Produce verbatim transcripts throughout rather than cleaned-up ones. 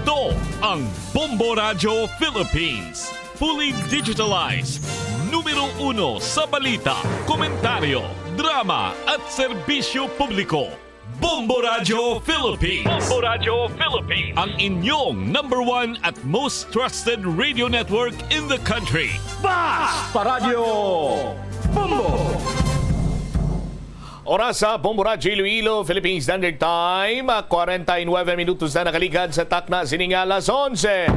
Ito ang Bombo Radyo Philippines. Fully digitalized. Numero uno sa balita, komentaryo, drama, at serbisyo publiko. Bombo Radyo Philippines. Bombo Radyo Philippines. Ang inyong number one at most trusted radio network in the country. Basta Radyo Bombo! Oras sa Bombo Radyo Iloilo, Philippine Standard Time, kwarenta y nuebe minutos na nakaligad sa takna sini nga alas onse.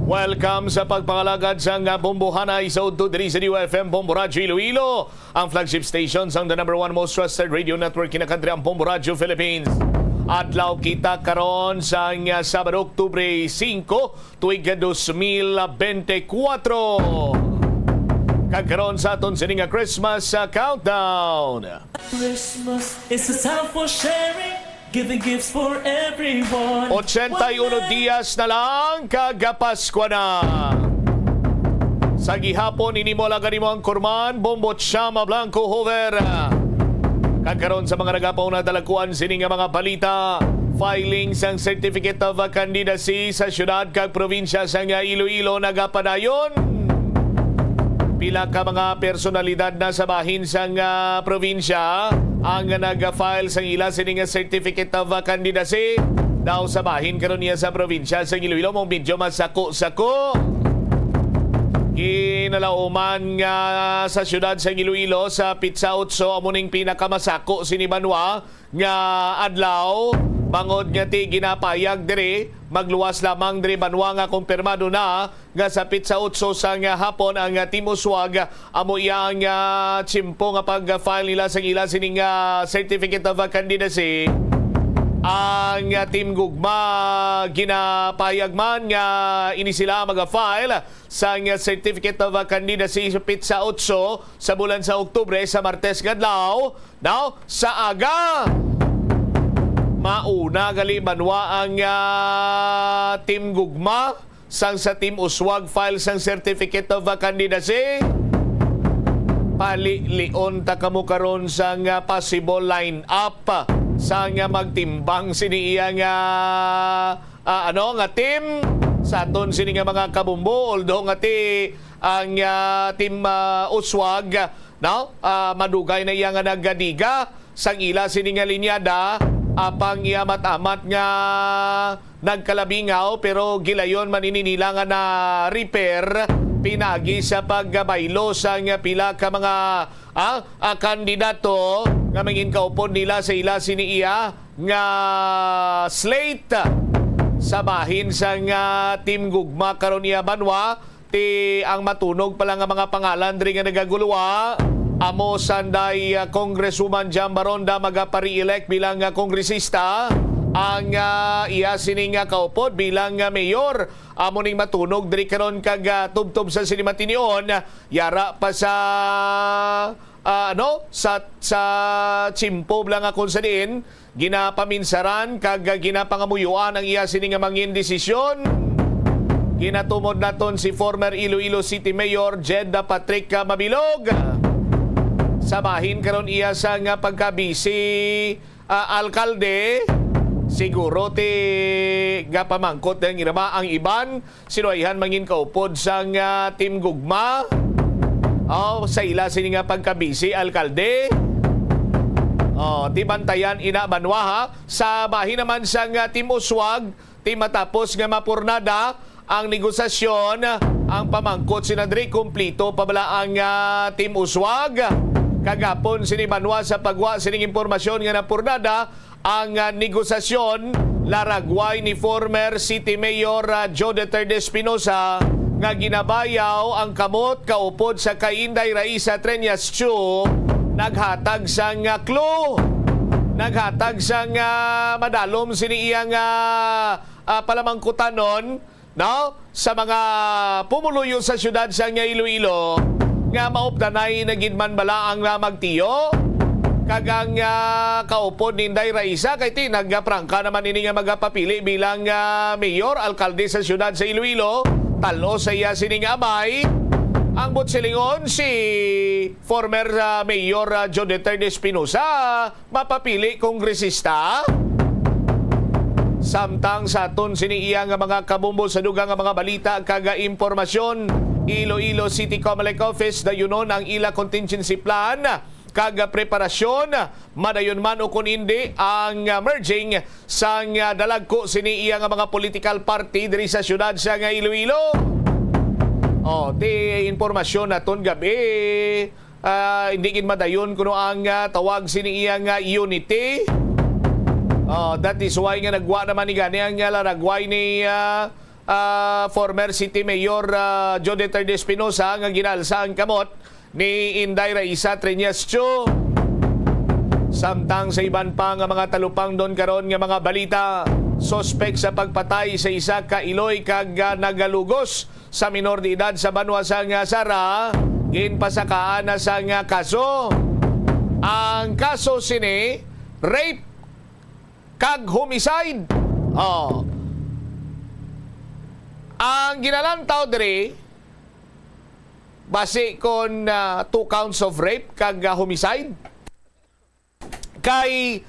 Welcome sa pagpangalagad sang Bombohanay sa udto diri sa D U F M Bombo Radyo Iloilo, ang flagship station sang the number one most trusted radio network in the country, ang Bombo Radyo Philippines. Adlaw kita karon sang Sabado, Oktubre singko, tuig dos mil bente kuwatro. Kag karon sa aton sini nga Christmas, ah, countdown. Christmas is a time for sharing, giving gifts for everyone. Ochenta y uno dias na lang, kag Paskwa na. Sa gihapon, ini mo lang kanimo ang kurman, Bombo Chama Blanco Hover. Kag karon sa mga nagapauna, dalakuan sini nga mga balita. Filing sang Certificate of Candidacy sa siyudad kag probinsya sang Iloilo nagapadayon. Pila ka mga personalidad na sa bahin sang, ah, probinsya ang nag-file sang ila sini nga Certificate of Candidacy. Daw sa bahin karon niya sa probinsya sang Iloilo, mo medyo masako-sako. Ginalauman nga sa siyudad sang Iloilo sa Petsa Otso amo ning pinakamasako sini banwa nga adlaw, bangod nga ti ginapayag diri, magluwas lamang diri banwa nga kumpirmado na nga sa Petsa Otso sang hapon ang, ah, Team Uswag, amo iya ang, ah, tiyempo nga pag-file nila sang ila sining, ah, Certificate of Candidacy. Ang, ah, Team Gugma ginapayag man nga ini sila mag-file sang Certificate of Candidacy sa Petsa Otso sa bulan sa Oktubre, sa Martes nga adlaw, daw sa aga. Mauna gali banwa ang, ah, Team Gugma sang sa Team Uswag file sang Certificate of Candidacy. Palilion ta kamo karon sang, ah, possible line-up sang, ah, magtimbang sini iya nga, ah, ano, nga team sa aton sini nga mga kabumbo, although nga ti ang, ah, Team, ah, Uswag, no? Ah, madugay na iya nga nagadiga sang ila sini nga linyada, apang iya amat-amat nga nagkalabingaw, pero gilayon man ini nila nga na-repair pinagi sa pagbaylo sang pila ka mga, ah, ah, kandidato nga mangin kaupod nila sa ila sini iya nga slate. Sa bahin sang, ah, Team Gugma karon iya banwa, ti ang matunog pa lang nga mga pangalan diri nga nagaguluwa, amo sanday, ah, Congresswoman Jam Baronda magapa-re-elect bilang, ah, kongresista, ang, ah, iya sini nga kaupod bilang, ah, mayor. Amo ning matunog diri karon kag, ah, tubtob sa sini matinion, yara pa sa, ah, ano, sa, sa tiyempo lang nga kung sa diin ginapaminsaran kag ginapangamuyoan ang iya sini nga mangin desisyon. Ginatumod naton si former Iloilo City Mayor Jed Patrick Mabilog. Sa bahin karon iya sang pagka-vice, ah, alkalde, siguro ti gapamangkot ang iba, ang iban, sino ayhan mangin kaupod sang, ah, Team Gugma. Oh, sa ila sini nga pagka-vice alkalde. Oh, ti bantayan ina banwa, ha. Sa bahin naman sang, ah, Team Uswag, ti matapos nga mapurnada ang negosasyon, ang pamangkot sina diri, kumplito pa bala ang, ah, Team Uswag? Kagapon sini banwa sa pagwa sining impormasyon nga napurnada ang, ah, negosasyon, laragway ni former City Mayor, ah, Joe Duterte Espinosa nga ginabayaw ang kamot kaupod sa kay Inday Raisa Treñas Chu, naghatag sang, ah, clue, naghatag sang, ah, madalom sini iya nga, ah, palamangkutanon, no? Sa mga pumuluyo sa siyudad sang Iloilo, nga maupdanay na gid man bala ang, ah, magtiyo, kag ang, ah, kaupod ni Inday Raisa, kay ti nagaprangka naman ini nga magapapili bilang, ah, mayor, alkalde sa siyudad sa Iloilo, tal-os sa iya sining amay. Ang buot silingon, si former, ah, Mayor, ah, Joe Duterte Espinosa, mapapili kongresista. Samtang sa aton sini iya nga mga kabumbo sa dugang nga mga balita kag impormasyon, Iloilo City Comelec Office dayunon ang ila contingency plan kag preparasyon, madayon man o kun indi ang, ah, merging sang, ah, dalagko sini iya nga mga political party diri sa siyudad sa nga Iloilo. Oh, ti impormasyon naton gabi, ah, hindi gid madayon kuno ang, ah, tawag sini iya nga unity. Oh, that is why nga nagwa naman ni gani ang, ah, laragway ni, ah, ah, former City Mayor, ah, Joe Duterte Espinosa nga ginalsa ang kamot ni Inday Raisa Treñas Cho. Samtang sa iban pa nga mga talupangdon karon nga mga balita, suspek sa pagpatay sa isa ka iloy kag, ah, nagalugos sa minor de edad sa banwa sang Sara, ginpasakaan na sang kaso. Ang kaso sini, rape kag homicide. Oh. Ang ginalantaw diri, basi kon, ah, two counts of rape kag, ah, homicide. Kay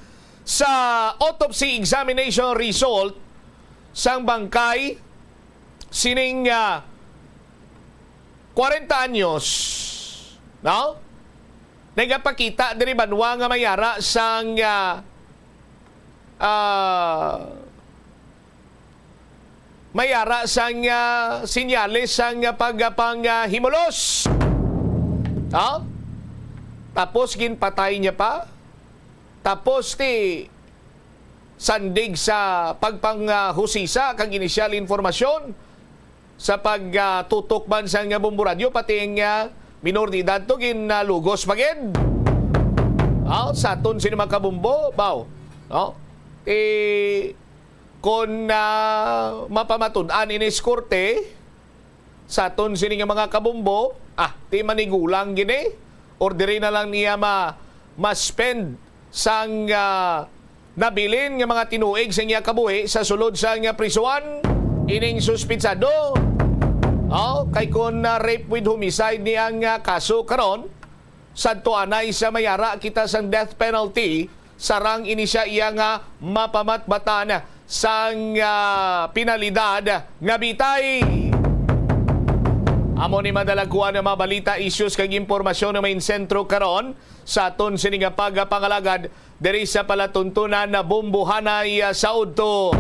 sa autopsy examination result sang bangkay sining, ah, kwarenta anyos, no? Nagapakita diri banwa nga may ara sang, ah, ah, may ara sang, ah, sinyales sang, ah, pagpang, ah, himulos. Ha? Tapos ginpatay niya pa. Tapos ti sandig sa pagpanghusisa kag inisyal informasyon sa pagtutok man sa nga bombo radyo, pati ang, ah, minor de edad to ginalugos pa gid. Ah, sa aton sini mga kabumbo, baw, no? Ti kon, ah, mapamatud-an ini sa korte, sa aton sini nga mga kabumbo, ah, ti manigulang gini, or diri na lang niya ma-, ma-spend sang, ah, nabilin nga mga tinuig sa iya kabuhi sa sulod sa nga prisuan ining suspitsado. Oh, kay kon, ah, rape with homicide ni ang, ah, kaso karon, sadto anay sa may ara kita sang death penalty, sarang ini siya iya nga mapamatbatan sang, ah, penalidad nga bitay. Amo ni madalagkuan nga mga balita, issues kag impormasyon nga may sentro karon sa aton sini nga pagpangalagad diri sa palatuntunan na Bumbuhanay, ah, sa udto.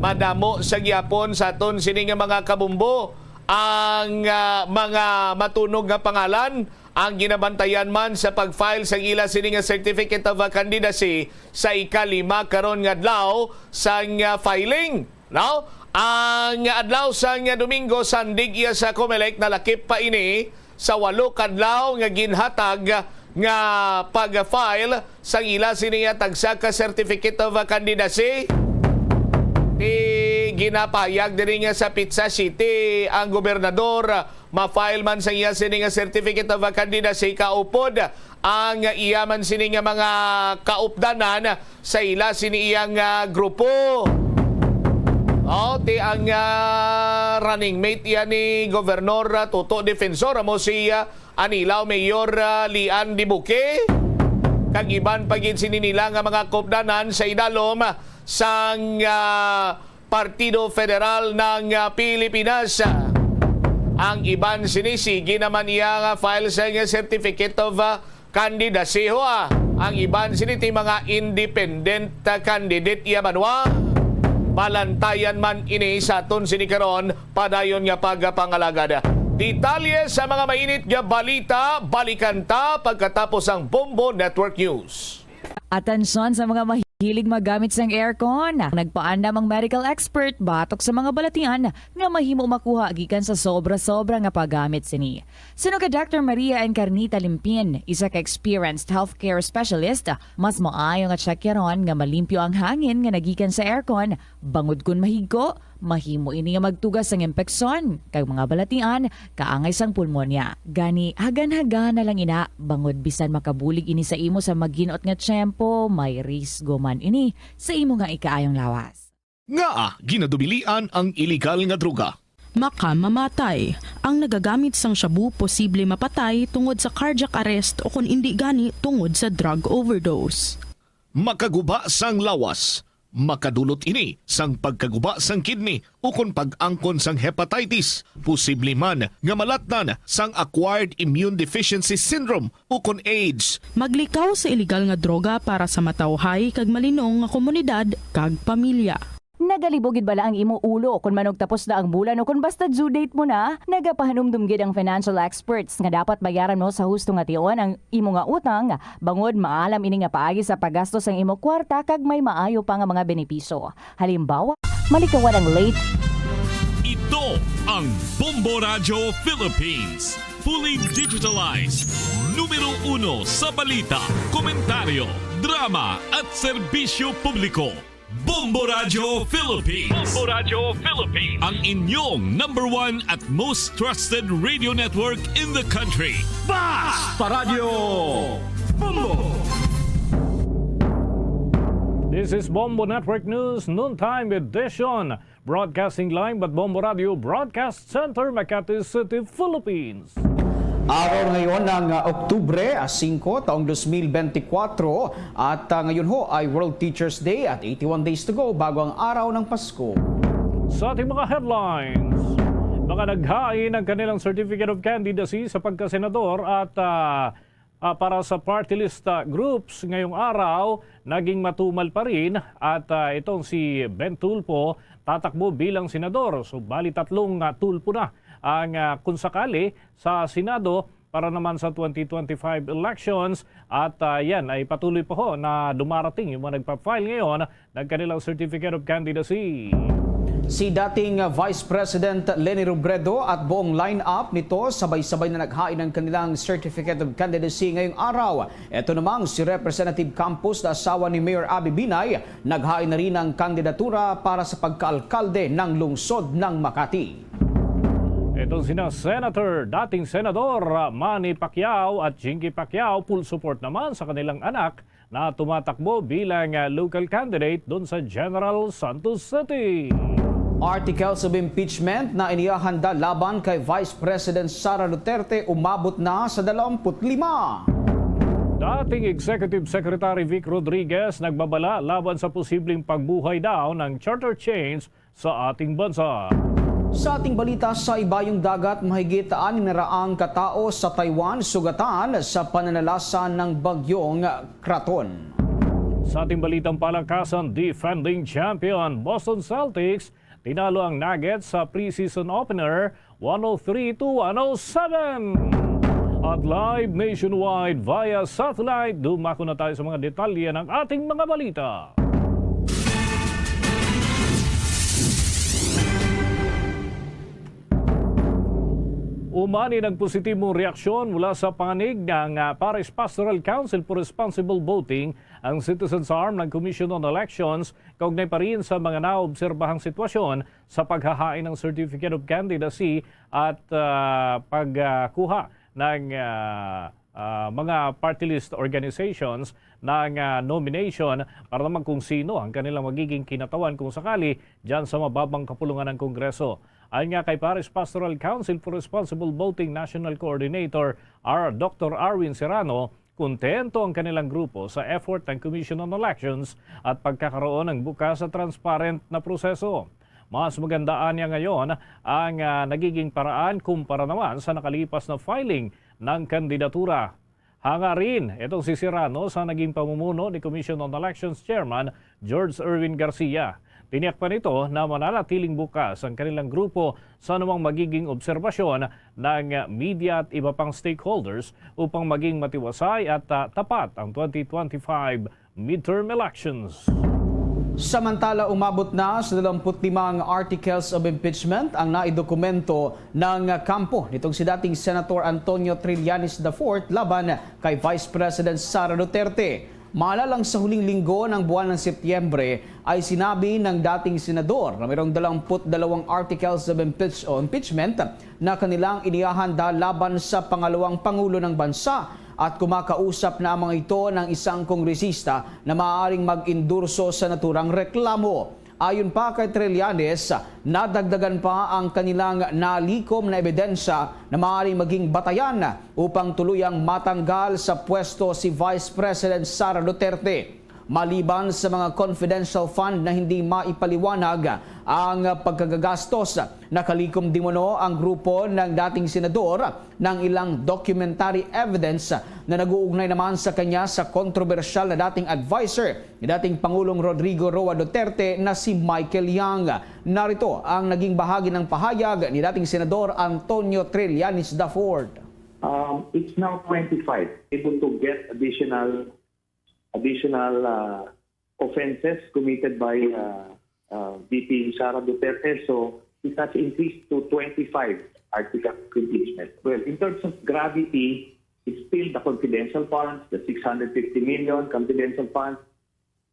Madamo sa gihapon sa aton sini nga mga kabumbo ang, ah, mga matunog nga pangalan ang ginabantayan man sa pag-file sang ila sini nga Certificate of Candidacy sa ikalima karon nga adlaw sang, ah, filing, no? Ang adlaw sang Domingo, sandig iya sa Comelec, nalakip pa ini sa walo ka adlaw nga ginhatag nga pag-file sang ila sini nga tagsa ka Certificate of Candidacy. Ti ginapahayag diri nga sa petsa siyete ang gobernador ma-file man sa iya sini nga Certificate of Candidacy, kaupod ang iya man sini nga mga kaupdanan sa ila sini iyang, ah, grupo. Oh, ti ang, ah, running mate iya ni Gobernador, ah, Toto Defensor, amo si, ah, Anilao Mayor, ah, Lian Dibuque, kag iban pa gid sini nila nga mga kaupdanan sa idalom sang, ah, Partido Federal ng, ah, Pilipinas. Ang iban sini, sige naman iya nga file sa nga Certificate of, ah, Candidacy, ho, ah. Ang iban sini ti mga independent, ah, candidate iya banwa. Balantayan man ini sa aton sini karon, padayon nga pagpangalagad. Detalye sa mga mainit nga balita, balikan ta pagkatapos ang Bombo Network News. Atensyon sa mga mahilig magamit sang aircon. Nagpaandam ang medical expert batok sa mga balatian nga mahimo makuha gikan sa sobra-sobra nga paggamit sini. Suno kay Doctor Maria Encarnita Limpin, isa ka experienced healthcare specialist, mas maayo nga tsakyaron nga malimpyo ang hangin nga nagikan sa aircon, bangod kon mahigko, mahimo ini nga magtuga sang impeksyon kag mga balatian kaangay sang pulmonya. Gani, hagan-hagan na lang ina, bangod bisan makabulig ini sa imo sa maginot nga tiyempo, may risgo man ini sa imo nga ikaayong lawas. Ngaa ginadubilian ang iligal nga droga? Makamamatay. Ang nagagamit sang shabu posible mapatay tungod sa cardiac arrest o kon indi gani tungod sa drug overdose. Makaguba sang lawas. Makadulot ini sang pagkaguba sang kidney ukon pag-angkon sang hepatitis, posible man nga malatnan sang acquired immune deficiency syndrome ukon AIDS. Maglikaw sa iligal nga droga para sa matawhay kag malinong nga komunidad kag pamilya. Nagalibo gid bala ang imo ulo kon manugtapos na ang bulan o kon basta due date mo na? Nagapahanumdom gid ang financial experts nga dapat bayaran mo sa husto nga tion ang imo nga utang, bangod maalam ini nga paagi sa paggasto sang imo kwarta kag may maayo pa nga mga benepisyo. Halimbawa, malikawan ang late Ito ang Bombo Radyo Philippines. Fully digitalized. Numero uno sa balita, komentaryo, drama at serbisyo publiko. Bombo Radyo Philippines. Bombo Radyo Philippines. Ang inyong number one at most trusted radio network in the country. Basta Radyo Bombo! This is Bombo Network News Noontime Edition. Broadcasting live at Bombo Radio Broadcast Center, Makati City, Philippines. Araw ngayon ng ah, Oktubre ah, singko, taong dos mil benti kwatro, at ah, ngayon ho ay World Teachers Day at eighty-one days to go bago ang araw ng Pasko. Sa ating mga headlines, mga naghain ang kanilang Certificate of Candidacy sa pagkasenador at ah, ah, para sa party list ah, groups ngayong araw, naging matumal pa rin at ah, itong si Ben Tulfo tatakbo bilang senador. So, bali tatlong ah, Tulfo na ang ah, kung sakali sa Senado para naman sa twenty twenty-five elections. At ah, yan ay patuloy pa ho na dumarating yung mga nagpa-file ngayon ng kanilang Certificate of Candidacy. Si dating ah, Vice President Leni Robredo at buong line-up nito sabay-sabay na naghain ng kanilang Certificate of Candidacy ngayong araw. Ito namang si Representative Campos na asawa ni Mayor Abby Binay, naghain na rin ng kandidatura para sa pagkaalkalde ng lungsod ng Makati. Itong sina Senator, dating Senador Manny Pacquiao at Jinky Pacquiao, full support naman sa kanilang anak na tumatakbo bilang ah, local candidate doon sa General Santos City. Articles of impeachment na inihahanda laban kay Vice President Sara Duterte umabot na sa dalawampu't lima. Dating Executive Secretary Vic Rodriguez nagbabala laban sa posibleng pagbuhay daw ng charter chains sa ating bansa. Sa ating balita, sa Ibayong Dagat, mahigit anim na raang katao sa Taiwan sugatan sa pananalasa ng bagyong Kraton. Sa ating balitang palakasan, defending champion Boston Celtics tinalo ang Nuggets sa preseason opener, one oh three to one oh seven. At live nationwide via satellite, dumako na tayo sa mga detalye ng ating mga balita. Umani nagpositibong reaksyon mula sa panig ng ah, Paris Pastoral Council for Responsible Voting, ang Citizens Arm ng Commission on Elections, kaugnay pa rin sa mga naobserbahang sitwasyon sa paghahain ng Certificate of Candidacy at ah, pagkuha ng ah, ah, mga party list organizations ng ah, nomination para naman kung sino ang kanilang magiging kinatawan kung sakali dyan sa mababang kapulungan ng Kongreso. Ayon nga kay Paris Pastoral Council for Responsible Voting National Coordinator R. Dr. Arwin Serrano, kontento ang kanilang grupo sa effort ng Commission on Elections at pagkakaroon ng bukas sa transparent na proseso. Mas magandaan niya ngayon ang ah, nagiging paraan kumpara naman sa nakalipas na filing ng kandidatura. Hangarin itong si Serrano sa naging pamumuno ni Commission on Elections Chairman George Erwin Garcia. Tiniyak pa nito na mananatiling bukas ang kanilang grupo sa anumang magiging obserbasyon ng media at iba pang stakeholders upang maging matiwasay at ah, tapat ang twenty twenty-five midterm elections. Samantala, umabot na sa dalawampu't lima ang articles of impeachment ang naidokumento ng kampo nitong si dating Senator Antonio Trillanes the fourth laban kay Vice President Sara Duterte. Maalala, sa huling linggo ng buwan ng Setyembre ay sinabi ng dating senador na mayroong dalawampu't dalawang articles of impeach- o impeachment na kanilang inihahanda laban sa pangalawang pangulo ng bansa at kumakausap na ang mga ito ng isang kongresista na maaaring mag-endorso sa naturang reklamo. Ayon pa kay Trillanes, nadagdagan pa ang kanilang nalikom na ebidensya na maaaring maging batayan upang tuluyang matanggal sa pwesto si Vice President Sara Duterte. Maliban sa mga confidential fund na hindi maipaliwanag ang pagkagagastos, nakalikom di umano ang grupo ng dating senador ng ilang documentary evidence na nag-uugnay naman sa kanya sa kontrobersyal na dating adviser ni dating Pangulong Rodrigo Roa Duterte na si Michael Young. Narito ang naging bahagi ng pahayag ni dating Senador Antonio Trillanes Dafort. Um, it's now twenty-five. Able to get additional additional uh, offenses committed by uh, uh, V P Sara Duterte. So it has increased to twenty-five articles of impeachment. Well, in terms of gravity, it's still the confidential funds, the six hundred fifty million confidential funds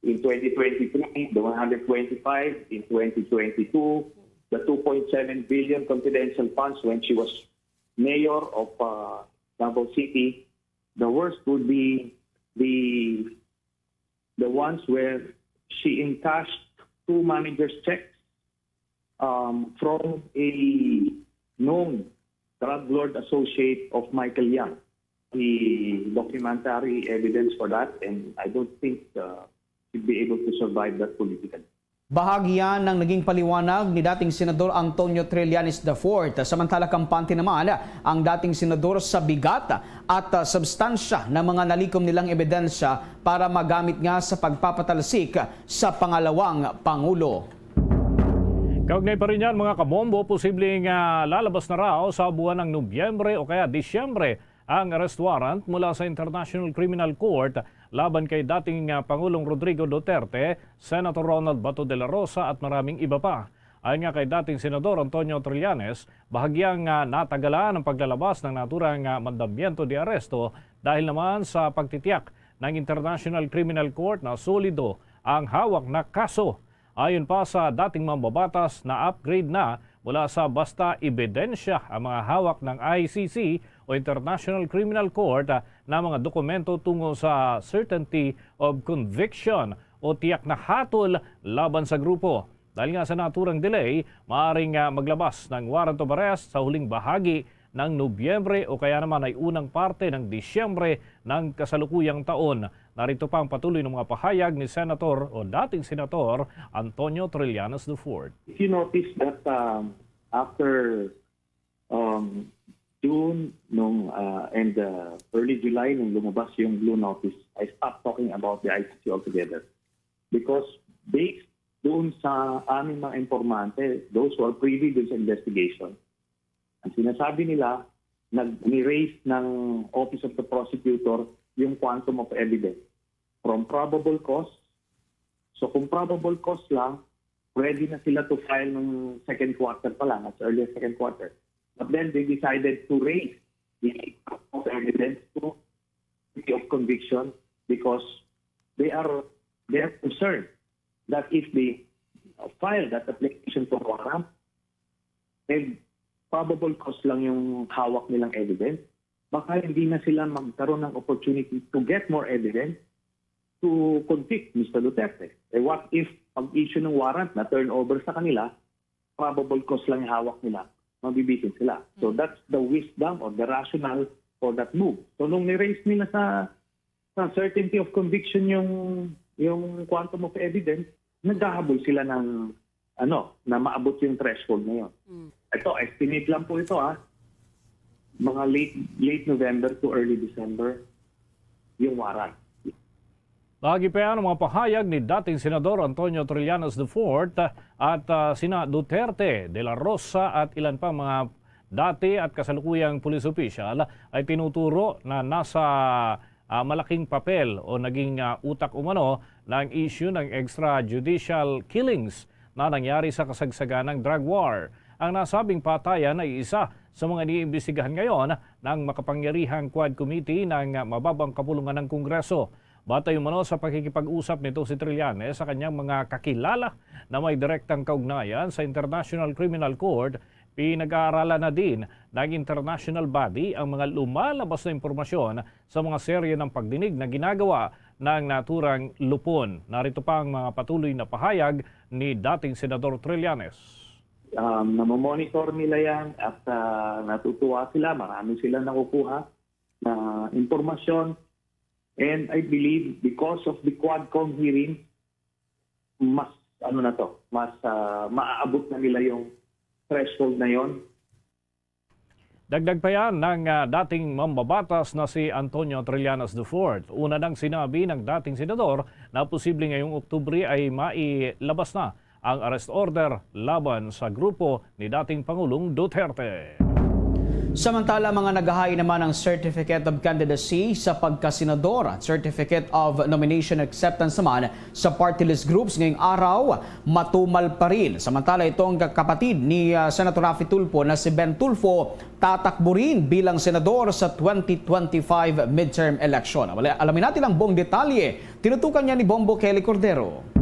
in twenty twenty-three, the one hundred twenty-five in twenty twenty-two, the two point seven billion confidential funds when she was mayor of uh, Davao City. The worst would be the the ones where she encashed two managers' checks um, from a known drug lord associate of Michael Young. The documentary evidence for that, and I don't think uh, she'd be able to survive that politically. Bahagi yan ng naging paliwanag ni dating Senador Antonio Trillanes the fourth. Samantala, kampante naman ang dating senador sa bigat at ah, substansya ng mga nalikom nilang ebidensya para magamit nga sa pagpapatalsik sa pangalawang pangulo. Kaugnay pa rin yan, mga kabombo, posibleng ah, lalabas na raw sa buwan ng Nobyembre o kaya Disyembre ang arrest warrant mula sa International Criminal Court laban kay dating ah, Pangulong Rodrigo Duterte, Senator Ronald Bato de la Rosa at maraming iba pa. Ayon nga kay dating Senador Antonio Trillanes, bahagyang ah, natagalan ang paglalabas ng naturang ah, mandamiento de arresto dahil naman sa pagtitiyak ng International Criminal Court na solido ang hawak na kaso. Ayon pa sa dating mambabatas, na-upgrade na mula sa basta ebidensya ang mga hawak ng I C C o International Criminal Court ah, na mga dokumento tungo sa certainty of conviction o tiyak na hatol laban sa grupo. Dahil nga sa naturang delay, maaaring ah, maglabas ng warrant of arrest sa huling bahagi ng Nobyembre o kaya naman ay unang parte ng Disyembre ng kasalukuyang taon. Narito pa ang patuloy ng mga pahayag ni Senator o dating Senator Antonio Trillanes the fourth. If you notice that um, after um, June nung uh, and uh, early July nung lumabas yung blue notice, I stopped talking about the I C C altogether. Because based doon sa aming mga informante, those who are privy dun sa investigation, ang sinasabi nila, nag-raise ng Office of the Prosecutor yung quantum of evidence from probable cause. So kung probable cause lang, ready na sila to file ng second quarter pa lang, as early as second quarter. But then they decided to raise the quantum of evidence to of conviction because they are they are concerned that if they file that application for warrant, and probable cause lang yung hawak nilang evidence, baka hindi na sila magkaroon ng opportunity to get more evidence to convict Mister Duterte. Eh, what if pag-issue ng warrant na turnover sa kanila, probable cause lang yung hawak nila, mabibitin sila. So that's the wisdom or the rationale for that move. So nung ni-raise nila sa sa certainty of conviction yung yung quantum of evidence, naghahabol sila ng ano, na maabot yung threshold na yun. Ito, estimate lang po ito, ha. Mga late late November to early December yung warrant. Bahagi pa yan ang mga pahayag ni dating Senador Antonio Trillanes the fourth at ah, sina Duterte, De La Rosa at ilan pang mga dati at kasalukuyang police official ay tinuturo na nasa ah, malaking papel o naging ah, utak umano ng issue ng extrajudicial killings na nangyari sa kasagsagan ng drug war. Ang nasabing patayan ay isa sa mga iniimbestigahan ngayon ng makapangyarihang Quad Committee ng mababang kapulungan ng Kongreso. Batay umano sa pakikipag-usap nito si Trillanes sa kanyang mga kakilala na may direktang kaugnayan sa International Criminal Court, pinag-aaralan na din ng international body ang mga lumalabas na impormasyon sa mga serye ng pagdinig na ginagawa ng naturang lupon. Narito pa ang mga patuloy na pahayag ni dating Senador Trillanes. Um, namomonitor nila yan at uh, natutuwa sila. Marami sila nakukuha na impormasyon. And I believe because of the Quadcom hearing, mas ano na to, mas ah, maaabot na nila yung threshold na yon. Dagdag pa yan ng ah, dating mambabatas na si Antonio Trillanes the fourth. Una nang sinabi ng dating senador na posible ngayong Oktubre ay mailabas na ang arrest order laban sa grupo ni dating Pangulong Duterte. Samantala, mga naghahain naman ng Certificate of Candidacy sa pagkasenador at Certificate of Nomination Acceptance naman sa party list groups ngayong araw, matumal pa rin. Samantala, itong kapatid ni ah, Senator Raffy Tulfo na si Ben Tulfo tatakbo rin bilang senador sa twenty twenty-five midterm election. Wala, alamin natin ang buong detalye. Tinutukan niya ni Bombo Kelly Cordero.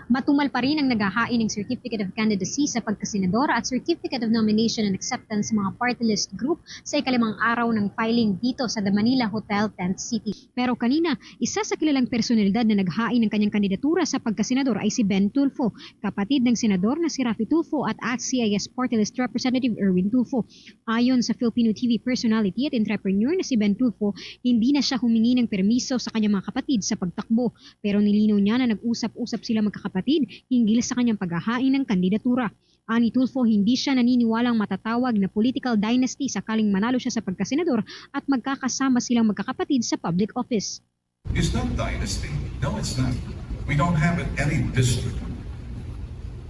Matumal pa rin ang naghahain ng Certificate of Candidacy sa pagkasenador at Certificate of Nomination and Acceptance sa mga party list group sa ikalimang araw ng filing dito sa The Manila Hotel, Tent City. Pero kanina, isa sa kilalang personalidad na naghain ng kanyang kandidatura sa pagkasenador ay si Ben Tulfo, kapatid ng senador na si Raffy Tulfo at ex-C I S party list representative Erwin Tulfo. Ayon sa Filipino T V personality at entrepreneur na si Ben Tulfo, hindi na siya humingi ng permiso sa kanyang mga kapatid sa pagtakbo. Pero nilinaw niya na nag-usap-usap sila magkakapatid hinggil sa kanyang paghahain ng kandidatura. Ani Tulfo, hindi siya naniniwalang matatawag na political dynasty sakaling manalo siya sa pagkasenador at magkakasama silang magkakapatid sa public office. It's not dynasty. No, it's not. We don't have it any district.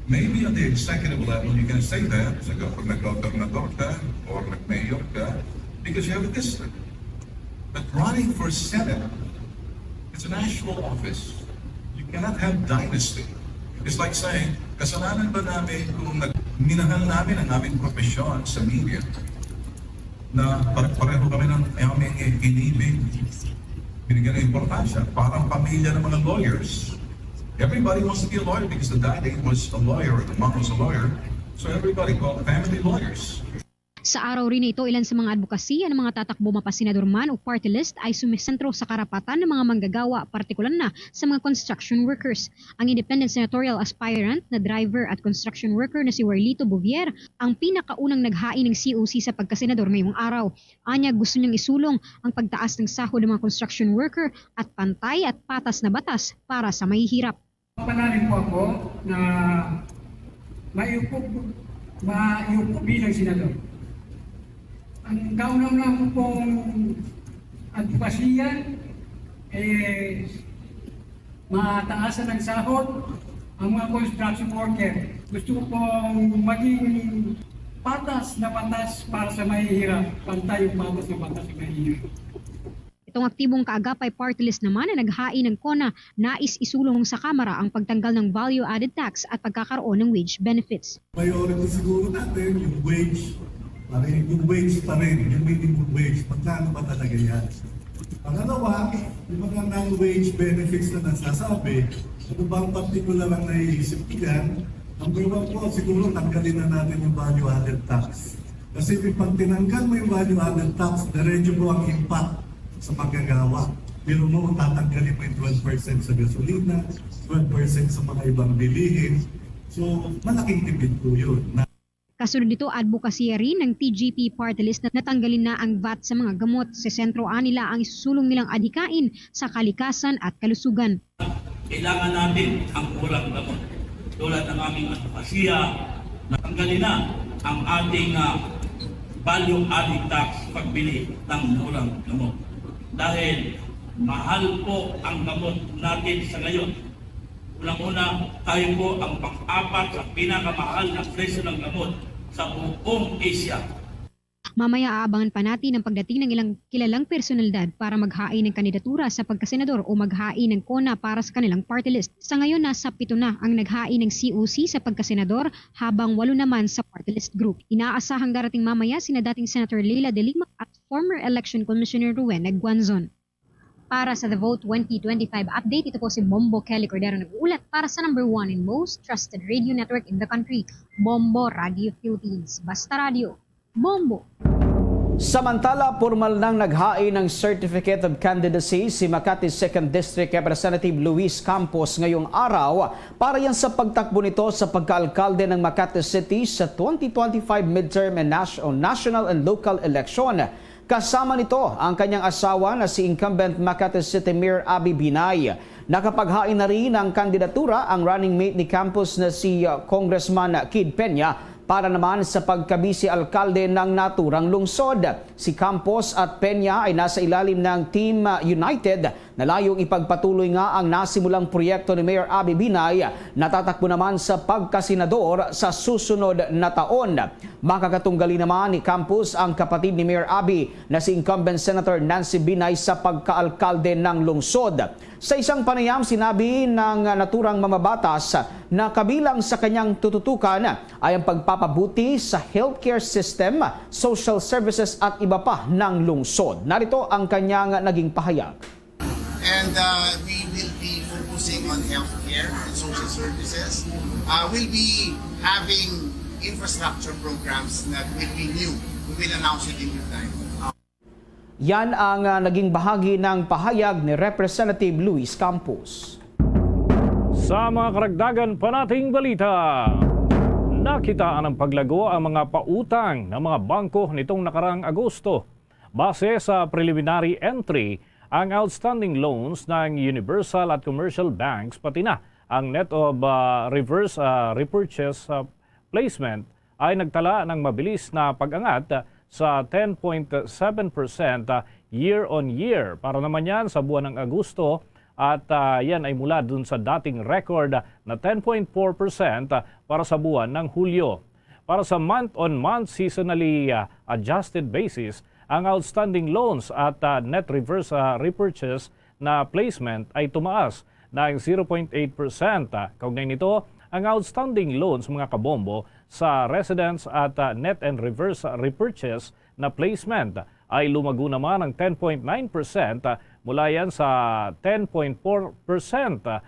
Maybe on the executive level you can say that sa pag nag-gobernador ka or nag-mayor ka because you have a district. But running for Senate, it's a national office. You cannot have dynasty. It's like saying, kasalanan ba namin kung nag minahal namin ang aming profesyon sa media na pare-pareho kami ng aming inibig? Binigyan ng importansya. Parang pamilya ng mga lawyers. Everybody wants to be a lawyer because the daddy was a lawyer and the mom was a lawyer. So everybody called family lawyers. Sa araw rin na ito, ilan sa mga adbokasiya ng mga tatakbo mapasenador man o party list ay sumisentro sa karapatan ng mga manggagawa, partikular na sa mga construction workers. Ang independent senatorial aspirant na driver at construction worker na si Warlito Bouvier ang pinakaunang naghain ng C O C sa pagkasenador ngayong araw. Anya, gusto niyang isulong ang pagtaas ng sahod ng mga construction worker at pantay at patas na batas para sa mahihirap. Mapanalig po ako na maiupo, maiupo bilang senador. Ang kauna-una ko pong advokasya, eh, mataasan ang sahod ang mga construction worker. Gusto ko pong maging patas na patas para sa mahihirap, pantay yung patas na patas sa mahihirap. Itong aktibong kaagapay party list naman na naghain ng CONA, nais isulong sa Kamara ang pagtanggal ng value-added tax at pagkakaroon ng wage benefits. Priority siguro natin yung wage pa rin, yung wage pa rin, yung minimum wage, magkano ba talaga yan? Pangalawa, yung mga non-wage benefits na nasasabi, ano ba ang particular ang naiisip ko dyan? Number one po, siguro tanggalin na natin yung value-added tax. Kasi pag tinanggal mo yung value-added tax, diretso po ang impact sa manggagawa. Pero mo, tatanggalin mo yung twelve percent sa gasolina, twelve percent sa mga ibang bilihin. So, malaking tipid po yun. Kasunod nito, adbokasya rin ng T G P party list na natanggalin na ang vat sa mga gamot. Sa sentro anila ang isusulong nilang adhikain sa kalikasan at kalusugan. Kailangan natin ang murang gamot. Tulad ng aming advokasya, natanggalin na ang ating ah, value added tax pagbili ng murang gamot. Dahil mahal po ang gamot natin sa ngayon. Unang-una, tayo po ang pang-apat sa pinakamahal na presyo ng gamot sa buong Asia. Mamaya aabangan pa natin ang pagdating ng ilang kilalang personalidad para maghain ng kandidatura sa pagkasenador o maghain ng CONA para sa kanilang party list. Sa ngayon, nasa pito na ang naghain ng C O C sa pagkasenador, habang walo naman sa party list group. Inaasahang darating mamaya sina dating Senator Leila de Lima at former election commissioner Rowena Guanzon. Para sa The Vote twenty twenty-five update, ito po si Bombo Kelly Cordero nag-uulat para sa number one and most trusted radio network in the country, Bombo Radio Philippines. Basta Radio, Bombo! Samantala, pormal nang naghain ng Certificate of Candidacy si Makati Second District Representative Luis Campos ngayong araw para yan sa pagtakbo nito sa pagkaalkalde ng Makati City sa twenty twenty-five midterm and nas- o national and local election. Kasama nito ang kanyang asawa na si incumbent Makati City Mayor Abby Binay. Nakapaghain na rin ng kandidatura ang running mate ni Campos na si, uh, Congressman Kid Peña para naman sa pagka-vice alkalde ng naturang lungsod. Si Campos at Peña ay nasa ilalim ng Team, uh, United na layong ipagpatuloy nga ang nasimulang proyekto ni Mayor Abby Binay na tatakbo naman sa pagkasenador sa susunod na taon. Makakatunggali naman ni Campos ang kapatid ni Mayor Abby na si incumbent Senator Nancy Binay sa pagkaalkalde ng lungsod. Sa isang panayam, sinabi ng naturang mamabatas na kabilang sa kanyang tututukan ay ang pagpapabuti sa healthcare system, social services at iba pa ng lungsod. Narito ang kanyang naging pahayag. And uh, we will be focusing on healthcare and social services. Uh, we'll be having infrastructure programs that will be new. We will announce it in due time. Yan ang, ah, naging bahagi ng pahayag ni Representative Luis Campos. Sa mga karagdagan pa nating balita, nakitaan ng paglago ang mga pautang ng mga bangko nitong nakaraang Agosto. Base sa preliminary entry, ang outstanding loans ng Universal at Commercial Banks, pati na ang net of, ah, reverse, ah, repurchase, ah, placement ay nagtala ng mabilis na pag-angat sa ten point seven percent year on year. Para naman yan sa buwan ng Agosto, at, ah, yan ay mula dun sa dating record na ten point four percent para sa buwan ng Hulyo. Para sa month-on-month seasonally, ah, adjusted basis, ang outstanding loans at, ah, net reverse, ah, repurchase na placement ay tumaas ng zero point eight percent. Kaugnay nito, ang outstanding loans, mga kabombo, sa residents at, ah, net and reverse repurchase na placement ay lumago naman ng ten point nine percent, mula yan sa ten point four percent, ah,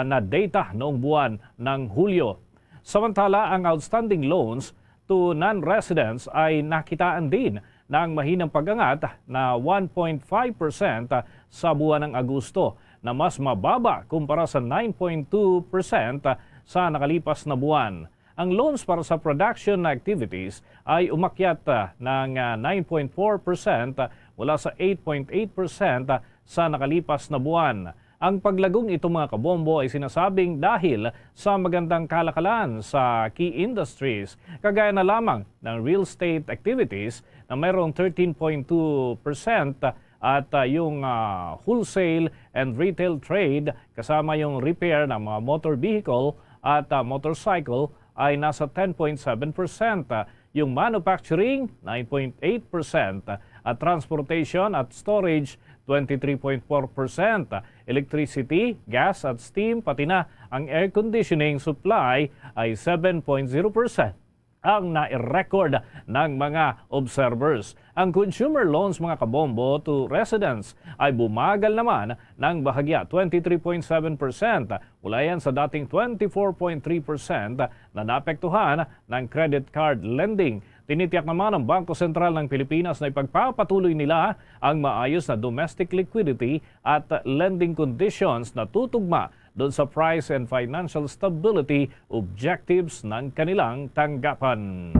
na data noong buwan ng Hulyo. Samantala, ang outstanding loans to non-residents ay nakitaan din ng mahinang pag-angat na one point five percent sa buwan ng Agosto, na mas mababa kumpara sa nine point two percent sa nakalipas na buwan. Ang loans para sa production na activities ay umakyat, ah, ng, ah, nine point four percent mula sa eight point eight percent sa nakalipas na buwan. Ang paglagong ito, mga kabombo, ay sinasabing dahil sa magandang kalakalan sa key industries, kagaya na lamang ng real estate activities na mayroong thirteen point two percent at, ah, yung, ah, wholesale and retail trade, kasama yung repair ng mga motor vehicle at, ah, motorcycle, ay nasa ten point seven percent, ah, yung manufacturing, nine point eight percent, at transportation at storage, twenty-three point four percent, electricity, gas at steam, pati na ang air conditioning supply ay seven point zero percent ang nai-record ng mga observers. Ang consumer loans, mga kabombo, to residents ay bumagal naman ng bahagya, twenty-three point seven percent, mula yan sa dating twenty-four point three percent na naapektuhan ng credit card lending. Tinitiyak naman ng Bangko Sentral ng Pilipinas na ipagpapatuloy nila ang maayos na domestic liquidity at lending conditions na tutugma doon sa price and financial stability objectives ng kanilang tanggapan.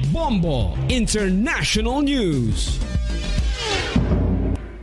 Bombo International News.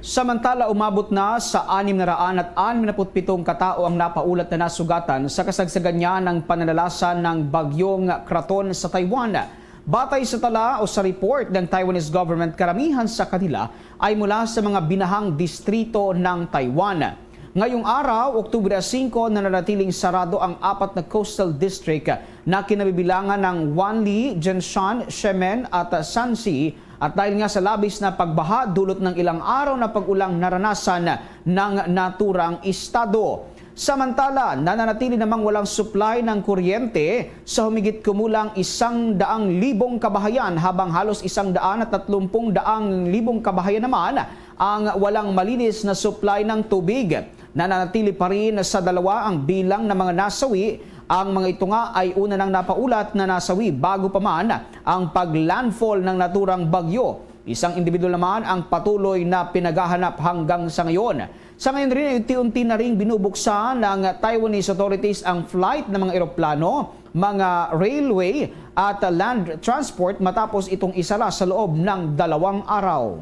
Samantala, umabot na sa anim na raan at anim na put pitong katao ang napaulat na nasugatan sa kasagsagan niya ng pananalasa ng Bagyong Kraton sa Taiwan. Batay sa tala o sa report ng Taiwanese government, karamihan sa kanila ay mula sa mga binahang distrito ng Taiwan. Ngayong araw, Oktubre singko, nananatiling sarado ang apat na coastal district na kinabibilangan ng Wanli, Jinshan, Shemen at Shanxi, at dahil nga sa labis na pagbaha dulot ng ilang araw na pag-ulang naranasan ng naturang estado. Samantala, nananatili namang walang supply ng kuryente sa humigit kumulang isang daang libong kabahayan, habang halos isang daan at tatlumpung daang libong kabahayan naman ang walang malinis na supply ng tubig. Nananatili pa rin sa dalawa ang bilang ng mga nasawi. Ang mga ito nga ay una nang napaulat na nasawi bago pa man ang pag-landfall ng naturang bagyo. Isang individual naman ang patuloy na pinaghahanap hanggang sa ngayon. Sa ngayon rin ay unti-unti na ring binubuksan ng Taiwanese authorities ang flight ng mga eroplano, mga railway, at land transport matapos itong isara sa loob ng dalawang araw.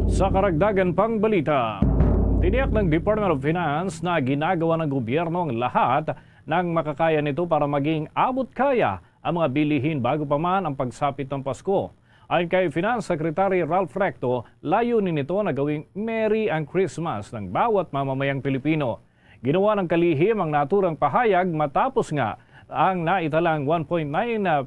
Sa karagdagan pang balita, tiniyak ng Department of Finance na ginagawa ng gobyerno ang lahat ng makakaya nito para maging abot kaya ang mga bilihin bago pa man ang pagsapit ng Pasko. Ayon kay Finance Secretary Ralph Recto, layunin nito na gawing merry ang Christmas ng bawat mamamayang Pilipino. Ginawa ng kalihim ang naturang pahayag matapos nga ang naitalang one point nine, ah,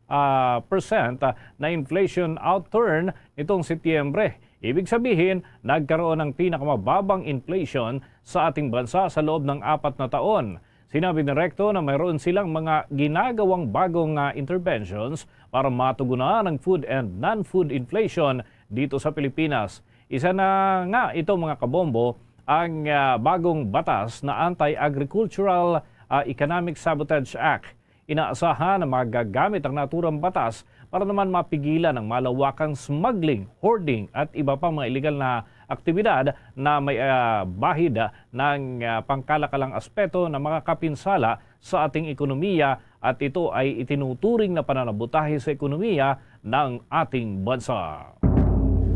ah, percent, ah, na inflation outturn nitong Setyembre. Ibig sabihin, nagkaroon ng pinakamababang inflation sa ating bansa sa loob ng apat na taon. Sinabi ni Recto na mayroon silang mga ginagawang bagong, ah, interventions para matugunan ang food and non-food inflation dito sa Pilipinas. Isa na nga ito, mga kabombo, ang, ah, bagong batas na Anti-Agricultural, ah, Economic Sabotage Act. Inaasahan na magagamit ang naturang batas para naman mapigilan ang malawakang smuggling, hoarding at iba pang mga illegal na aktibidad na may, ah, bahid, ah, ng, ah, pangkalakalang aspeto na makakapinsala sa ating ekonomiya, at ito ay itinuturing na pananabutahe sa ekonomiya ng ating bansa.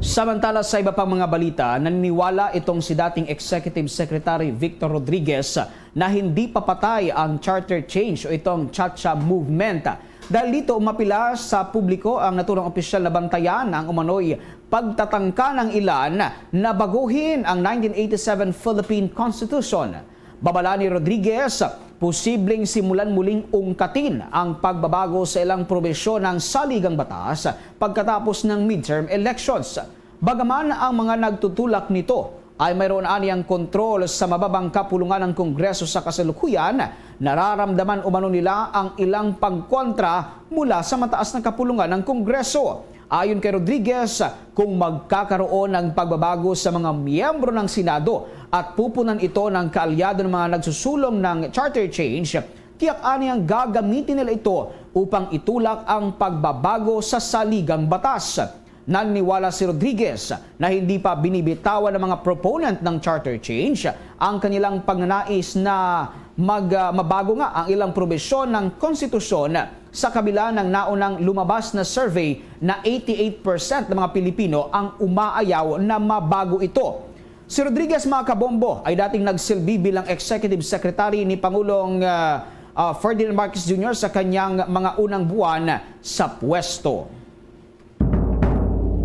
Samantala, sa iba pang mga balita, naniniwala itong si dating Executive Secretary Victor Rodriguez na hindi papatay ang charter change o itong Cha-Cha Movement. Dahil dito, mapila sa publiko ang naturang opisyal na bantayan ang umano'y pagtatangka ng ilan na baguhin ang nineteen eighty-seven Philippine Constitution. Babala ni Rodriguez, posibleng simulan muling ungkatin ang pagbabago sa ilang probisyon ng saligang batas pagkatapos ng midterm elections. Bagaman ang mga nagtutulak nito ay mayroon aniyang kontrol sa mababang kapulungan ng Kongreso sa kasalukuyan, nararamdaman umano nila ang ilang pagkontra mula sa mataas na kapulungan ng Kongreso. Ayon kay Rodriguez, kung magkakaroon ng pagbabago sa mga miyembro ng Senado at pupunan ito ng kaalyado ng mga nagsusulong ng charter change, tiyak aniyang gagamitin nila ito upang itulak ang pagbabago sa saligang batas. Naniniwala si Rodriguez na hindi pa binibitawan ng mga proponent ng charter change ang kanilang pagnanais na mag, ah, mabago nga ang ilang probisyon ng konstitusyon, sa kabila ng naunang lumabas na survey na eighty-eight percent ng mga Pilipino ang umaayaw na mabago ito. Si Rodriguez, mga kabombo, ay dating nagsilbi bilang executive secretary ni Pangulong, ah, ah, Ferdinand Marcos Junior sa kanyang mga unang buwan sa pwesto.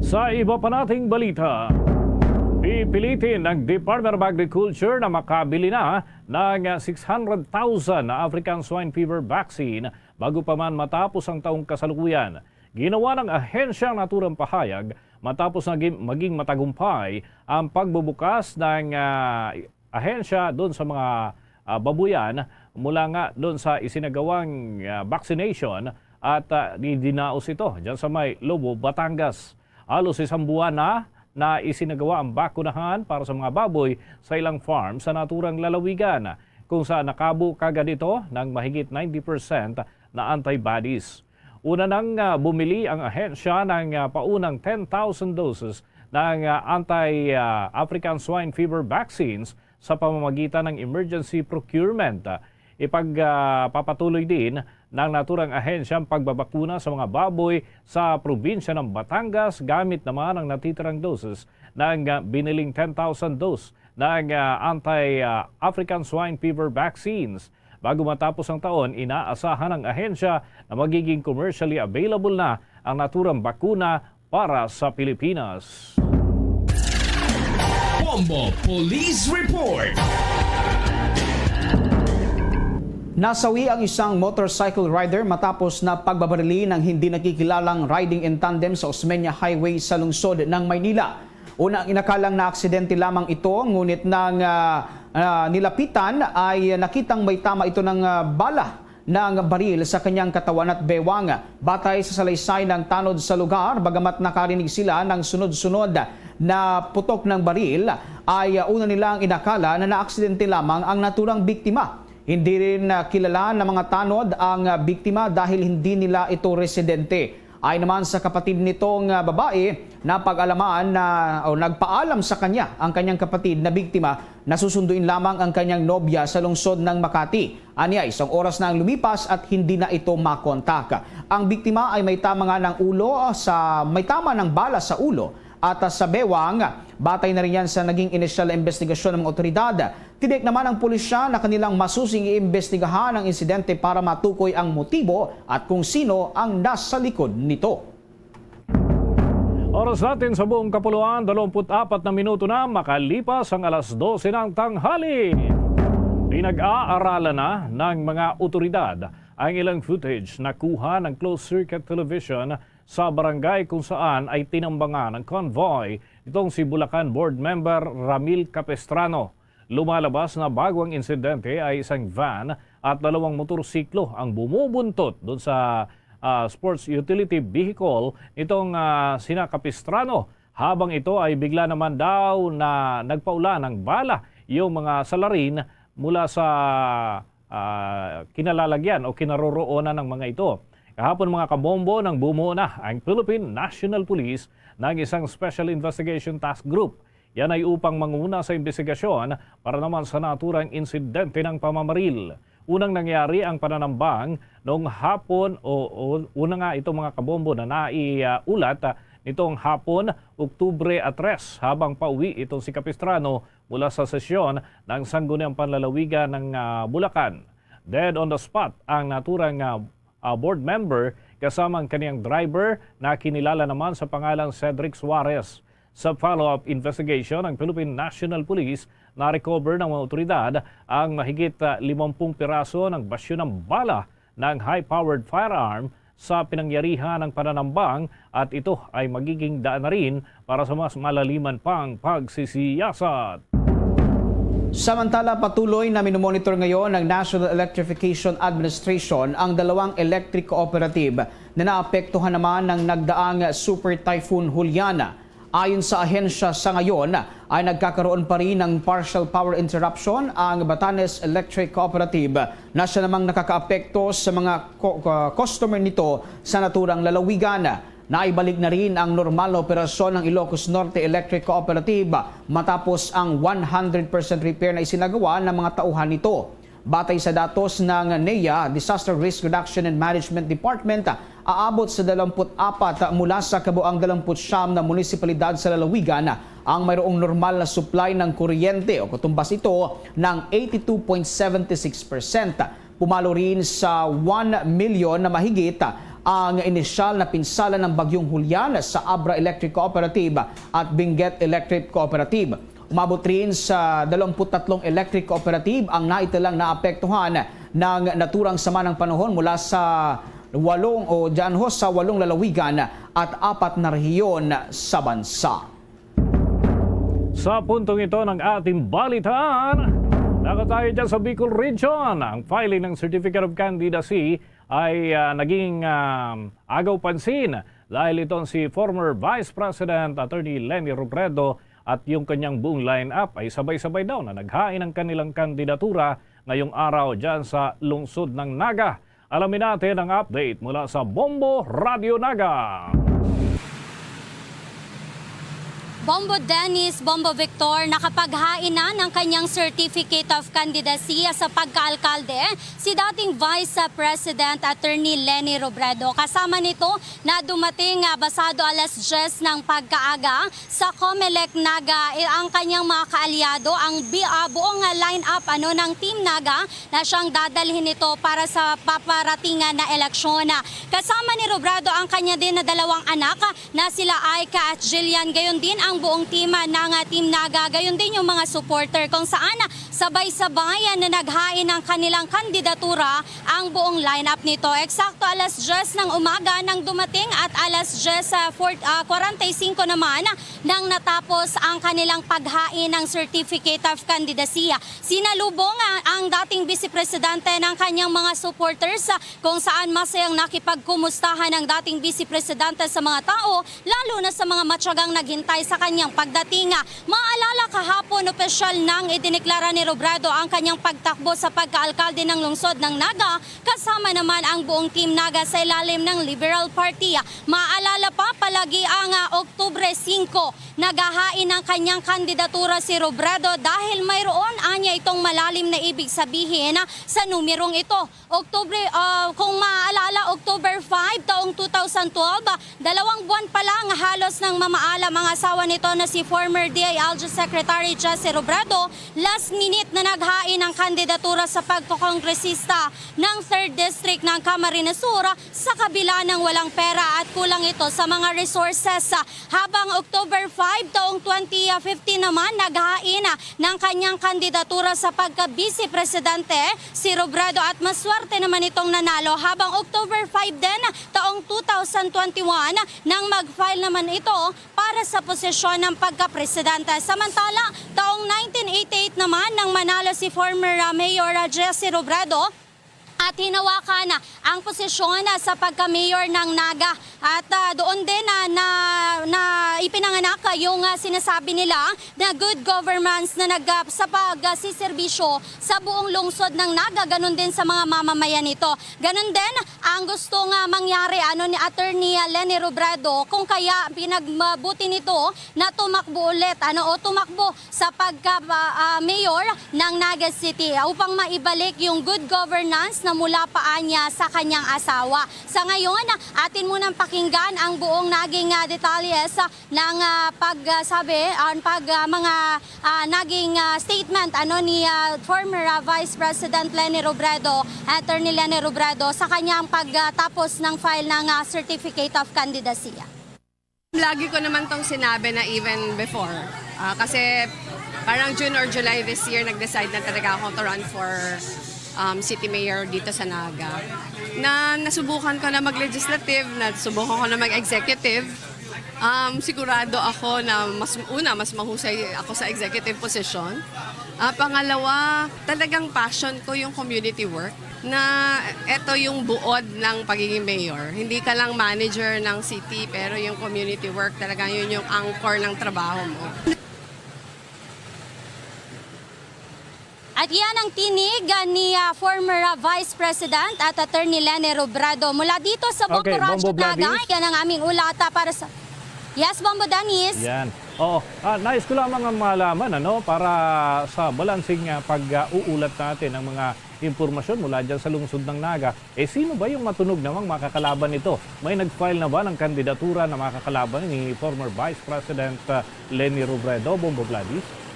Sa iba pa nating balita, pipilitin ng Department of Agriculture na makabili na ng six hundred thousand na African Swine Fever Vaccine bago pa man matapos ang taong kasalukuyan. Ginawa ng ahensya ang naturang pahayag matapos naging, maging matagumpay ang pagbubukas ng, ah, ahensya doon sa mga, ah, babuyan mula nga doon sa isinagawang, ah, vaccination at, ah, di-, dinaos ito dyan sa may Lobo, Batangas. Halos isang buwan na na isinagawa ang bakunahan para sa mga baboy sa ilang farm sa naturang lalawigan, kung saan nakabo kagad ito ng mahigit ninety percent na antibodies. Una nang, ah, bumili ang ahensya ng, ah, paunang ten thousand doses ng, ah, anti, ah, African Swine Fever vaccines sa pamamagitan ng emergency procurement. Ipag, ah, papatuloy din ng naturang ahensya ang pagbabakuna sa mga baboy sa probinsya ng Batangas gamit naman ang natitirang doses ng, ah, biniling ten thousand dose ng, ah, anti, ah, African Swine Fever vaccines. Bago matapos ang taon, inaasahan ng ahensya na magiging commercially available na ang naturang bakuna para sa Pilipinas. Bombo Police Report. Nasawi ang isang motorcycle rider matapos na pagbabarili ng hindi nakikilalang riding in tandem sa Osmeña Highway sa lungsod ng Maynila. Una, ang inakalang na aksidente lamang ito, ngunit nang, ah, ah, nilapitan ay nakitang may tama ito ng, ah, bala ng baril sa kanyang katawan at bewang. Batay sa salaysay ng tanod sa lugar, bagamat nakarinig sila ng sunod-sunod na putok ng baril, ay, ah, una nilang inakala na naaksidente lamang ang naturang biktima. Hindi rin, ah, kilala ng mga tanod ang, ah, biktima dahil hindi nila ito residente. Ayon naman sa kapatid nitong, ah, babae, napag-alaman na, o nagpaalam sa kanya ang kanyang kapatid na biktima na susunduin lamang ang kanyang nobya sa lungsod ng Makati. Anya, isang oras na ang lumipas at hindi na ito makontak. Ang biktima ay may tama nga ng ulo sa, may tama ng bala sa ulo at, ah, sa bewang. Batay na rin yan sa naging inisyal na investigasyon ng mga otoridad. Tinik naman ang pulisya na kanilang masusing iimbestigahan ang insidente para matukoy ang motibo at kung sino ang nasa likod nito. Oras natin sa buong kapuluan, dalawampu't apat na minuto na makalipas ang alas dose ng tanghali. Pinag-aaralan na ng mga otoridad ang ilang footage na kuha ng closed-circuit television sa barangay kung saan ay tinambangan ng convoy itong si Bulacan Board Member Ramil Capistrano. Lumalabas na bago ang insidente ay isang van at dalawang motorsiklo ang bumubuntot doon sa, ah, sports utility vehicle nitong, ah, sina Capistrano, habang ito ay bigla naman daw na nagpaula ng bala yung mga salarin mula sa, ah, kinalalagyan o kinaroroonan ng mga ito. Kahapon, mga kabombo, nang bumuo na ang Philippine National Police ng isang Special Investigation Task Group. Yan ay upang manguna sa imbestigasyon para naman sa naturang insidente ng pamamaril. Unang nangyari ang pananambang noong hapon o, o una nga ito, mga kabombo, na naiulat, ah, nitong hapon, Oktubre a tres, habang pauwi itong si Capistrano mula sa sesyon ng Sangguniang Panlalawigan ng, ah, Bulacan. Dead on the spot ang naturang, ah, ah, board member kasama ang kaniyang driver na kinilala naman sa pangalang Cedric Suarez. Sa follow-up investigation ng Philippine National Police, na-recover ng mga otoridad ang mahigit, ah, limampung piraso ng basyo ng bala ng high-powered firearm sa pinangyarihan ng pananambang, at ito ay magiging daan na rin para sa mas malaliman pang pagsisiyasat. Samantala, patuloy na minomonitor ngayon ng National Electrification Administration ang dalawang electric cooperative na naapektuhan naman ng nagdaang Super Typhoon Julian. Ayon sa ahensya, sa ngayon ay nagkakaroon pa rin ng partial power interruption ang Batanes Electric Cooperative, na siya namang nakakaapekto sa mga ko-, uh, customer nito sa naturang lalawigan. Naibalik na rin ang normal na operasyon ng Ilocos Norte Electric Cooperative matapos ang one hundred percent repair na isinagawa ng mga tauhan nito. Batay sa datos ng NEA, Disaster Risk Reduction and Management Department, aabot sa dalawampu't apat mula sa kabuang dalawampu't siyam na munisipalidad sa lalawigan ang mayroong normal na supply ng kuryente o katumbas ito ng eighty-two point seven six percent. Pumalo rin sa one million na mahigit ang inisyal na pinsala ng Bagyong Julian sa Abra Electric Cooperative at Benguet Electric Cooperative. Umabot rin sa dalawampu't tatlong electric cooperative ang naitalang naapektuhan ng naturang sama ng panahon mula sa walong o dyan ho sa walong lalawigan at apat na rehiyon sa bansa. Sa puntong ito ng ating balitaan, nako tayo dyan sa Bicol Region. Ang filing ng Certificate of Candidacy ay, ah, naging, ah, agaw pansin dahil itong si former Vice President Attorney Leni Robredo at yung kanyang buong lineup ay sabay-sabay daw na naghain ng kanilang kandidatura ngayong araw dyan sa lungsod ng Naga. Alamin natin ang update mula sa Bombo Radyo Naga. Bombo Dennis, Bombo Victor, nakapaghain na ng kanyang Certificate of Candidacy sa pagkaalkalde si dating Vice President Attorney Leni Robredo. Kasama nito na dumating, ah, pasado alas diyes ng pagkaaga sa Comelec Naga, eh, ang kanyang mga kaalyado, ang bi-, ah, buong, ah, lineup, ano, ng Team Naga na siyang dadalhin nito para sa paparatingan na eleksyon. Kasama ni Robredo ang kanya din na dalawang anak, na sila Aika at Jillian, gayon din ang buong team ng, ah, Team Naga, gayon din yung mga supporter, kung saan, ah, sabay-sabay, ah, na naghain ng kanilang kandidatura ang buong lineup nito. Eksakto alas diyes ng umaga nang dumating at alas diyes, ah, for-, ah, kwarenta y singko naman nang natapos ang kanilang paghain ng Certificate of Candidacy. Sinalubong, ah, ang dating Vice Presidente ng kanyang mga supporters, ah, kung saan masayang nakipagkumustahan ang dating Vice Presidente sa mga tao, lalo na sa mga matyagang naghintay sa kanyang pagdating. Maalala, kahapon, Opisyal nang idineklara ni Robredo ang kanyang pagtakbo sa pagkaalkalde ng lungsod ng Naga, kasama naman ang buong Team Naga sa ilalim ng Liberal Party. Maalala pa, palagi ang, ah, Oktubre singko, naghahain ng kanyang kandidatura si Robredo dahil mayroon anya itong malalim na ibig sabihin, ah, sa numerong ito. Oktubre, ah, kung maaalala, October five, taong two thousand twelve, ah, dalawang buwan pa lang, halos nang mamaalam ang asawa nito na si former D I L G Secretary Jesse Robredo, last minute na naghain ang kandidatura sa pagkokongresista ng Third District ng Camarines Sur sa kabila ng walang pera at kulang ito sa mga resources. Habang October five, taong twenty fifteen naman, naghain, ah, ng kanyang kandidatura sa pagka-vice presidente si Robredo at maswerte naman itong nanalo, habang October five din, taong two thousand twenty-one, nang mag-file naman ito para sa posisyon ng pagkapresidente. Samantala, taong nineteen eighty-eight naman nang manalo si former, ah, Mayor, ah, Jesse Robredo at hinawakan ang posisyon, ah, sa pagka-mayor ng Naga. At, ah, doon din, ah, na, na ipinanganak, ah, yung, ah, sinasabi nila na good governance na nag, ah, sa pagsiserbisyo sa buong lungsod ng Naga, ganun din sa mga mamamayan nito. Ganun din ang gusto nga mangyari, ano, ni Attorney, ah, Leni Robredo, kung kaya pinagmabuti nito na tumakbo ulit, ano, o tumakbo sa pagka, ah, ah, mayor ng Naga City upang maibalik yung good governance na mula pa anya sa kanyang asawa. Sa ngayon, atin munang pakinggan ang buong naging, ah, detalye sa ng, ah, pagsabi, ang pag, ah, mga, ah, naging, ah, statement, ano, ni, ah, former, ah, Vice President Leni Robredo, Attorney Leni Robredo, sa kanyang pagtapos ng file ng, ah, Certificate of Candidacy. Lagi ko naman tong sinabi na even before. Ah, kasi parang June or July this year, nag-decide na talaga ako to run for, um, city mayor dito sa Naga. Na nasubukan ko na mag-legislative, nasubukan ko na mag-executive. Um, sigurado ako na mas, una, mas mahusay ako sa executive position. Ah, pangalawa, talagang passion ko yung community work. Na eto yung buod ng pagiging mayor. Hindi ka lang manager ng city, pero yung community work talaga, yun yung anchor ng trabaho mo. At yan ang tinig, ah, ni, ah, former, ah, Vice President at Attorney Leni Robredo. Mula dito sa Bongko Okay, Radyo Bombo Naga, Gladys. Yan ang aming ulata para sa... Yes, Bombo Dennis. Yan. Oo. Ah, nais ko lamang ang malaman, ano, para sa balansing, ah, pag-uulat natin ng mga impormasyon mula dyan sa lungsod ng Naga. Eh, sino ba yung matunog namang makakalaban nito? May nag-file na ba ng kandidatura na makakalaban ni former Vice President, ah, Leni Robredo, Bombo Gladys?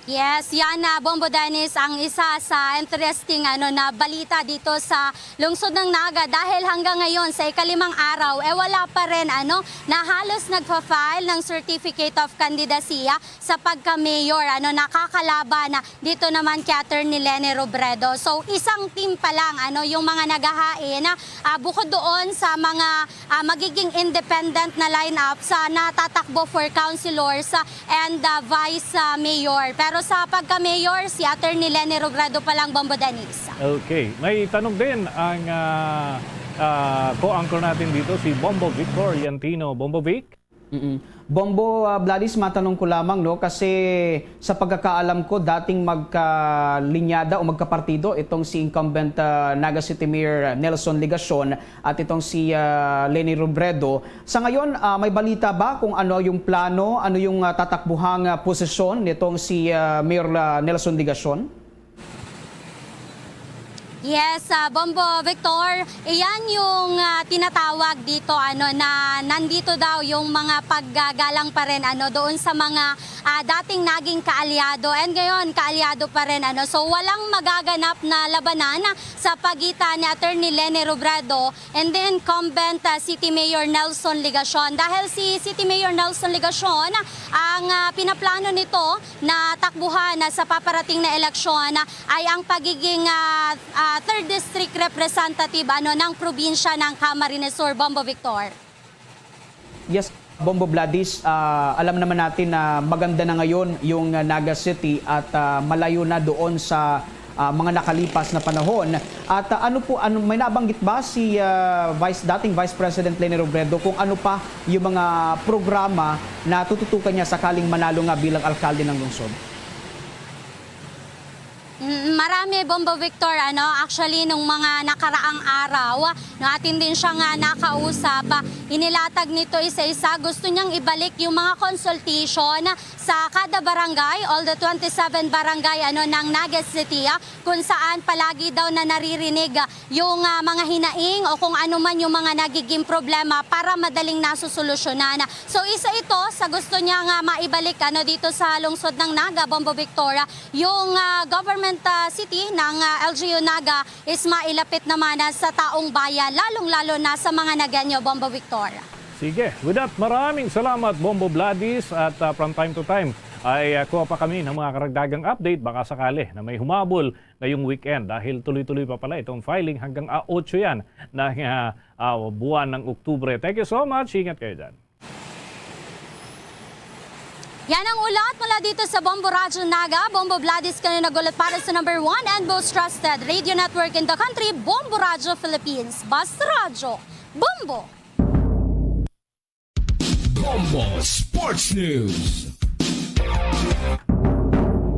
Yes, yan na, Bombo Dennis, ang isa sa interesting, ano, na balita dito sa lungsod ng Naga, dahil hanggang ngayon, sa ikalimang araw, eh, wala pa rin, ano, na halos nagfa-file ng Certificate of Candidacy sa pagka-mayor, ano, nakakalaban na dito naman kay Attorney Leni Robredo. So, isang team pa lang, ano, yung mga naghahain, ah, bukod doon sa mga, ah, magiging independent na lineup sa natatakbo for councilors, ah, and, ah, vice, ah, mayor. Pero sa pagka-mayor, si Attorney Leni Robredo pa lang, Bombo Dennis. Okay. May tanong din ang, ah, ah, co-anchor natin dito, si Bombo Victor Yantino. Bombo Vic? Mm. Bombo, ah, Gladys, matanong ko lamang, no, kasi sa pagkakaalam ko, dating magkalinyada o magkapartido itong si incumbent, ah, Naga City Mayor, ah, Nelson Legacion at itong si, ah, Leni Robredo. Sa ngayon, ah, may balita ba kung ano yung plano, ano yung, ah, tatakbuhang, ah, posisyon nitong si, ah, Mayor, ah, Nelson Legacion? Yes, ah, Bombo Victor, iyan yung, ah, tinatawag dito, ano, na nandito daw yung mga paggagalang pa rin, ano, doon sa mga, ah, dating naging kaalyado and ngayon kaalyado pa rin, ano. So, walang magaganap na labanan sa pagitan ni Attorney Leni Robredo and the incumbent, ah, City Mayor Nelson Legacion. Dahil si City Mayor Nelson Legacion, ang, ah, pinaplano nito na takbuhan, ah, sa paparating na eleksyon, ah, ay ang pagiging, ah, ah, third district representative, ano, ng probinsya ng Camarines Sur, Bombo Victor. Yes, Bombo Gladys, ah, alam naman natin na maganda na ngayon yung, ah, Naga City at, ah, malayo na doon sa, ah, mga nakalipas na panahon. At, ah, ano po, ano, may nabanggit ba si, ah, Vice, dating Vice President Leni Robredo kung ano pa yung mga programa na tututukan niya sakaling manalo nga bilang alkalde ng lungsod? Mm, marami, Bombo Victor, ano, actually, nung mga nakaraang araw, no, atin din siya nga nakausap, ah, inilatag nito isa-isa. Gusto niyang ibalik yung mga consultation sa kada barangay, all the twenty-seven barangay, ano, ng Naga City, ah, kung saan palagi daw na naririnig, ah, yung, ah, mga hinaing o kung ano man yung mga nagiging problema para madaling nasusolusyonan. So, isa ito sa gusto niya nga maibalik, ano, dito sa lungsod ng Naga, Bombo Victor, ah, yung, ah, government, ah, city ng, ah, L G U Naga is mailapit naman, ah, sa taong bayan, lalong-lalo na sa mga Nagueño, Bombo Victor. Sige. With that, maraming salamat, Bombo Vladis. At, ah, from time to time, ay, ah, kuha pa kami ng mga karagdagang update. Baka sakali na may humabol ngayong weekend dahil tuloy-tuloy pa pala itong filing hanggang, ah, otso yan ng, ah, ah, buwan ng Oktubre. Thank you so much. Ingat kayo dyan. Yan ang ulat mula dito sa Bombo Radyo Naga. Bombo Vladis kayo nagulat para sa number one and most trusted radio network in the country, Bombo Radyo Philippines. Basta Radyo, Bombo! Bombo Sports News.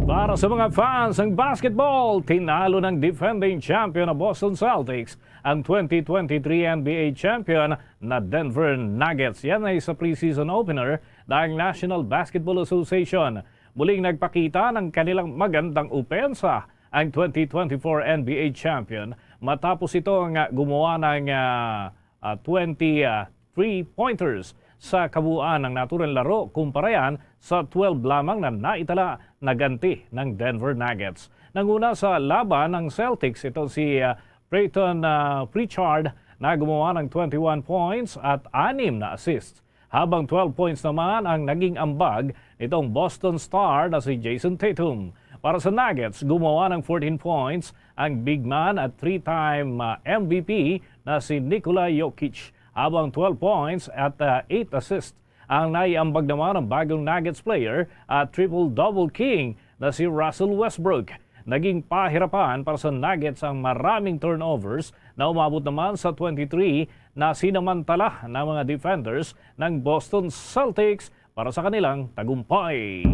Para sa mga fans ng basketball, tinalo ng defending champion na Boston Celtics ang twenty twenty-three N B A champion na Denver Nuggets. Yan ay sa preseason opener ng National Basketball Association. Muling nagpakita ng kanilang magandang opensa ang twenty twenty-four N B A champion matapos ito nga gumawa ng, ah, ah, twenty, ah, three-pointers sa kabuuan ng naturang laro kumpara yan sa twelve lamang na naitala na ganti ng Denver Nuggets. Nanguna sa laban ng Celtics, ito si, ah, Payton, ah, Pritchard na gumawa ng twenty-one points at anim na assists, habang twelve points naman ang naging ambag nitong Boston star na si Jayson Tatum. Para sa Nuggets, gumawa ng fourteen points ang big man at three-time, ah, M V P na si Nikola Jokic, habang twelve points at, ah, eight assists ang naiambag naman ng bagong Nuggets player at triple-double king na si Russell Westbrook. Naging pahirapan para sa Nuggets ang maraming turnovers na umabot naman sa twenty-three na sinamantala ng mga defenders ng Boston Celtics para sa kanilang tagumpay.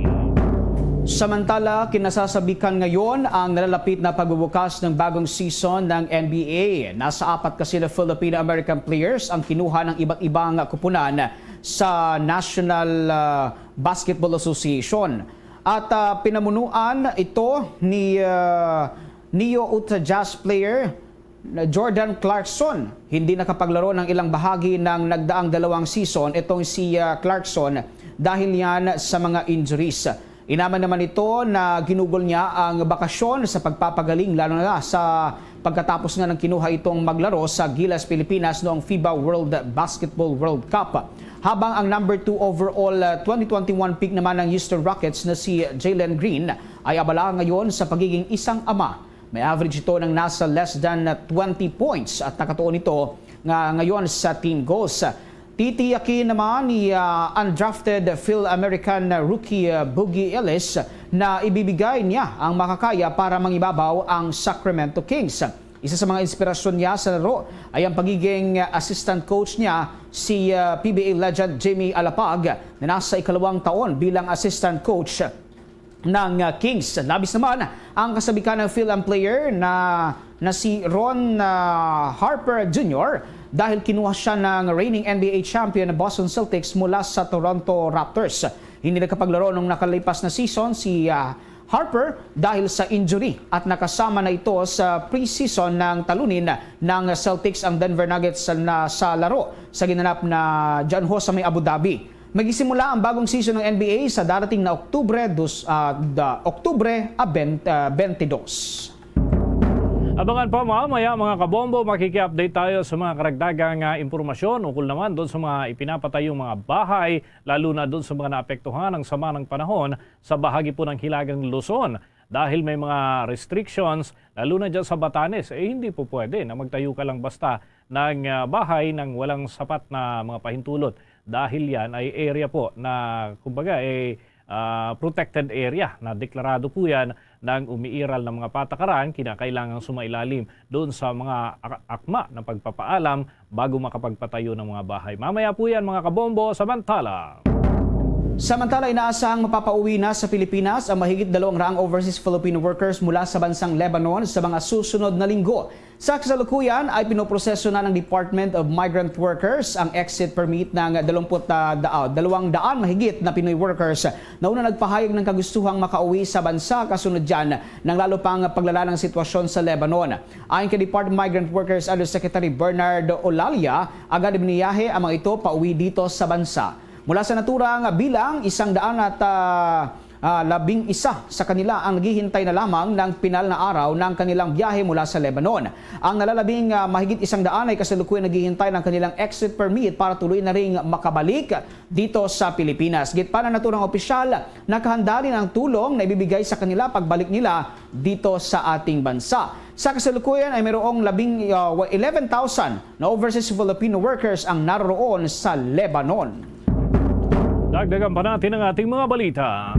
Samantala, kinasasabikan ngayon ang nalalapit na pagbubukas ng bagong season ng N B A. Nasa apat kasi na Filipino-American players ang kinuha ng iba't ibang koponan sa National, ah, Basketball Association. At, ah, pinamunuan ito ni, ah, Neo Utah Jazz player na Jordan Clarkson. Hindi nakapaglaro ng ilang bahagi ng nagdaang dalawang season itong si, ah, Clarkson dahil yan sa mga injuries. Inaman naman ito na ginugol niya ang bakasyon sa pagpapagaling, lalo na sa pagkatapos nga ng kinuha itong maglaro sa Gilas, Pilipinas noong FIBA World Basketball World Cup. Habang ang number two overall, ah, twenty twenty-one pick naman ng Houston Rockets na si Jalen Green ay abala ngayon sa pagiging isang ama. May average ito ng nasa less than twenty points at nakatuon ito nga ngayon sa team goals. Titiyakin naman ni, ah, undrafted Phil American rookie, ah, Boogie Ellis na ibibigay niya ang makakaya para mangibabaw ang Sacramento Kings. Isa sa mga inspirasyon niya sa laro ay ang pagiging assistant coach niya, si, ah, P B A legend Jimmy Alapag, na nasa ikalawang taon bilang assistant coach ng, ah, Kings. Labis naman ang kasabikan ng Phil-Am player na, na si Ron, ah, Harper Junior dahil kinuha siya ng reigning N B A champion na Boston Celtics mula sa Toronto Raptors. Hindi nakapaglaro nung nakalipas na season si, ah, Harper dahil sa injury at nakasama na ito sa preseason ng talunin ng Celtics ang Denver Nuggets na sa laro sa ginanap na dyan ho sa may Abu Dhabi. Magsisimula ang bagong season ng N B A sa darating na Oktubre dos, ah, da, Oktubre, ah, ben-, ah, twenty-two. Abangan pa mamaya, mga kabombo, makiki-update tayo sa mga karagdagang, ah, impormasyon ukol naman doon sa mga ipinapatayong mga bahay, lalo na doon sa mga naapektuhan ng sama ng panahon sa bahagi po ng Hilagang Luzon. Dahil may mga restrictions, lalo na dyan sa Batanes, eh, hindi po pwede na magtayo ka lang basta ng, ah, bahay nang walang sapat na mga pahintulot. Dahil yan ay area po na, kumbaga, eh, ah, protected area na deklarado po yan ng umiiral na mga patakaran, kinakailangang sumailalim doon sa mga ak-, akma na pagpapaalam bago makapagpatayo ng mga bahay. Mamaya po yan, mga kabombo. Samantala, Samantala, inaasahang mapapauwi na sa Pilipinas ang mahigit dalawang raang overseas Filipino workers mula sa bansang Lebanon sa mga susunod na linggo. Sa kasalukuyan ay pinoproseso na ng Department of Migrant Workers ang exit permit ng dalawang da-, ah, dalawang daan mahigit na Pinoy workers na una nagpahayag ng kagustuhang makauwi sa bansa kasunod dyan ng lalo pang paglala ng sitwasyon sa Lebanon. Ayon kay Department of Migrant Workers Undersecretary Bernard Olalia, agad biniyahe ang mga ito pauwi dito sa bansa. Mula sa naturang bilang, isang daan at, ah, ah, labing isa sa kanila ang naghihintay na lamang ng pinal na araw ng kanilang biyahe mula sa Lebanon. Ang nalalabing, ah, mahigit isang daan ay kasalukuyan naghihintay ng kanilang exit permit para tuloy na ring makabalik dito sa Pilipinas. Git pa ng naturang opisyal, nakahanda rin ang tulong na ibibigay sa kanila pagbalik nila dito sa ating bansa. Sa kasalukuyan ay mayroong labing, ah, eleven thousand na overseas Filipino workers ang naroroon sa Lebanon. Dagdagan pa natin ang ating mga balita.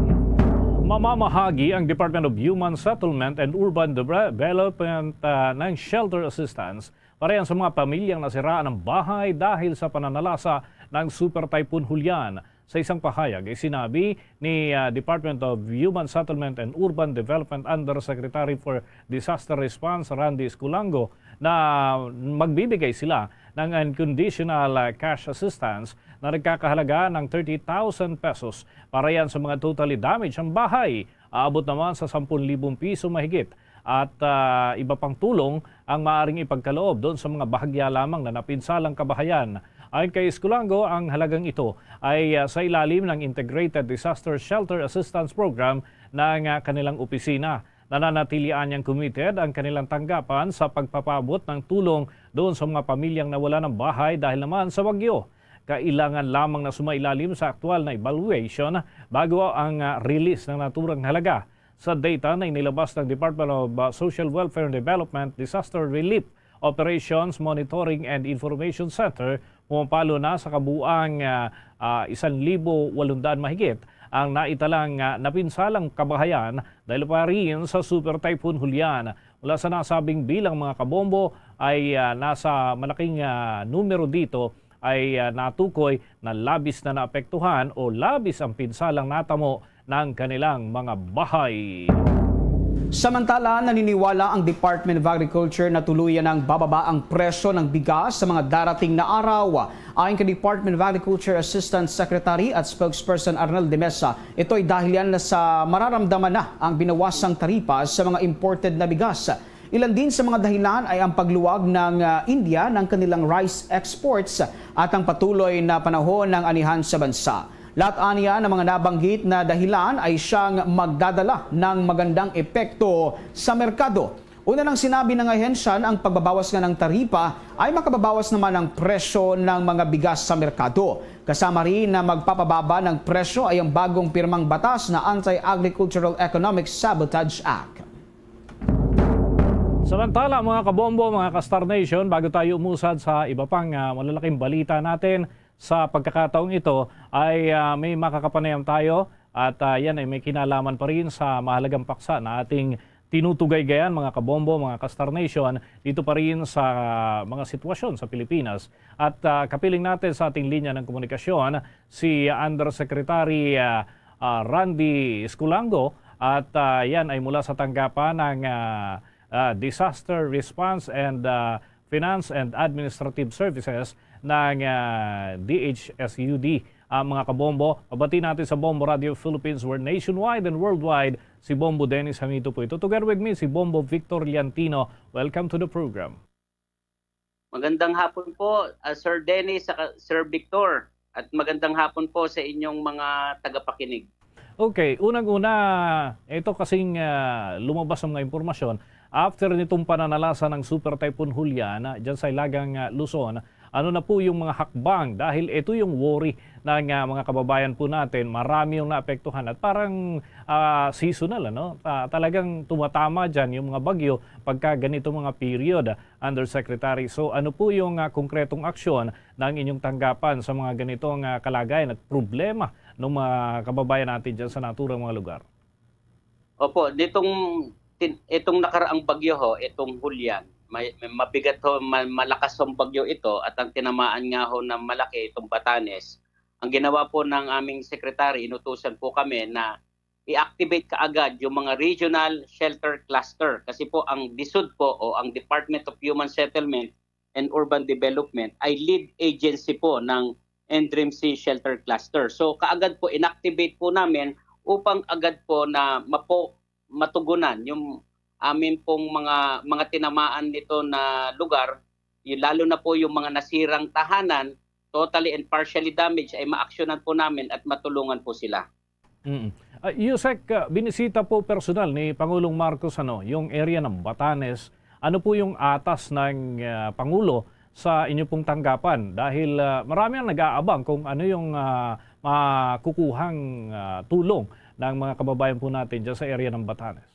Mamamahagi ang Department of Human Settlement and Urban Development, ah, ng shelter assistance para yan sa mga pamilyang nasiraan ng bahay dahil sa pananalasa ng Super Typhoon Julian. Sa isang pahayag, isinabi ni, ah, Department of Human Settlement and Urban Development Undersecretary for Disaster Response, Randy Esculango, na magbibigay sila ng unconditional, ah, cash assistance na nagkakahalaga ng thirty thousand pesos para yan sa mga totally damaged ang bahay. Aabot naman sa sampung libong piso mahigit. At, ah, iba pang tulong ang maaring ipagkaloob doon sa mga bahagya lamang na napinsalang kabahayan. Ayon kay Esculango, ang halagang ito ay, ah, sa ilalim ng Integrated Disaster Shelter Assistance Program ng, ah, kanilang opisina. Nananatili anyang committed ang kanilang tanggapan sa pagpapaabot ng tulong doon sa mga pamilyang nawala ng bahay dahil naman sa bagyo. Kailangan lamang na sumailalim sa aktual na evaluation bago ang, ah, release ng naturang halaga. Sa data na inilabas ng Department of, ah, Social Welfare and Development, Disaster Relief Operations Monitoring and Information Center, pumapalo na sa kabuang, ah, ah, isang libo walong daan mahigit ang naitalang, ah, napinsalang kabahayan dahil pa rin sa Super Typhoon Julian. Mula sa nasabing bilang, mga kabombo, ay, ah, nasa malaking, ah, numero dito ay, ah, natukoy na labis na naapektuhan o labis ang pinsalang natamo ng kanilang mga bahay. Samantala, naniniwala ang Department of Agriculture na tuluyan nang bababa ang presyo ng bigas sa mga darating na araw. Ayon kay Department of Agriculture Assistant Secretary at Spokesperson Arnel de Mesa, ito ay dahil yan sa mararamdaman na ang binawasang taripa sa mga imported na bigas. Ilan din sa mga dahilan ay ang pagluwag ng, ah, India ng kanilang rice exports at ang patuloy na panahon ng anihan sa bansa. Lahat aniya ng mga nabanggit na dahilan ay siyang magdadala ng magandang epekto sa merkado. Una nang sinabi ng ahensya na ang pagbabawas nga ng taripa ay makababawas naman ang presyo ng mga bigas sa merkado. Kasama rin na magpapababa ng presyo ay ang bagong pirmang batas na Anti-Agricultural Economic Sabotage Act. Samantala, mga kabombo, mga ka-Star Nation, bago tayo umusad sa iba pang, ah, malalaking balita natin sa pagkakataong ito, ay, ah, may makakapanayam tayo at, ah, yan ay may kinalaman pa rin sa mahalagang paksa na ating tinutugaygayan, mga kabombo, mga ka-Star Nation, dito pa rin sa mga sitwasyon sa Pilipinas. At, ah, kapiling natin sa ating linya ng komunikasyon si Undersecretary, ah, ah, Randy Esculango, at, ah, yan ay mula sa tanggapan ng, ah, ah, Disaster Response and, ah, Finance and Administrative Services ng, ah, D H S U D. Ah, mga kabombo, pabati natin sa Bombo Radio Philippines, where nationwide and worldwide, si Bombo Dennis Hamito po ito. Together with me, si Bombo Victor Liantino. Welcome to the program. Magandang hapon po, ah, Sir Dennis, saka Sir Victor, at magandang hapon po sa inyong mga tagapakinig. Okay, unang-una, ito kasing, ah, lumabas ang mga impormasyon, after nitong pananalasa ng Super Typhoon Julian, ah, dyan sa Ilagang, ah, Luzon, ano na po yung mga hakbang? Dahil ito yung worry ng, ah, mga kababayan po natin, marami yung naapektuhan at parang, ah, seasonal, ano? Ah, talagang tumatama dyan yung mga bagyo pagka ganito mga period, ah, Undersecretary. So, ano po yung, ah, konkretong aksyon ng inyong tanggapan sa mga ganitong, ah, kalagayan at problema ng mga kababayan natin dyan sa naturang mga lugar? Opo, nitong tin- itong nakaraang bagyo ho, itong Julian, may, may mabigat ho, ma- malakas ang bagyo ito, at ang tinamaan nga ho na malaki itong Batanes. Ang ginawa po ng aming secretary, inutusan po kami na i-activate kaagad yung mga regional shelter cluster, kasi po ang DSUD po o ang Department of Human Settlement and Urban Development ay lead agency po ng N D R I M C Shelter Cluster. So kaagad po inactivate po namin upang agad po na mapo matugunan yung amin pong mga mga tinamaan nito na lugar, y- lalo na po yung mga nasirang tahanan, totally and partially damaged, ay maaksyonan po namin at matulungan po sila. Mm. Uh, Yusek, uh, binisita po personal ni Pangulong Marcos ano, yung area ng Batanes. Ano po yung atas ng uh, Pangulo sa inyo pong tanggapan? Dahil uh, marami ang nag-aabang kung ano yung uh, makukuhang uh, tulong ng mga kababayan po natin dyan sa area ng Batanes.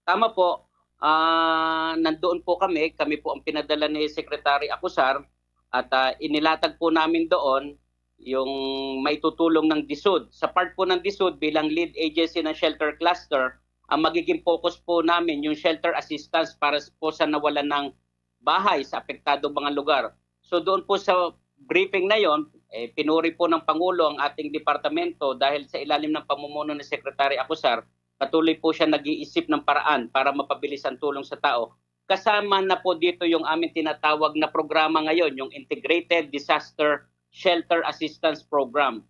Tama po, uh, nandoon po kami, kami po ang pinadala ni Secretary Acosar, at uh, inilatag po namin doon yung may tutulong ng DSUD. Sa part po ng DSUD bilang lead agency ng shelter cluster, ang magiging focus po namin yung shelter assistance para po sa nawalan ng bahay sa apektadong mga lugar. So doon po sa briefing na yon, eh, pinuri po ng Pangulo ang ating departamento dahil sa ilalim ng pamumuno ni Secretary Acosar, patuloy po siya nag-iisip ng paraan para mapabilis ang tulong sa tao. Kasama na po dito yung aming tinatawag na programa ngayon, yung Integrated Disaster Shelter Assistance Program.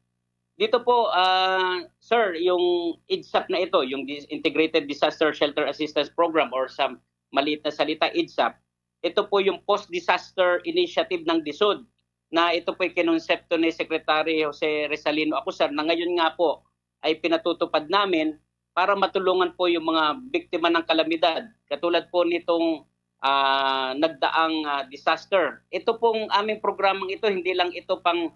Dito po, ah, sir, yung IDSAP na ito, yung Dis- Integrated Disaster Shelter Assistance Program, or sa maliit na salita, IDSAP, ito po yung post-disaster initiative ng DSUD, na ito po yung kinonsepto ni Secretary Jose Rizalino Acosar, na ngayon nga po ay pinatutupad namin para matulungan po yung mga biktima ng kalamidad. Katulad po nitong ah, nagdaang ah, disaster. Ito pong aming programang ito, hindi lang ito pang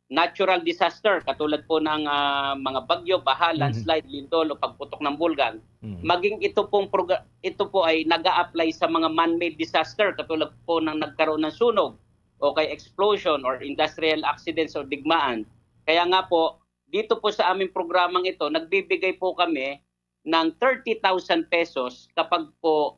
natural disaster katulad po ng ah, mga bagyo, baha, Mhm. Landslide, lindol o pagputok ng bulkan. Mhm. Maging ito pong progra- ito po ay nag-a-apply sa mga man-made disaster katulad po ng nagkaroon ng sunog o kay explosion or industrial accidents o digmaan. Kaya nga po, dito po sa aming programang ito, nagbibigay po kami ng thirty thousand pesos kapag po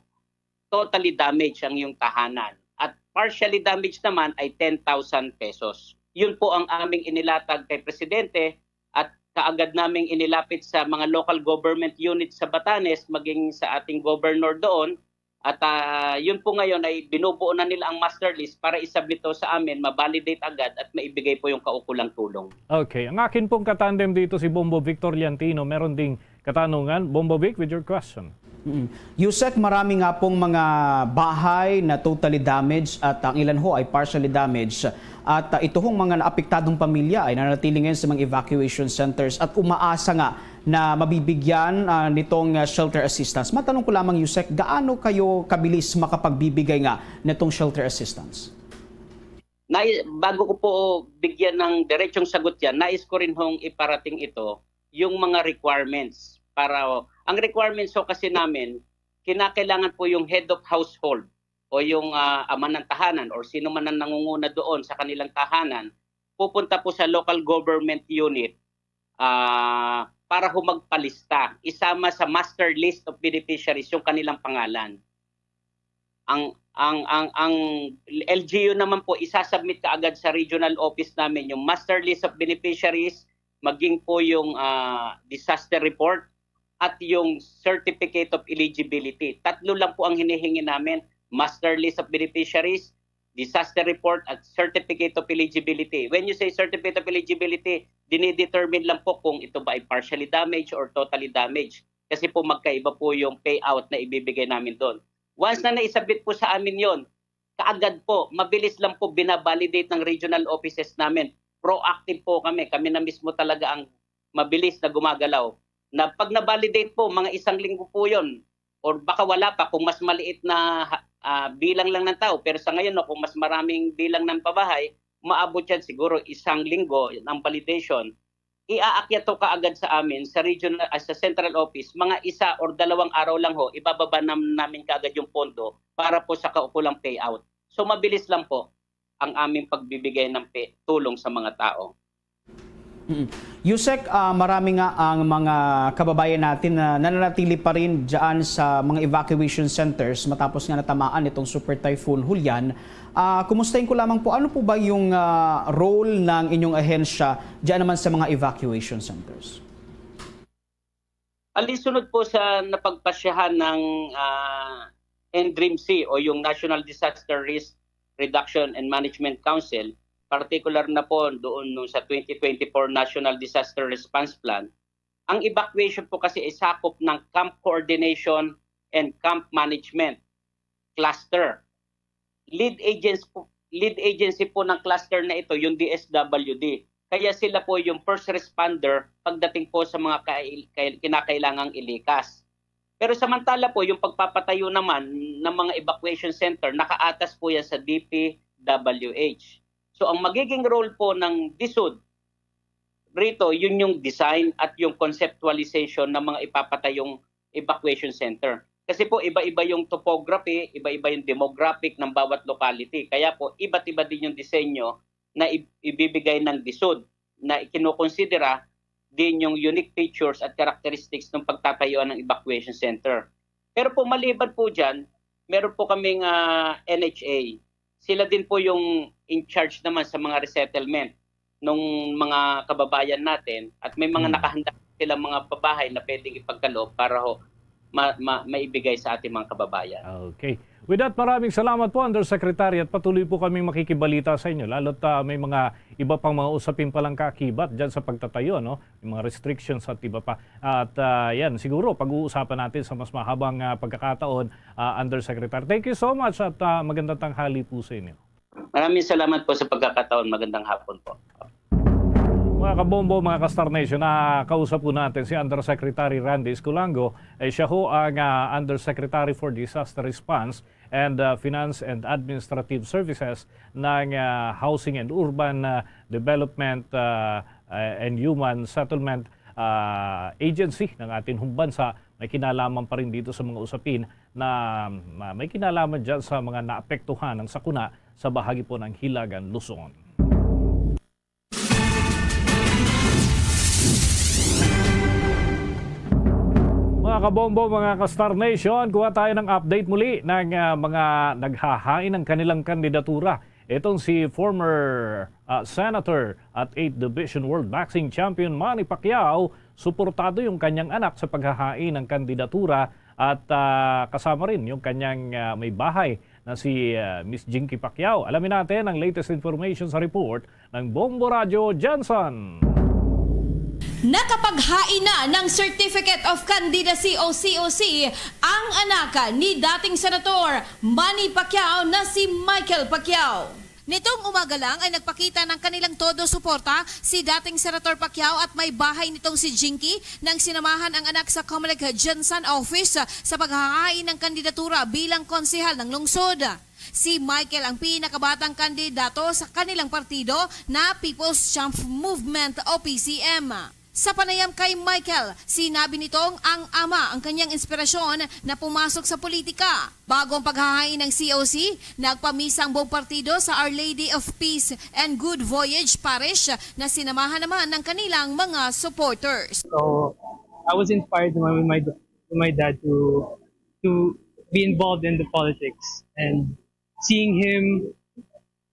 totally damaged ang iyong tahanan. At partially damaged naman ay ten thousand pesos. Yun po ang aming inilatag kay Presidente at kaagad naming inilapit sa mga local government unit sa Batanes, maging sa ating governor doon. At ah, yun po ngayon ay binubuo na nila ang master list para isubmit to sa amin, ma-validate agad at maibigay po yung kaukulang tulong. Okay. Ang akin pong katandem dito si Bombo Victor Liantino. Meron ding katanungan. Bombo Vic, with your question. Mm. Yusek, marami nga pong mga bahay na totally damaged at ang ilan ho ay partially damaged. At uh, ito hong mga naapektadong pamilya ay nanatili ngayon sa mga evacuation centers at umaasa nga na mabibigyan uh, nitong uh, shelter assistance. Matanong ko lamang, Yusek, gaano kayo kabilis makapagbibigay nga nitong shelter assistance? Nai, bago ko po bigyan ng diretsong sagot yan, nais ko rin hong iparating ito, yung mga requirements. Para, ang requirements ho kasi namin, kinakailangan po yung head of household o yung ah, ama ng tahanan or sino man ang nangunguna doon sa kanilang tahanan, pupunta po sa local government unit ah, para ho magpalista, isama sa master list of beneficiaries yung kanilang pangalan. Ang ang ang ang L G U naman po, isasubmit kaagad sa regional office namin yung master list of beneficiaries, maging po yung ah, disaster report at yung certificate of eligibility. Tatlo lang po ang hinihingi namin, master list of beneficiaries, disaster report, at certificate of eligibility. When you say certificate of eligibility, dinidetermine lang po kung ito ba ay partially damaged or totally damaged. Kasi po magkaiba po yung payout na ibibigay namin doon. Once na naisubmit po sa amin yon, kaagad po, mabilis lang po binabalidate ng regional offices namin. Proactive po kami. Kami na mismo talaga ang mabilis na gumagalaw. Na pag na-validate po, mga isang linggo po yon. Or baka wala pa kung mas maliit na ah, bilang lang ng tao. Pero sa ngayon, no, kung mas maraming bilang ng pabahay, maabot yan siguro isang linggo ng validation. Iaakyat to kaagad sa amin sa regional ah, sa central office, mga isa or dalawang araw lang ho, ibababa nam- namin kaagad yung pondo para po sa kaukulang payout. So mabilis lang po ang aming pagbibigay ng pay- tulong sa mga tao. Yusek, ah, marami nga ang mga kababayan natin na nananatili pa rin dyan sa mga evacuation centers matapos nga natamaan itong Super Typhoon Julian. Ah, kumustahin ko lamang po, ano po ba yung, ah, role ng inyong ahensya dyan naman sa mga evacuation centers? Alinsunod po sa napagpasyahan ng, ah, N D R I M C o yung National Disaster Risk Reduction and Management Council, partikular na po doon nung sa twenty twenty-four National Disaster Response Plan, ang evacuation po kasi ay sakop ng Camp Coordination and Camp Management Cluster. Lead agency po, lead agency po ng cluster na ito, yung D S W D. Kaya sila po yung first responder pagdating po sa mga kail- kail- kinakailangang ilikas. Pero samantala po, yung pagpapatayo naman ng mga evacuation center, nakaatas po yan sa D P W H. So, ang magiging role po ng DISUD rito, yun yung design at yung conceptualization ng mga ipapatayong evacuation center. Kasi po, iba-iba yung topography, iba-iba yung demographic ng bawat locality. Kaya po, iba't iba din yung disenyo na i- ibibigay ng DISUD na ikinukonsidera din yung unique features at characteristics ng pagtatayuan ng evacuation center. Pero po, maliban po dyan, meron po kaming, ah, N H A. Sila din po yung in charge naman sa mga resettlement ng mga kababayan natin, at may mga Hmm. nakahanda silang mga pabahay na pwedeng ipagkaloob para ho ma- ma- maibigay sa ating mga kababayan. Okay. With that, maraming salamat po, Undersecretary, at patuloy po kaming makikibalita sa inyo, lalo't ah, may mga iba pang mga usapin palang kaakibat dyan sa pagtatayo, no? Yung mga restrictions at iba pa. At ah, yan, siguro pag-uusapan natin sa mas mahabang ah, pagkakataon, ah, Undersecretary. Thank you so much at ah, magandang tanghali po sa inyo. Maraming salamat po sa pagkakataon. Magandang hapon po. Mga kabombo, mga ka-Star Nation, nakakausap po natin si Undersecretary Randy Esculango. Eh, siya ho ang ah, Undersecretary for Disaster Response and ah, Finance and Administrative Services ng ah, Housing and Urban ah, Development ah, eh, and Human Settlement ah, Agency ng ating bansa. May kinalaman pa rin dito sa mga usapin na ah, may kinalaman dyan sa mga naapektuhan ng sakuna sa bahagi po ng Hilagan, Luzon. Mga kabombo, mga ka-Star Nation, kuha tayo ng update muli ng ah, mga naghahain ng kanilang kandidatura. Itong si former ah, Senator at eighth Division World Boxing Champion Manny Pacquiao, suportado yung kanyang anak sa paghahain ng kandidatura at ah, kasama rin yung kanyang ah, may bahay na si ah, Miss Jinky Pacquiao. Alamin natin ang latest information sa report ng Bombo Radyo, Jensen. Nakapaghain na ng Certificate of Candidacy o C O C ang anak ni dating Senator Manny Pacquiao na si Michael Pacquiao. Nitong umaga lang ay nagpakita ng kanilang todo suporta si dating Senator Pacquiao at may bahay nitong si Jinky nang sinamahan ang anak sa Comelec Gensan Office sa paghahain ng kandidatura bilang konsehal ng lungsod. Si Michael ang pinakabatang kandidato sa kanilang partido na People's Champ Movement o P C M. Sa panayam kay Michael, sinabi nitong ang ama ang kanyang inspirasyon na pumasok sa politika. Bago ang paghahain ng C O C, nagpamisa ang buong partido sa Our Lady of Peace and Good Voyage Parish na sinamahan naman ng kanilang mga supporters. So I was inspired with my, with my dad to to be involved in the politics and seeing him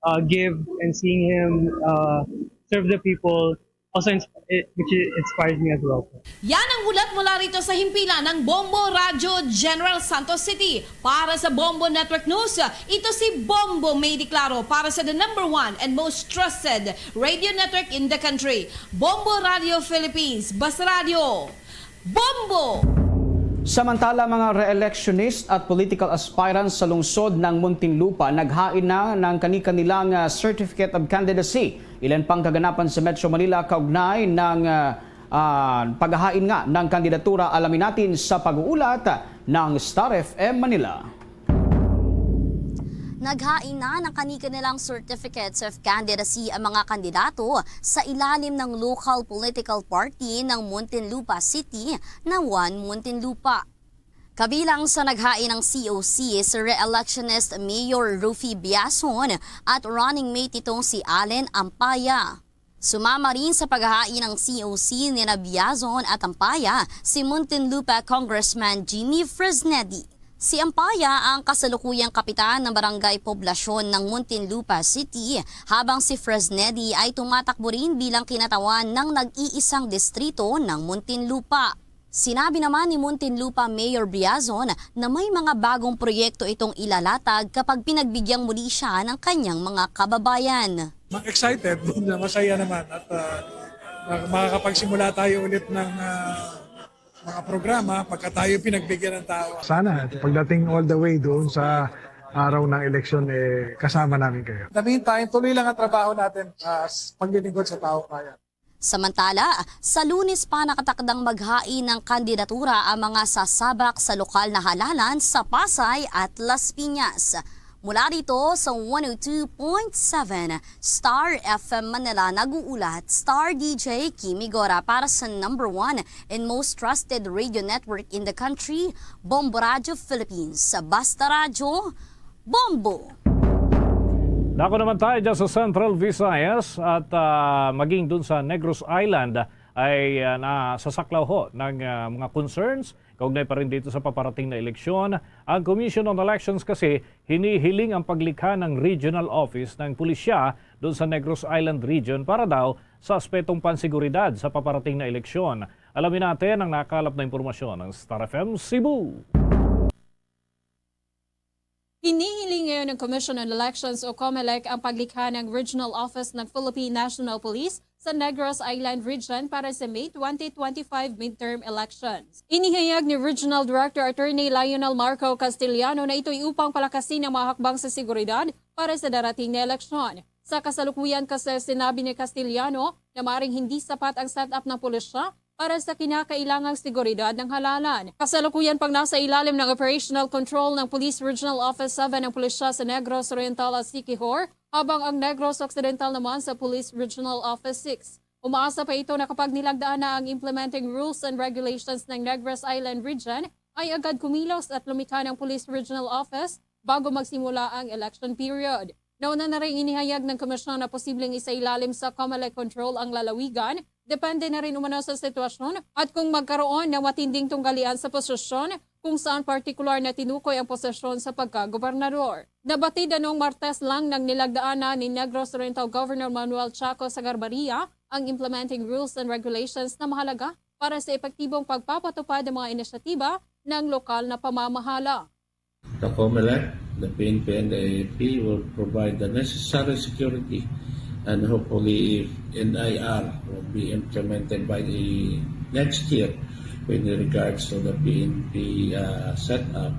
uh, give and seeing him uh, serve the people also insp- it, which i- inspires me as well. Yan ang ulat mula rito sa himpilan ng Bombo Radyo General Santos City. Para sa Bombo Network News, ito si Bombo May Di Claro para sa the number one and most trusted radio network in the country, Bombo Radio Philippines, Basta Radio, Bombo! Samantala, mga re-electionist at political aspirants sa lungsod ng Muntinlupa naghain na ng kani-kanilang ah, Certificate of Candidacy. Ilan pang kaganapan sa Metro Manila kaugnay ng ah, ah, paghahain nga ng kandidatura, alamin natin sa pag-uulat ng Star F M Manila. Naghain na ng kani-kanilang Certificates of Candidacy ang mga kandidato sa ilalim ng local political party ng Muntinlupa City na One Muntinlupa. Kabilang sa naghain ng C O C si re-electionist Mayor Rufy Biason at running mate nitong si Allen Ampaya. Sumama rin sa paghahain ng C O C ni Biazon at Ampaya si Muntinlupa Congressman Jimmy Fresnedi. Si Ampaya ang kasalukuyang kapitan ng barangay poblasyon ng Muntinlupa City, habang si Fresnedi ay tumatakbo rin bilang kinatawan ng nag-iisang distrito ng Muntinlupa. Sinabi naman ni Muntinlupa Mayor Biazon na may mga bagong proyekto itong ilalatag kapag pinagbigyan muli siya ng kanyang mga kababayan. Ma-, excited, masaya naman at, ah, mak-, makakapagsimula tayo ulit ng, ah, mga programa pagka tayo pinagbigyan ng tao. Sana, pagdating all the way doon sa araw ng eleksyon, eh, kasama namin kayo. In the meantime, tuloy lang ang trabaho natin, ah, s-, paglilingkod sa taong bayan. Samantala, sa Lunes pa nakatakdang maghain ng kandidatura ang mga sasabak sa lokal na halalan sa Pasay at Las Piñas. Mula dito sa one oh two point seven Star F M Manila, nag-uulat Star D J Kimi Gora para sa number one and most trusted radio network in the country, Bombo Radio Philippines. Basta Radyo, Bombo! Dako naman tayo dyan sa Central Visayas at, ah, maging dun sa Negros Island ay, ah, nasasaklaw ho ng, ah, mga concerns kaugnay pa rin dito sa paparating na eleksyon. Ang Commission on Elections kasi hinihiling ang paglikha ng regional office ng pulisya dun sa Negros Island region para daw sa aspetong pansiguridad sa paparating na eleksyon. Alamin natin ang nakalap na impormasyon ng Star F M Cebu. Hinihiling ngayon ng Commission on Elections o COMELEC ang paglikha ng Regional Office ng Philippine National Police sa Negros Island Region para sa May twenty twenty-five midterm elections. Inihayag ni Regional Director Attorney Lionel Marco Castellano na ito'y upang palakasin ang mga hakbang sa seguridad para sa darating na eleksyon. Sa kasalukuyan kasi, sinabi ni Castellano na maring hindi sapat ang setup ng pulisya para sa kinakailangang seguridad ng halalan. Kasalukuyan pang nasa ilalim ng operational control ng Police Regional Office seven ang pulisya sa Negros Oriental at Siquijor, habang ang Negros Occidental naman sa Police Regional Office six. Umaasa pa ito na kapag nilagdaan na ang implementing rules and regulations ng Negros Island Region, ay agad kumilos at lumikha ng Police Regional Office bago magsimula ang election period. Nauna na rin inihayag ng komisyon na posibleng isailalim sa COMELEC control ang lalawigan, depende na rin umano sa sitwasyon at kung magkaroon ng matinding tunggalian sa posisyon kung saan partikular na tinukoy ang posisyon sa pagkagobernador. Nabatid anong Martes lang nang nilagdaan na ni Negros Oriental Governor Manuel Chaco Sagarbaria ang implementing rules and regulations na mahalaga para sa epektibong pagpapatupad ng mga inisyatiba ng lokal na pamamahala. The COMELEC, the P N P, and the A F P will provide the necessary security, and hopefully, if N I R will be implemented by the next year with regards to the P N P, uh, setup,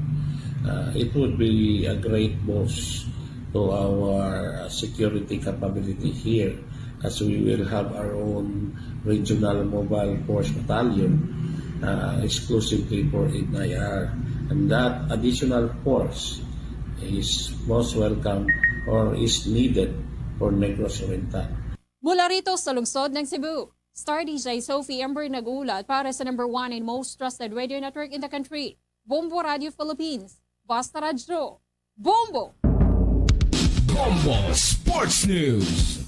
uh, it would be a great boost to our security capability here, as we will have our own regional mobile force battalion, uh, exclusively for N I R. And that additional force is most welcome or is needed for Negros Oriental. Mula rito sa lungsod ng Cebu, Star D J Sophie Ember nag-uulat para sa number one and most trusted radio network in the country, Bombo Radio Philippines. Basta Radyo, Bombo! Bombo Sports News.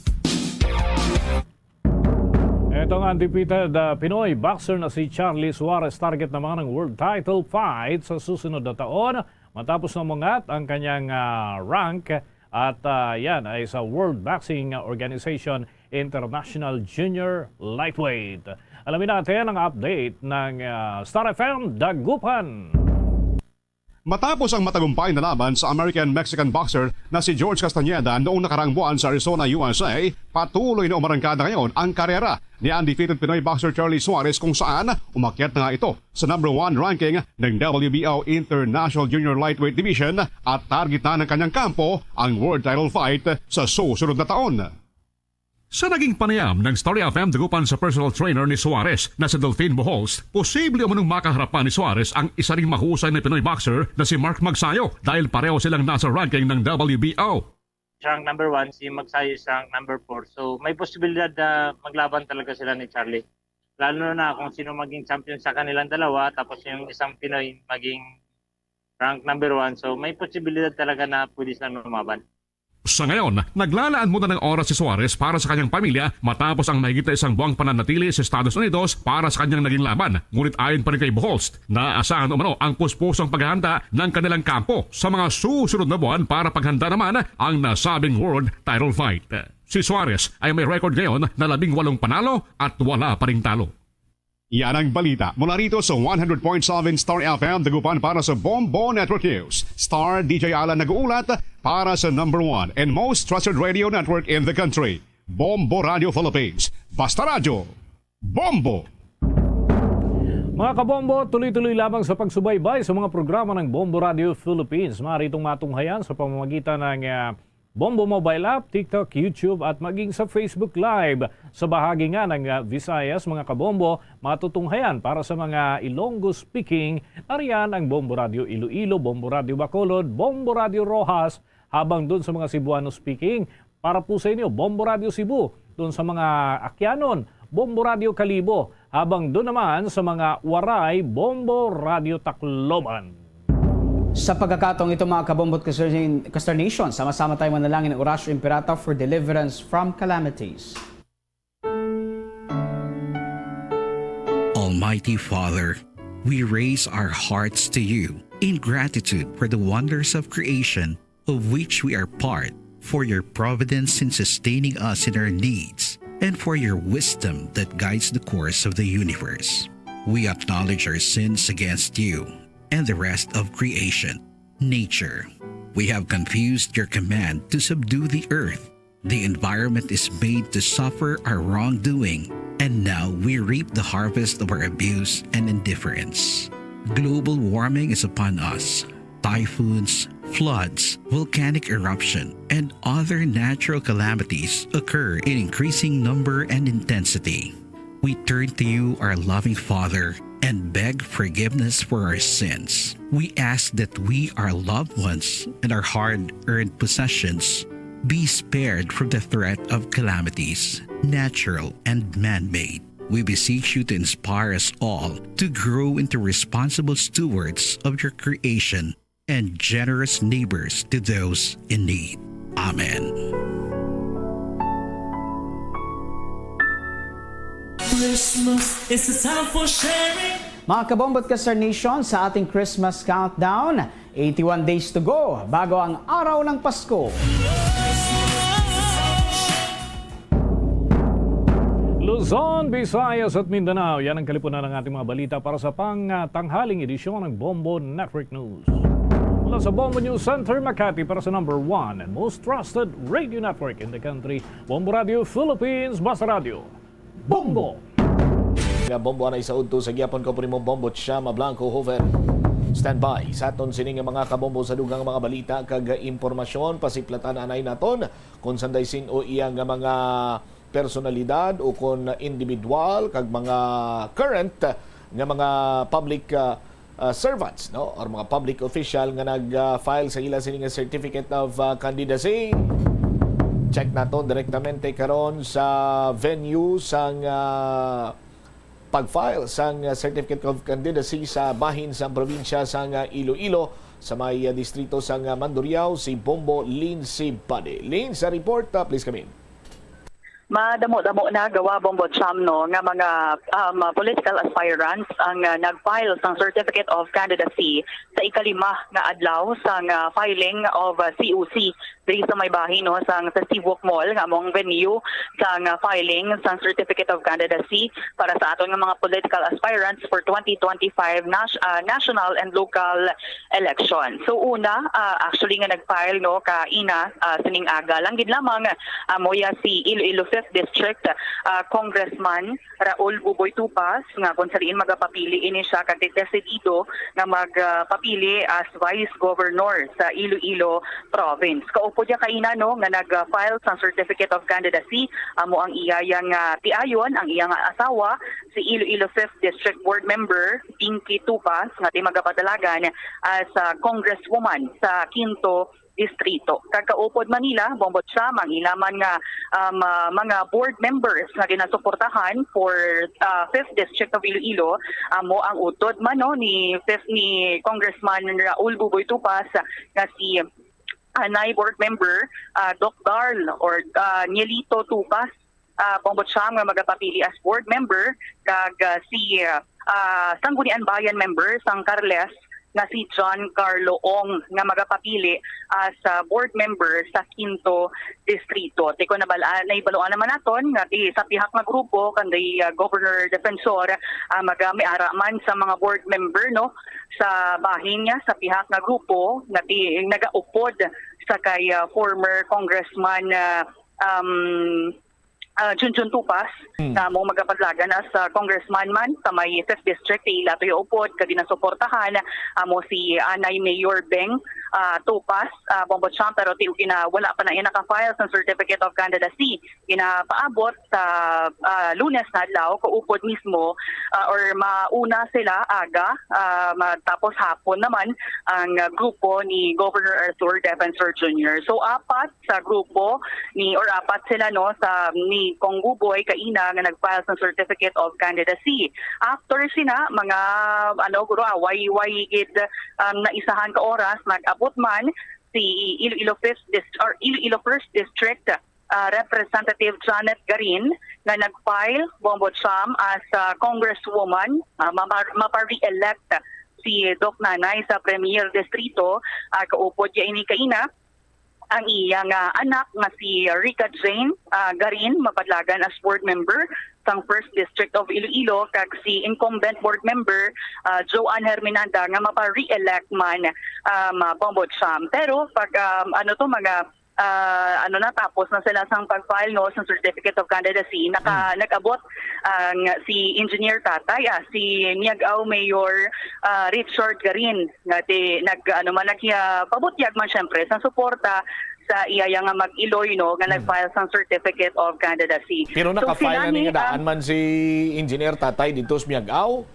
Etong undefeated, ah, Pinoy boxer na si Charlie Suarez target naman ng world title fight sa susunod na taon matapos na umangat ang kanyang, ah, rank at, ah, yan ay sa World Boxing Organization International Junior Lightweight. Alamin natin ang update ng, ah, Star F M Dagupan. Matapos ang matagumpay na laban sa American-Mexican boxer na si George Castañeda noong nakaraang buwan sa Arizona, U S A, patuloy na umarangkada ngayon ang karera ni undefeated Pinoy boxer Charlie Suarez, kung saan umakyat na nga ito sa number one ranking ng W B O International Junior Lightweight Division at target na ng kanyang kampo ang world title fight sa susunod na taon. Sa naging panayam ng Star F M Dagupan sa personal trainer ni Suarez na si Delfin Bohols, posible umanong makaharap pa ni Suarez ang isa ring mahusay na Pinoy boxer na si Mark Magsayo dahil pareho silang nasa ranking ng W B O. Siya ang number one, si Magsayo siya ang number four. So, may posibilidad na maglaban talaga sila ni Charlie. Lalo na kung sino maging champion sa kanilang dalawa, tapos yung isang Pinoy maging rank number one. So, may posibilidad talaga na pwede silang lumaban. Sa ngayon, naglalaan muna ng oras si Suarez para sa kanyang pamilya matapos ang mahigit na isang buwang pananatili sa Estados Unidos para sa kanyang naging laban. Ngunit ayon pa rin kay Buholst, naaasahan umano ang puspusong paghahanda ng kanilang kampo sa mga susunod na buwan para paghanda naman ang nasabing world title fight. Si Suarez ay may record ngayon na labing walong panalo at wala pa ring talo. Yan ang balita mula rito sa one hundred point seven Star F M Dagupan para sa Bombo Network News. Star D J Alan nag-uulat para sa number one and most trusted radio network in the country, Bombo Radio Philippines. Basta Radyo, Bombo! Mga kabombo, tuloy-tuloy lamang sa pagsubaybay sa mga programa ng Bombo Radio Philippines. Maaari itong matunghayan sa pamamagitan ng, ah, Bombo Mobile App, TikTok, YouTube, at maging sa Facebook Live. Sa bahagi nga ng, ah, Visayas, mga kabombo, matutunghayan para sa mga Ilonggo speaking, nariyan ang Bombo Radio Iloilo, Bombo Radio Bacolod, Bombo Radio Roxas, habang dun sa mga Cebuano speaking, para po sa inyo, Bombo Radio Cebu, dun sa mga Akyanon, Bombo Radio Kalibo, habang dun naman sa mga Waray, Bombo Radio Tacloban. Sa pagkakataong ito, mga kabombo at consternation, sama-sama tayo manalangin ng Oratio Imperata for deliverance from calamities. Almighty Father, we raise our hearts to you in gratitude for the wonders of creation of which we are part, for your providence in sustaining us in our needs, and for your wisdom that guides the course of the universe. We acknowledge our sins against you and the rest of creation, nature. We have confused your command to subdue the earth. The environment is made to suffer our wrongdoing, and now we reap the harvest of our abuse and indifference. Global warming is upon us. Typhoons, floods, volcanic eruption, and other natural calamities occur in increasing number and intensity. We turn to you, our loving Father, and beg forgiveness for our sins. We ask that we, our loved ones, and our hard-earned possessions be spared from the threat of calamities, natural and man-made. We beseech you to inspire us all to grow into responsible stewards of your creation and generous neighbors to those in need. Amen. Christmas is a time for sharing. Mga kabombo at ka-Star Nation, sa ating Christmas countdown, eighty-one days to go bago ang araw ng Pasko. Luzon, Visayas at Mindanao, yan ang kalipunan ng ating mga balita para sa pang, ah, tanghaling edisyon ng Bombo Network News. Mula sa Bombo News Center, Makati, para sa number one and most trusted radio network in the country, Bombo Radio Philippines, Basta Radio, Bombo! Nga Bombo, anay sa udto sa gihapon ko po nimo, Bombo Chama Blanco Hoven. Standby sa aton sini nga mga kabombo sa dugang mga balita kag impormasyon. Pasiplatan anay naton kung sanday sin-o iya nga mga personalidad o kon individual kag mga current nga mga public, ah, ah, servants, no, or mga public official nga nag, ah, file sa ila sini nga certificate of, ah, candidacy. Check nato direktamente karon sa venue sang, ah, pag-file sang, ah, certificate of candidacy sa bahin sang probinsya sang, ah, Iloilo, sa may, ah, distrito sang, ah, Mandurriao, si Bombo Lindsay Bade. Lin, sa report, ah, please come in. Madamo-damo na gawa, Bombo Cham, no, nga mga, um, political aspirants ang, ah, nag-file sang Certificate of Candidacy sa ikalima nga adlaw sang, ah, filing of, ah, C O C diri sa may bahin, no, sang sa Sibuk Mall nga amo ang venue sang, ah, filing sang Certificate of Candidacy para sa aton nga mga political aspirants for twenty twenty-five nas-, ah, national and local election. So, una, ah, actually nga nag-file, no, kaina, ah, sining aga lang gid lamang, ah, amo ya si Iloilo fifth District, ah, Congressman Raul Buboy Tupas, nga kung sa diin magapapili ini siya kag desidido nga magpapili as Vice Governor sa Iloilo Province. Kaupod ya kaina, no, nga nag-file sang Certificate of Candidacy, amo ang iya yang, ah, tiayon, ang iya nga asawa, si Iloilo fifth District Board Member Pinky Tupas, nga ti magapadalagan as, ah, Congresswoman sa Quinto Distrito. Kag kaupod man nila, Bombo Cham, ang ila man nga, um, ah, mga board members nga ginasuportahan for, ah, fifth District of Iloilo, amo ang utod man, no, ni fifth, ni Congressman Raul Buboy Tupas, nga si Anay board member, ah, Doc Darl or, ah, Nielito Tupas, ah, Bongbot Sam nga magapapili as board member, kag, ah, si, ah, Sangguniang Bayan member sang Carles nga si John Carlo Ong nga magapapili as, ah, board member sa Quinto Distrito. Ti kon nabal-, ah, nahibaluan naman naton nga ti sa pihak nga grupo kanday, ah, Governor Defensor, ah, maga-, may ara man sa mga board member, no, sa bahin niya sa pihak nga grupo nga ti nagaupod sa kay, ah, former Congressman, ah, um, ah, Junjun Tupas, Hmm. na mo magapadlagan as, ah, congressman man sa may fifth District, ti ila to upod, kag ginasuportahan amo si Anay Mayor Beng, ah, Tupas, ah, Bongbot Sam, pero ti gina-, wala pa na iya naka-file sa Certificate of Candidacy. Ginapaabot sa, ah, Lunes na adlaw, kaupod mismo, ah, or mauna sila aga, ah, matapos hapon naman ang, ah, grupo ni Governor Arthur Defensor Junior. So, apat sa grupo ni, or apat sila, no, sa ni Cong Buboy kaina nga nag-file sa Certificate of Candidacy. After sina, mga, ano, guro, ah, way, way gid, um, naisahan ka oras, nag-abot man si Iloilo Fifth Dis-, or Iloilo First District, ah, Representative Janet Garin nga nag-file, Bongbot Sam, as, ah, Congresswoman, ah, mama-, mapa-re-elect si Doc Nanay sa Premier Distrito, ah, kaupod ya ini kaina ang iya nga anak nga si Rica Jane, ah, Garin, mapadlagan as board member sang First District of Iloilo, kag si incumbent board member, ah, Joanne Herminanda, nga mapa-re-elect man, um, ah, Bongbot Sam. Pero pag, um, ano to, mga, ah, ano na, tapos na sila sang pag-file, no, sa Certificate of Candidacy, naka-, Mm. nag-abot ang si Engineer Tatay, ah, si Miag-ao Mayor, ah, Richard Garin, nga ti-, nag-, ano man, nag-, ah, pabutyag man, syempre, sa suporta sa iya nga mag-iloy, no, nga Mm. nag-file sang Certificate of Candidacy. Pero So, naka-file sila na ni ni, nga daan um, man si Engineer Tatay dito sa Miag-ao?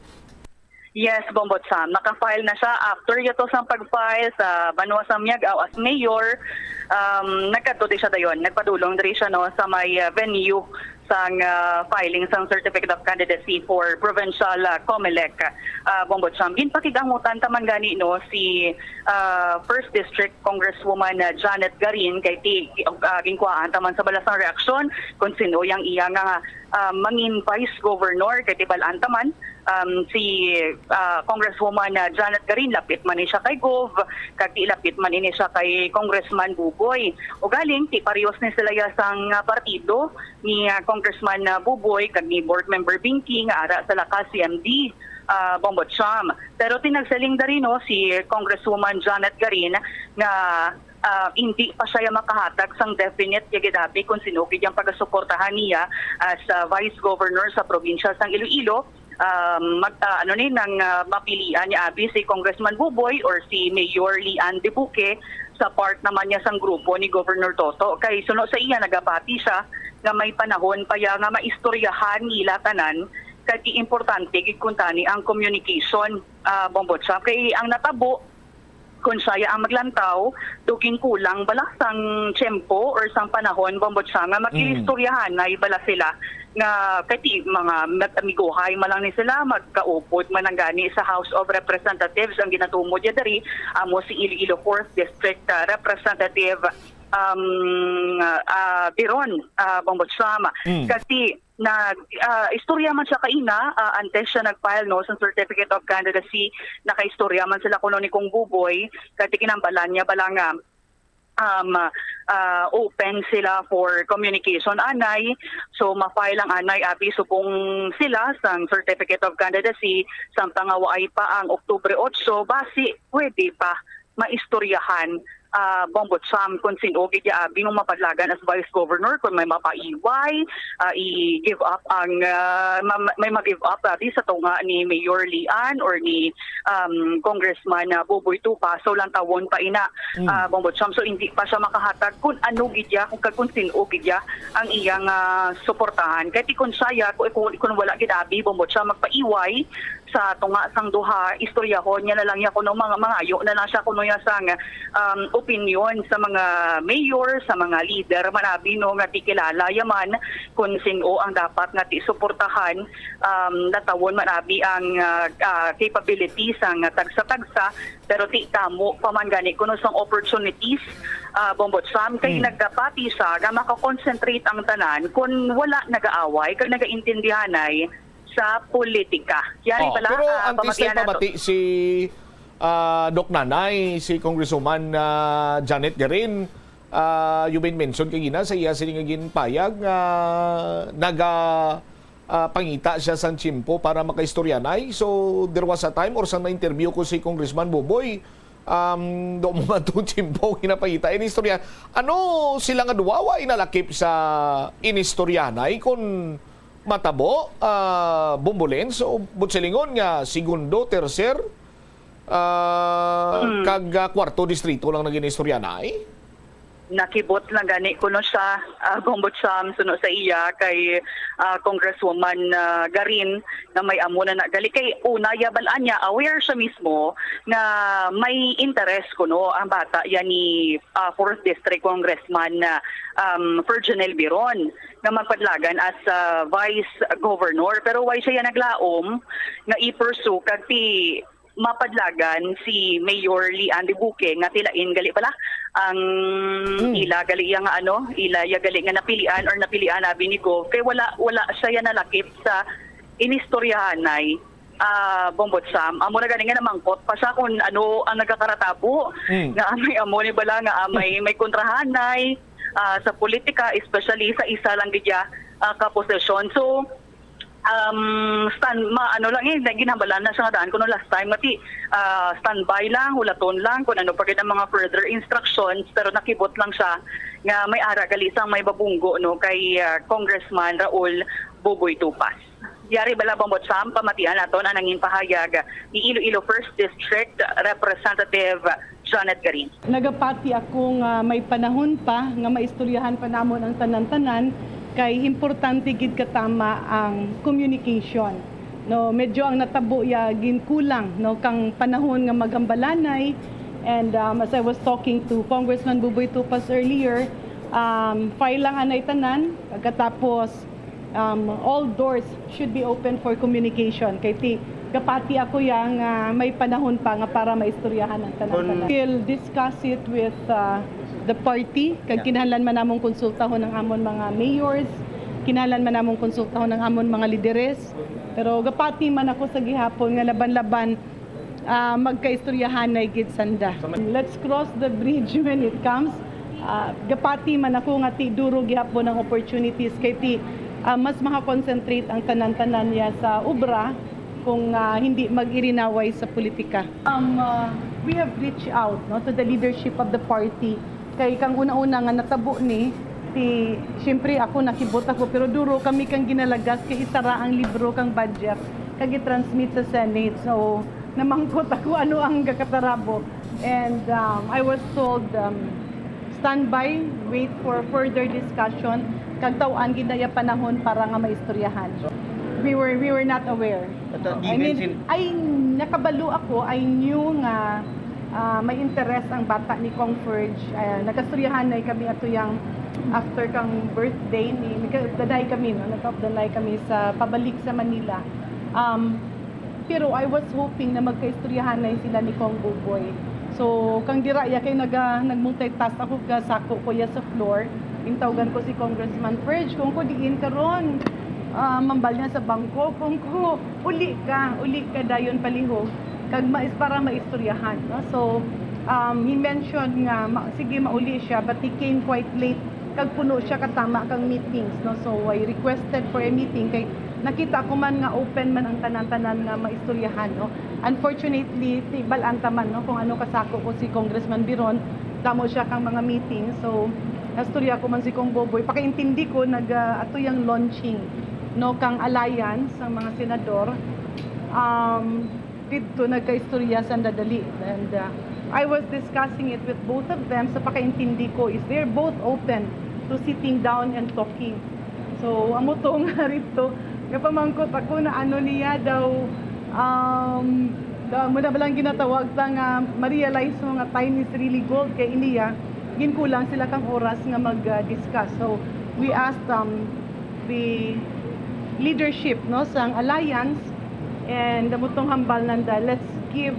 Yes, Bongbot Sam. Naka-file na siya. After yato sang pag-file sa banwa sa Miag-ao as mayor, um, nagkadto di siya dayon. Nagpadulong diri siya, no, sa may, uh, venue sang, uh, filing sang Certificate of Candidacy for Provincial, uh, Comelec, uh, Bongbot Sam. Ginpakigangutan ta man gani, no, si, uh, First District Congresswoman, uh, Janet Garin kay ti, uh, ginkuhaan ta man sa balasang reaksyon kung sino yang iya nga, uh, mangin vice governor kay ti bal-an ta man um, si, ah, Congresswoman, ah, Janet Garin, lapit man ni siya kay Gov, kag ti lapit man ini siya kay Congressman Buboy. Ugaling, ti parehos ni sila ya sang, ah, partido ni, ah, Congressman, ah, Buboy kag ni Board Member Binki nga ara sa lakas C M D, ah, Bongbot Sam. Pero ti nagsiling diri, no, si Congresswoman Janet Garin nga, ah, hindi pa siya makahatag sang definite ya gid abi kung sino gid ang pagasuportahan niya as, ah, Vice Governor sa probinsya sang Iloilo. Um, mag-, ah, ano ni, nang, ah, mapilian ni abi si Congressman Buboy or si Mayor Lian Debuque sa part naman niya sang grupo ni Governor Toto. Kay suno sa iya, nagapati siya nga may panahon pa ya nga maistoryahan nila tanan, kag importante gid kuntani ang communication, ah, Bongbot Sam. Kay ang natabo, kung siya ang maglantaw, daw ginkulang bala sang tiyempo or sang panahon, Bongbot Sam, nga Mm. magkiistoryahanay bala sila nga kay ti mga mag-amigohay man lang ni sila, magkaupod man lang gani sa House of Representatives. Ang ginatumod niya diri, amo si Iloilo Fourth District, ah, Representative, um, ah, Biron, ah, Bongbot Sam. Mm. Kag ti nag, ah, istorya man siya kaina, ah, antes siya nag-file, no, sa Certificate of Candidacy, nakaistorya man sila kuno ni Cong Buboy, kay ti kinahanglan niya bala nga, um, ah, open sila for communication anay. So, ma-file ang anay abi subong sila sang Certificate of Candidacy, samtang nga waay pa ang Oktubre otso, basi pwede pa maistoryahan, ah, Bongbot Sam, kung sin-o gid ya abi mo mapadlagan as Vice Governor, kung may mapaiway, ah, i-give up ang, ah, ma-, may mag-give up abi sa tunga ni Mayor Lian or ni, um, Congressman, ah, Buboy Tupa. So, lantawon pa ina, Mm. ah, Bongbot Sam. So, hindi pa siya makahatag kung ano gid ya, kung, kung sin-o gid ya ang iyang, ah, suportahan. Kay ti kung siya, kung, kung, kung wala gid abi, Bongbot Sam, magpaiway, sa tunga sang duha, istoryahon niya na lang ya kuno, mga mangayo na lang siya kuno ya sang, um, opinyon sa mga mayor, sa mga leader man abi, no, nga ti kilala ya man kung sin-o ang dapat nga ti suportahan, um, natawon man abi ang, ah, ah, capability sang tagsa-tagsa, pero ti damo pa man gani kuno sang opportunities, ah, Bombo Sam, kay Hmm. nagapati siya nga makakonsentrate ang tanan kung wala nagaaway kag nagaintindihanay sa politika. Yari Oh, bala, pero ah, ang tis pamatian nato. Pabati si, ah, Doc Nanay, si Congresswoman, ah, Janet Garin, ah, you been mentioned kagina sa iya sini nga ginpayag nga naga, ah, pangita siya sang tiyempo para makaistoryanay. So, there was a time or sang na-interview ko si Congressman Boboy, um, do mo man tong tiyempo ginapangita ini istorya. Ano sila nga duwa wa inalakip sa inistoryanay kon matabo, ah, Bombolens o Butselingon nga segundo, tercer, ah, Hmm. kag, ah, kwarto distrito lang naging istoryanay? Nakibot lang gani kuno siya, ah, Bombo Sam, suno sa iya kay, ah, Congresswoman, ah, Garin, nga may amo na nagali. Kay una, ya bal-an niya, aware siya mismo nga may interes kuno ang bata yan ni, ah, fourth District Congressman, ah, um, Fergenel Biron nga magpadlagan as, ah, Vice Governor. Pero why siya yan naglaom nga i-pursue kag ti mapadlagan si Mayor Leanne Duque nga tilain gali pala ang Hmm. ila gali iya nga ano, ila iya gali nga napilian or napilian abi ni Gov, kay wala, wala siya yan nalakip sa inistoryahanay, ah, Bombo Sam. Amo na gani nga namangkot pa siya kung ano ang nagakaratabo, Hmm. nga amay amo ni bala nga amay may kontrahanay, ah, sa politika, especially sa isa lang gid ya, ah, ka posisyon. So, um, stand, ma-, ano lang eh, ginhambalan na siya nga daan kuno last time nga ti, ah, standby lang, hulaton lang kung ano pa gid ang mga further instructions, pero nakibot lang siya nga may ara gali sang may babunggo, no, kay, ah, Congressman Raul Boboy Tupas. Yari bala, Bombo Sam, pamatian naton ang nangin pahayag ni Iloilo First District Representative Janet Garin. Nagapati ako nga may panahon pa nga maistoryahan pa namon ang tanan-tanan, kay importante gid katama ang communication. No, medyo ang natabo ya ginkulang, no, kang panahon nga maghambalanay. And, um, as I was talking to Congressman Buboy Tupas earlier, um, file lang anay tanan, pagkatapos, um, all doors should be open for communication. Kay ti, kapati ako ya nga may panahon pa nga para maistoryahan ang tanan-tanan. We'll discuss it with, uh, the party. Kag kinahanglan man namon konsultahon ang amon mga mayors, kinahanglan man namon konsultahon ang amon mga lideres. Pero gapati man ako sa gihapon nga laban-laban, ah, magkaistoryahanay gid sanda. Let's cross the bridge when it comes. Ah, gapati man ako nga ti duro gihapon ang opportunities kay ti, ah, mas maka-concentrate ang tanan-tanan niya sa obra kung, ah, hindi mag-irinaway sa politika. Um, ah, we have reached out, no, to the leadership of the party. Kay kang una-una nga natabo ni, ti, siyempre ako nakibot ako, pero duro kami kang ginalagas kay isara ang libro kang budget kag i-transmit sa Senate. So, namangkot ako ano ang gakatarabo. And, um, I was told, um, stand by, wait for further discussion, kag taw-an gid na iya panahon para nga maistoryahan. We were, we were not aware. But, uh, I mean, I, nakabalo ako, I knew nga, ah, may interes ang bata ni Cong Ferge. Ah, nagkastoryahanay kami ato yang after kang birthday ni, nagka-updanay kami, no? Nagka-updanay kami sa pabalik sa Manila. Um, pero I was hoping na magkaistoryahanay sila ni Cong Buboy. So, kang dira ya kay naga-, nag-multitask ako, gasako ko ya sa floor. Gintawgan ko si Congressman Ferge, kung ko diin karon, ah, mambal niya sa bangko, kung ko uli ka, uli ka dayon palihog, kag mais-, para maistoryahan, no? So, um, he mentioned nga, ma-, sige, mauli siya, but he came quite late, kag puno siya katama kang meetings, no? So, I requested for a meeting, kay nakita ko man nga open man ang tanan-tanan nga maistoryahan, no? Unfortunately, ti-, bal-an ta man, no, kung ano kasako ko si Congressman Biron, damo siya kang mga meetings. So, nastorya ko man si Cong Buboy. Pakaintindi ko, nag, ah, ato yang launching, no, kang alliance sang mga senador. Um, didto nagkaistorya sanda dali. And, uh, I was discussing it with both of them. Sa pakaintindi ko is they're both open to sitting down and talking. So, amo to nga rito, napamangkot ako na ano niya daw, Um, da, muna ba lang ginatawag ta nga ma-realize mo nga time is really gold kay indi ya, ginkulang sila kang oras nga mag-discuss. So, we asked, um, the leadership, no, sang alliance, and amo tong hambal nanda, let's give,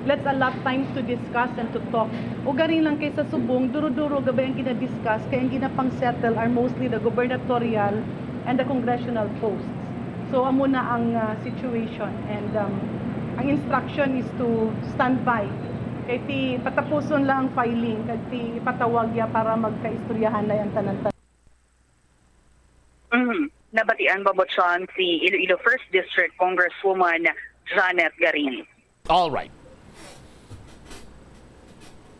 let's allot times to discuss and to talk. O garing lang kay sa subong, duro-duro gabay ang gina-discuss, kay ang ginapang-settle are mostly the gubernatorial and the congressional posts. So, amo na ang, ah, situation. And, um, ang instruction is to stand by. Kay ti patapuson lang ang filing, kag ti ipatawag ya para magkaistoryahan na ang tanan-tanan. Mhm. Nabatian ba, Butchon, si Iloilo First District Congresswoman Janet Garin? All right.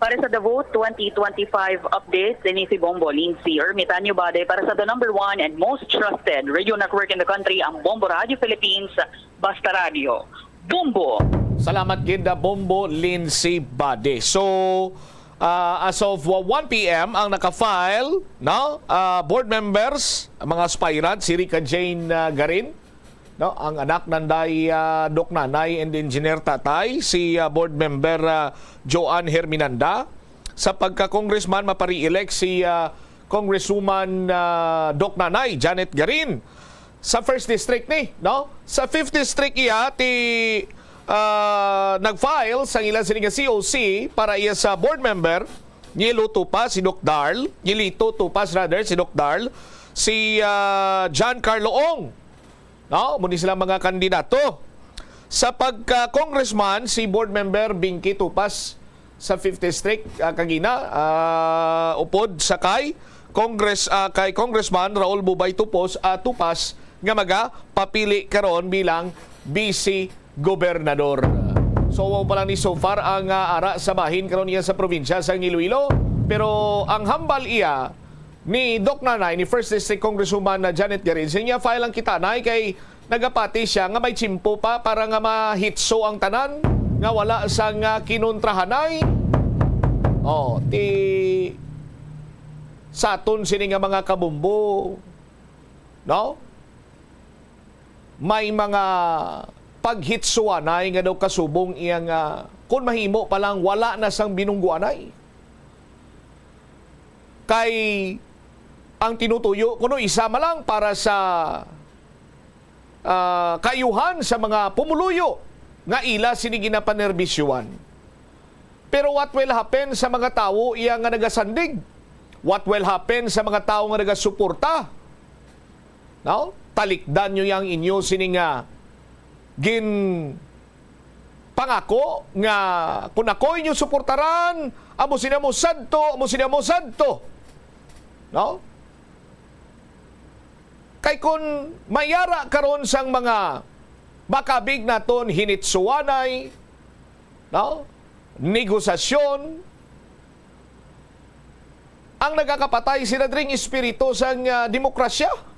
Para sa The Vote twenty twenty-five update, ini si Bombo Lindsay Ermitanio Bade para sa the number one and most trusted radio network in the country, ang Bombo Radio Philippines, Basta Radio. Bombo! Salamat gid, ah, Bombo Lindsay Bade. So, ah, as of, uh, one p m ang naka-file, no? Ah, board members, mga aspirant, si Rica Jane, ah, Garin, no? Ang anak nanday, ah, Doc Nanay and Engineer Tatay, si, ah, board member, ah, Joanne Herminanda. Sa pagka-congressman, mapare-elect si, ah, Congresswoman, ah, Doc Nanay Janet Garin. Sa first district ni, no? Sa fifth district iya, ti, ah, nag-file sang ila sini nga C O C para iya sa board member, ni Lito pa si Doc Darl, ni Lito Tupas rather, si Doc Darl, si, ah, John Carlo Ong. No? Muni sila mga kandidato. Sa pagka-congressman, si board member Binky Tupas sa fifth district, ah, kagina, ah, upod sa kay Congress, ah, kay Congressman Raul Bubay Tupos, ah, Tupas nga magapapili karon bilang vice gobernador. So, wow pa lang ni so far ang, ah, ara sa bahin karon iya sa probinsya sa Iloilo. Pero ang hambal iya ni Doc Nanay, ni First District Congresswoman na Janet Garin, siya file lang kita, Nay, kay nagapati siya nga may tiyempo pa para nga mahitso ang tanan nga wala sang, ah, kinontrahanay. Oh, ti sa aton sini nga mga kabumbo, no? May mga paghitsuanay nga daw kasubong iya nga, kun mahimo pa lang, wala na sang binungguanay. Kay ang tinutuyo kuno isa man lang para sa, ah, kaayuhan sa mga pumuluyo nga ila sini ginapanerbisyuhan. Pero what will happen sa mga tawo iya nga nagasandig? What will happen sa mga tawo nga nagasuporta? No? Talikdan nyo yang inyo sini nga ginpangako nga, "Kung ako inyo suportaran, amo sini amo sadto, amo sini amo sadto." No? Kay kun may ara karon sang mga makabig naton hinitsuanay, no? Negosasyon, ang nagakapatay sila dring espiritu sang, ah, demokrasya.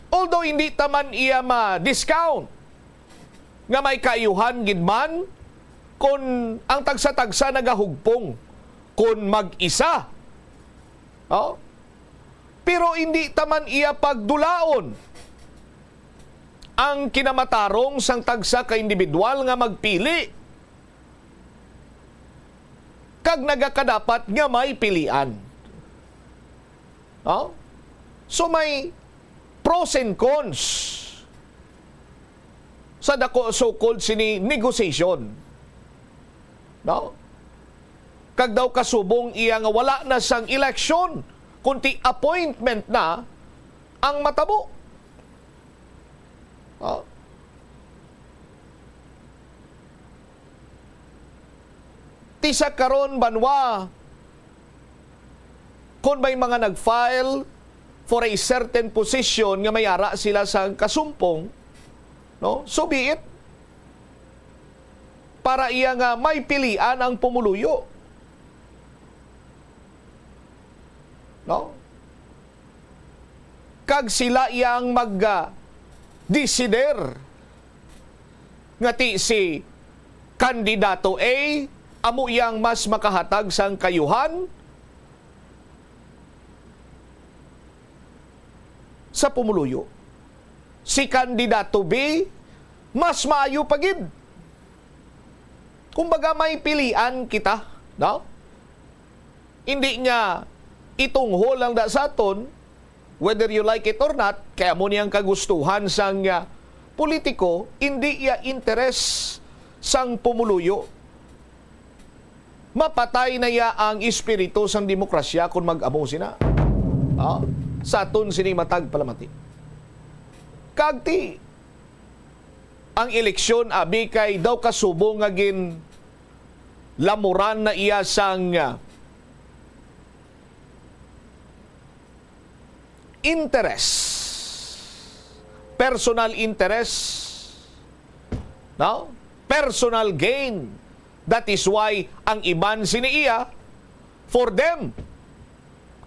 Although hindi ta man iya ma-discount nga may kaayuhan gid man kun ang tagsa-tagsa nagahugpong kun mag-isa. Oh? Pero hindi ta man iya pagdulaon ang kinamatarong sang tagsa ka individual nga magpili kag nagakadapat nga may pilian. Oh? So may pros and cons sa dako so-called sini negotiation. No? Kag daw kasubong iya nga wala na sang eleksyon, kundi appointment na ang matabo. Oh. Ti sa karon, banwa, kung may mga nag-file for a certain position nga may ara sila sa kasumpong, no? So be it. Para iya nga may pilian ang pumuluyo. No? Kag sila iyang mag, ah, desider nga ti si kandidato A amo iyang mas makahatag sang kaayuhan sa pumuluyo. si kandidato B, mas maayo pa gid. Kumbaga, may pilian kita, no? Hindi nga itunghol lang da sa aton, whether you like it or not, kay amo ni ang kagustuhan sang, ah, politiko, hindi iya interes sang pumuluyo. Mapatay na iya ang espiritu sang demokrasya kon mag-amo sina. Ah, sa aton sini matag palamati. Kag ti, ang eleksyon, abi, kay daw kasubong nga ginlamuran na iya sang, ah, interest, personal interest, no? Personal gain. That is why ang iban sini iya, for them,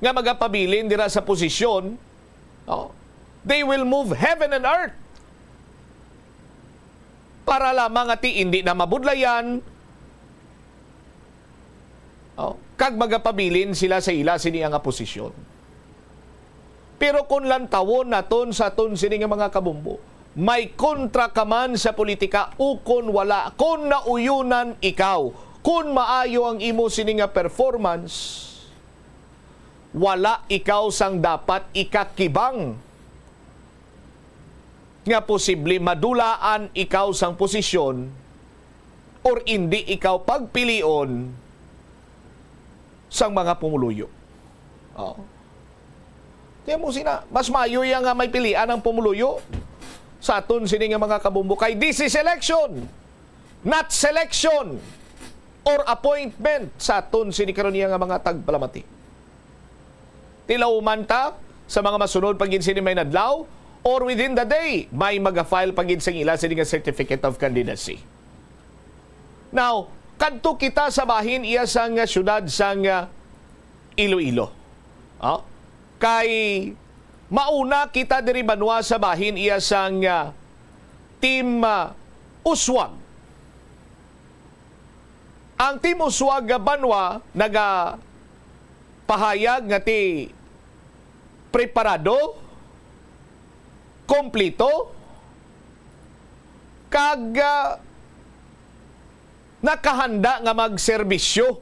nga magapabilin dira sa posisyon, no? They will move heaven and earth para lamang nga ti indi na mabudlayan, oh, kag magapabilin sila sa ila sini nga posisyon. Pero kon lantawon naton sa aton sini nga mga kabombo, may kontra ka man sa politika ukon wala, kon nauyonan ikaw, kon maayo ang imo sini nga performance, wala ikaw sang dapat ikakibang nga posible madulaan ikaw sang posisyon or indi ikaw pagpilion sang mga pumuluyo. Oh. Kaya mo sina, mas maayo ya nga may pilian ang pumuluyo sa aton sini nga mga kabombo. Kay this is election, not selection or appointment sa aton sini karon niya nga mga tagpalamati. Tilaw man ta sa mga masunod pa gid sini may nadlaw or within the day, may maga-file pa gid sang ila sini nga certificate of candidacy. Now, kadto kita sa bahin iya sang, ah, siyudad sang, ah, Iloilo. Ah? Kay mauna kita diri banwa sa bahin iya sang, ah, Team, ah, Uswag. Ang Team Uswag nga banwa nagapahayag nga ti preparado, kompleto, kag, ah, nakahanda nga magserbisyo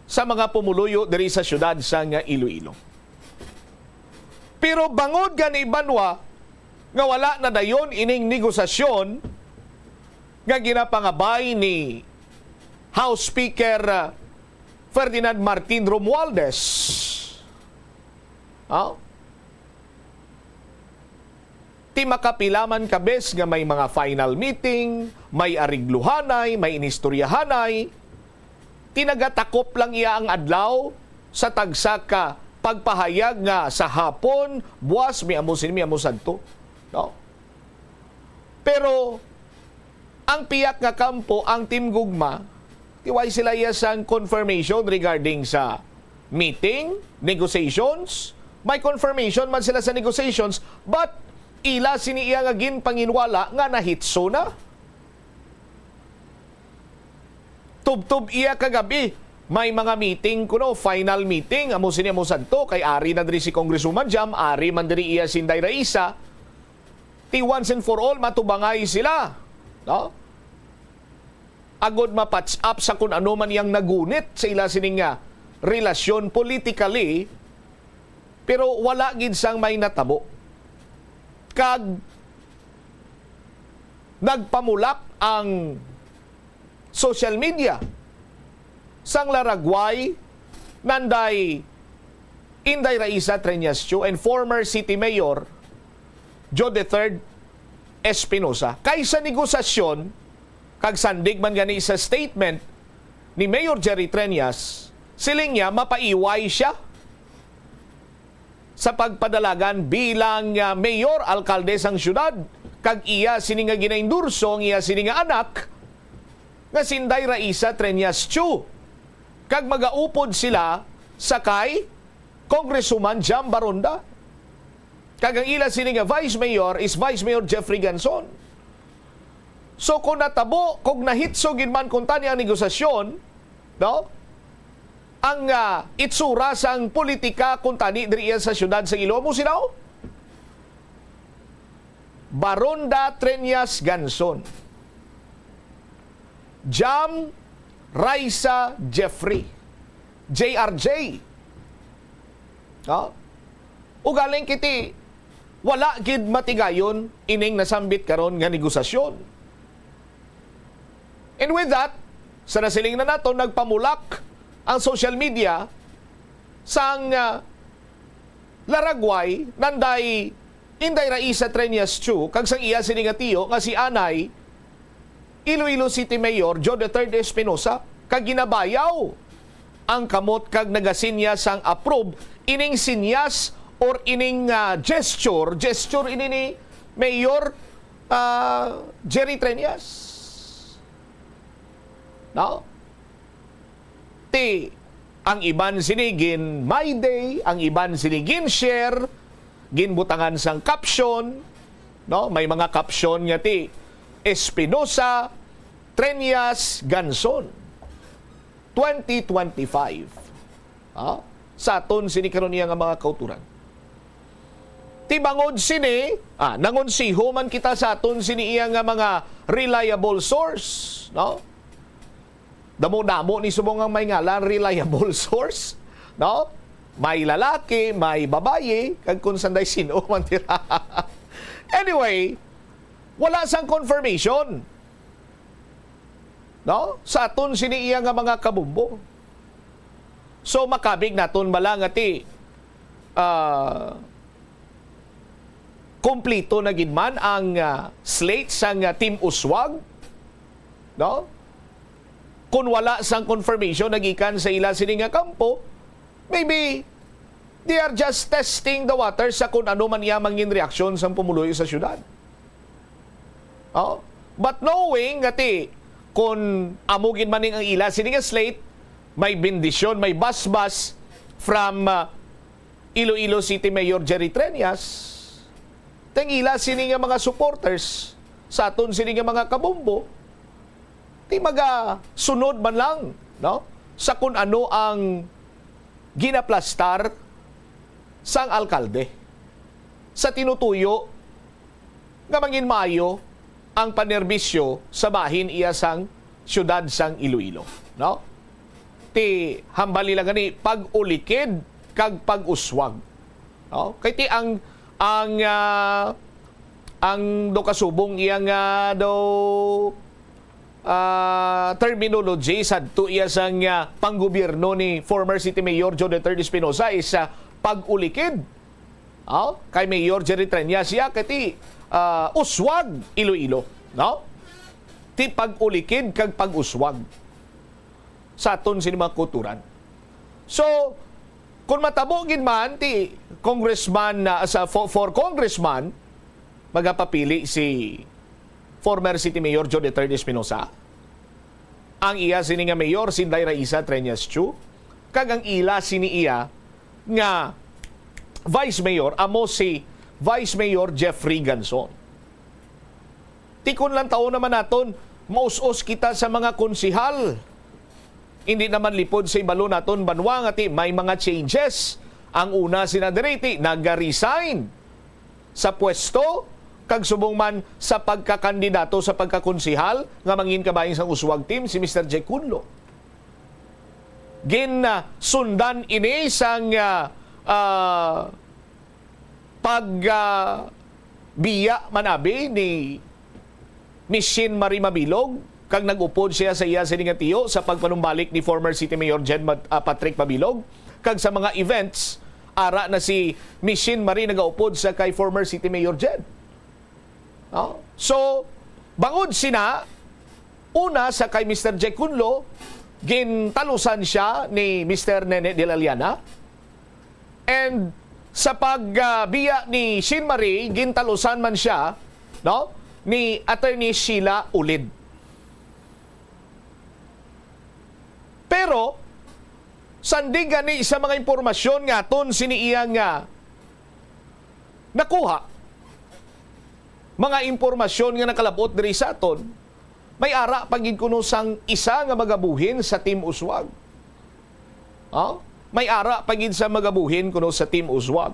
sa mga pumuluyo diri sa siyudad sang Iloilo. Pero bangod gani banwa nga wala na dayon ining negosasyon nga ginapangabay ni House Speaker, ah, Ferdinand Martin Romualdez, ah, ti makapila man ka bes nga may mga final meeting, may arigluhanay, may inistoryahanay, ti nagatakop lang iya ang adlaw sa tagsa ka pagpahayag nga sa hapon, buwas, may amo sini, may amo sadto. No? Pero ang pihak nga kampo, ang Team Gugma, ti way sila iya sang confirmation regarding sa meeting, negotiations. May confirmation man sila sa negotiations, but ila sini iya nga ginpanginwala nga nahitso na. Tubtob iya kagabi, may mga meeting kuno, final meeting, amo sini, amo sadto, kay ari na diri si Congresswoman Jam, ari man diri iya si Inday Raisa, ti once and for all matubangay sila, no? Agod ma-patch up sa kun ano man yang nagunit sa ila sining nga relasyon politically, pero wala gid sang may natabo. Kag nagpamulak ang social media sang laragway nanday Inday Raisa Treñas Chu and former City Mayor Joe the third Espinosa. Kay sa negosasyon, kag sandig man gani sa statement ni Mayor Jerry Treñas, siling niya mapaiway siya sa pagpadalagan bilang, ah, mayor, alkalde sang siyudad, kag iya sini nga ginaendorso ang iya sini nga anak nga si Inday Raisa Treñas Chu, kag magaupod sila sa kay Congresswoman Jam Baronda, kag ang ila sini nga vice mayor is Vice Mayor Jeffrey Ganson. So, kung natabo, kung nahitso gid man kuntani ang negosasyon, no? Ang, ah, itsura sang politika kuntani diri sa siyudad sa Iloilo, amo sila, oh. Baronda Treñas Ganson, Jam Raisa Jeffrey, J R J. No? Ugaling kiti, wala gid matigayon ining nasambit karon nga negosasyon. And with that, sa nasiling na nato, nagpamulak ang social media sang, ah, laragway nanday Inday Raisa Treñas Chu kag sang iya sini nga tiyo nga si Anay Iloilo City Mayor Joe the third Espinosa, kag ginabayaw ang kamot kag nagasinyas sang approve ining sinyas or ining, ah, gesture, gesture ini ni Mayor, ah, Jerry Treñas. No? Ti, ang iban sini gin my day, ang iban sini gin share, ginbutangan sang caption, no? May mga caption nga ti, Espinosa, Treñas, Ganson, twenty twenty-five. Ha? Sa aton sini karon iya nga mga kauturan. Ti bangod sini, ah, nangonsiho man kita sa aton sini iya nga mga reliable source, no? Damo-damo ni subong ang may ngalan reliable source, no? May lalaki, may babayi, kag kung sanday sino man tira. Anyway, wala sang confirmation, no? Sa aton sini iya nga mga kabumbo. So, makabig naton bala nga ti, ah, kompleto na gid man ang, ah, slate sang, ah, Team Uswag, no? Kung wala sang confirmation nagikan sa ila sini nga kampo, maybe they are just testing the waters sa kung ano man iya mangin reaksyon sang pumuluyo sa syudad. Oh, but knowing nga ti, kung amo gid man ning ang ila sini nga slate, may bendisyon, may basbas from, ah, Iloilo City Mayor Jerry Treñas, tang ila sini nga mga supporters sa aton sini nga mga kabumbo, ti magasunod man lang, no, sa kun ano ang ginaplastar sang alkalde sa tinutuyo nga mangin maayo ang panerbisyo sa bahin iya sang siyudad sang Iloilo, no? Ti hambal nila gani pag-ulikid kag pag-uswag, no? Kay ti ang, ang, ah, ang daw kasubong iya nga daw, ah, terminology sadto iya sang, ah, panggobyerno ni former City Mayor Joe the third Espinosa is, ah, pag-ulikid. Oh, kay Mayor Jerry Treñas iya kay ti, ah, uswag Iloilo, no? Ti pag-ulikid kag pag-uswag sa aton sini mga kulturan. So, kung matabo gid man ti congressman na sa for, for congressman, magapapili si former City Mayor Joe the third Espinosa, ang iya sini nga mayor si Inday Raisa Treñas Chu, kag ang ila sini iya nga vice mayor amo si Vice Mayor Jeffrey Ganson. Ti kon lantawon naman naton, maus-os kita sa mga konsihal. Indi naman lipod sa ibalo naton banwa nga ti may mga changes. Ang una sina diri ti nag-resign sa pwesto kag subong man sa pagkakandidato sa pagkakonsihal nga mangin kabahin sang Uswag team si Mister Jack Kunlo. Gin, ah, sundan ini sang, ah, ah, pag, ah, biya man abi ni Miss Shin Marie Mabilog, kag nag-upod siya sa iya sini nga tiyo sa pagpanumbalik ni former City Mayor Jed Mat-, ah, Patrick Mabilog, kag sa mga events, ara na si Miss Shin Marie nagaupod sa kay former City Mayor Jed. No? So, bangod sina, una sa kay Mister Jack Kunlo, gintalusan siya ni Mister Nene de la Llana. And sa pag, ah, biya ni Shin Marie, gintalusan man siya, no, ni Attorney Sheila Ulid. Pero, sandig gani sa mga impormasyon nga aton sini iya nga nakuha, mga impormasyon nga nakalab-ot diri sa aton, may ara pa gid kuno sang isa nga magabuhin sa Team Uswag. Oh? May ara pa gid sa magabuhin kuno sa Team Uswag.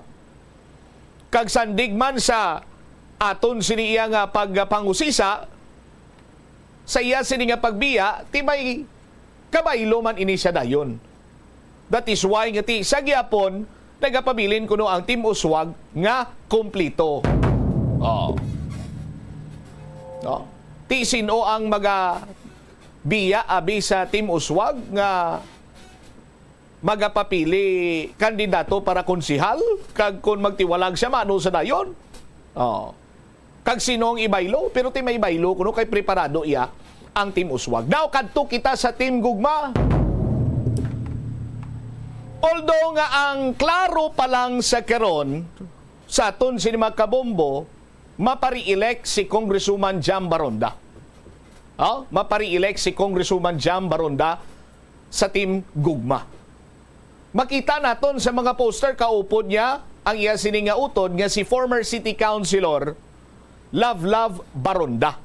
Kag sandig man sa Aton sini iya nga pagpangusisa sa iya sini nga pagbiya, ti may kabaylo man ini siya dayon. That is why nga ti sa gihapon nagapabilin kuno ang Team Uswag nga kumplito. Oh. No? Ti sin-o ang magabiya abi sa Team Uswag nga magapapili kandidato para konsehal, kag kon magtiwalag siya, maano sa dayon? Oh. Kag sino ang ibaylo? Pero ti may baylo kuno kay preparado iya ang Team Uswag. Now, kadto kita sa Team Gugma. Although nga ang klaro pa lang sa karon, sa aton sini mga kabombo, mapari-elect si Congresswoman Jam Baronda. Oh, mapari-elect si Congresswoman Jam Baronda sa Team Gugma. Makita naton sa mga poster kaupod niya ang iya sini nga utod nga si former City Councilor Love Love Baronda,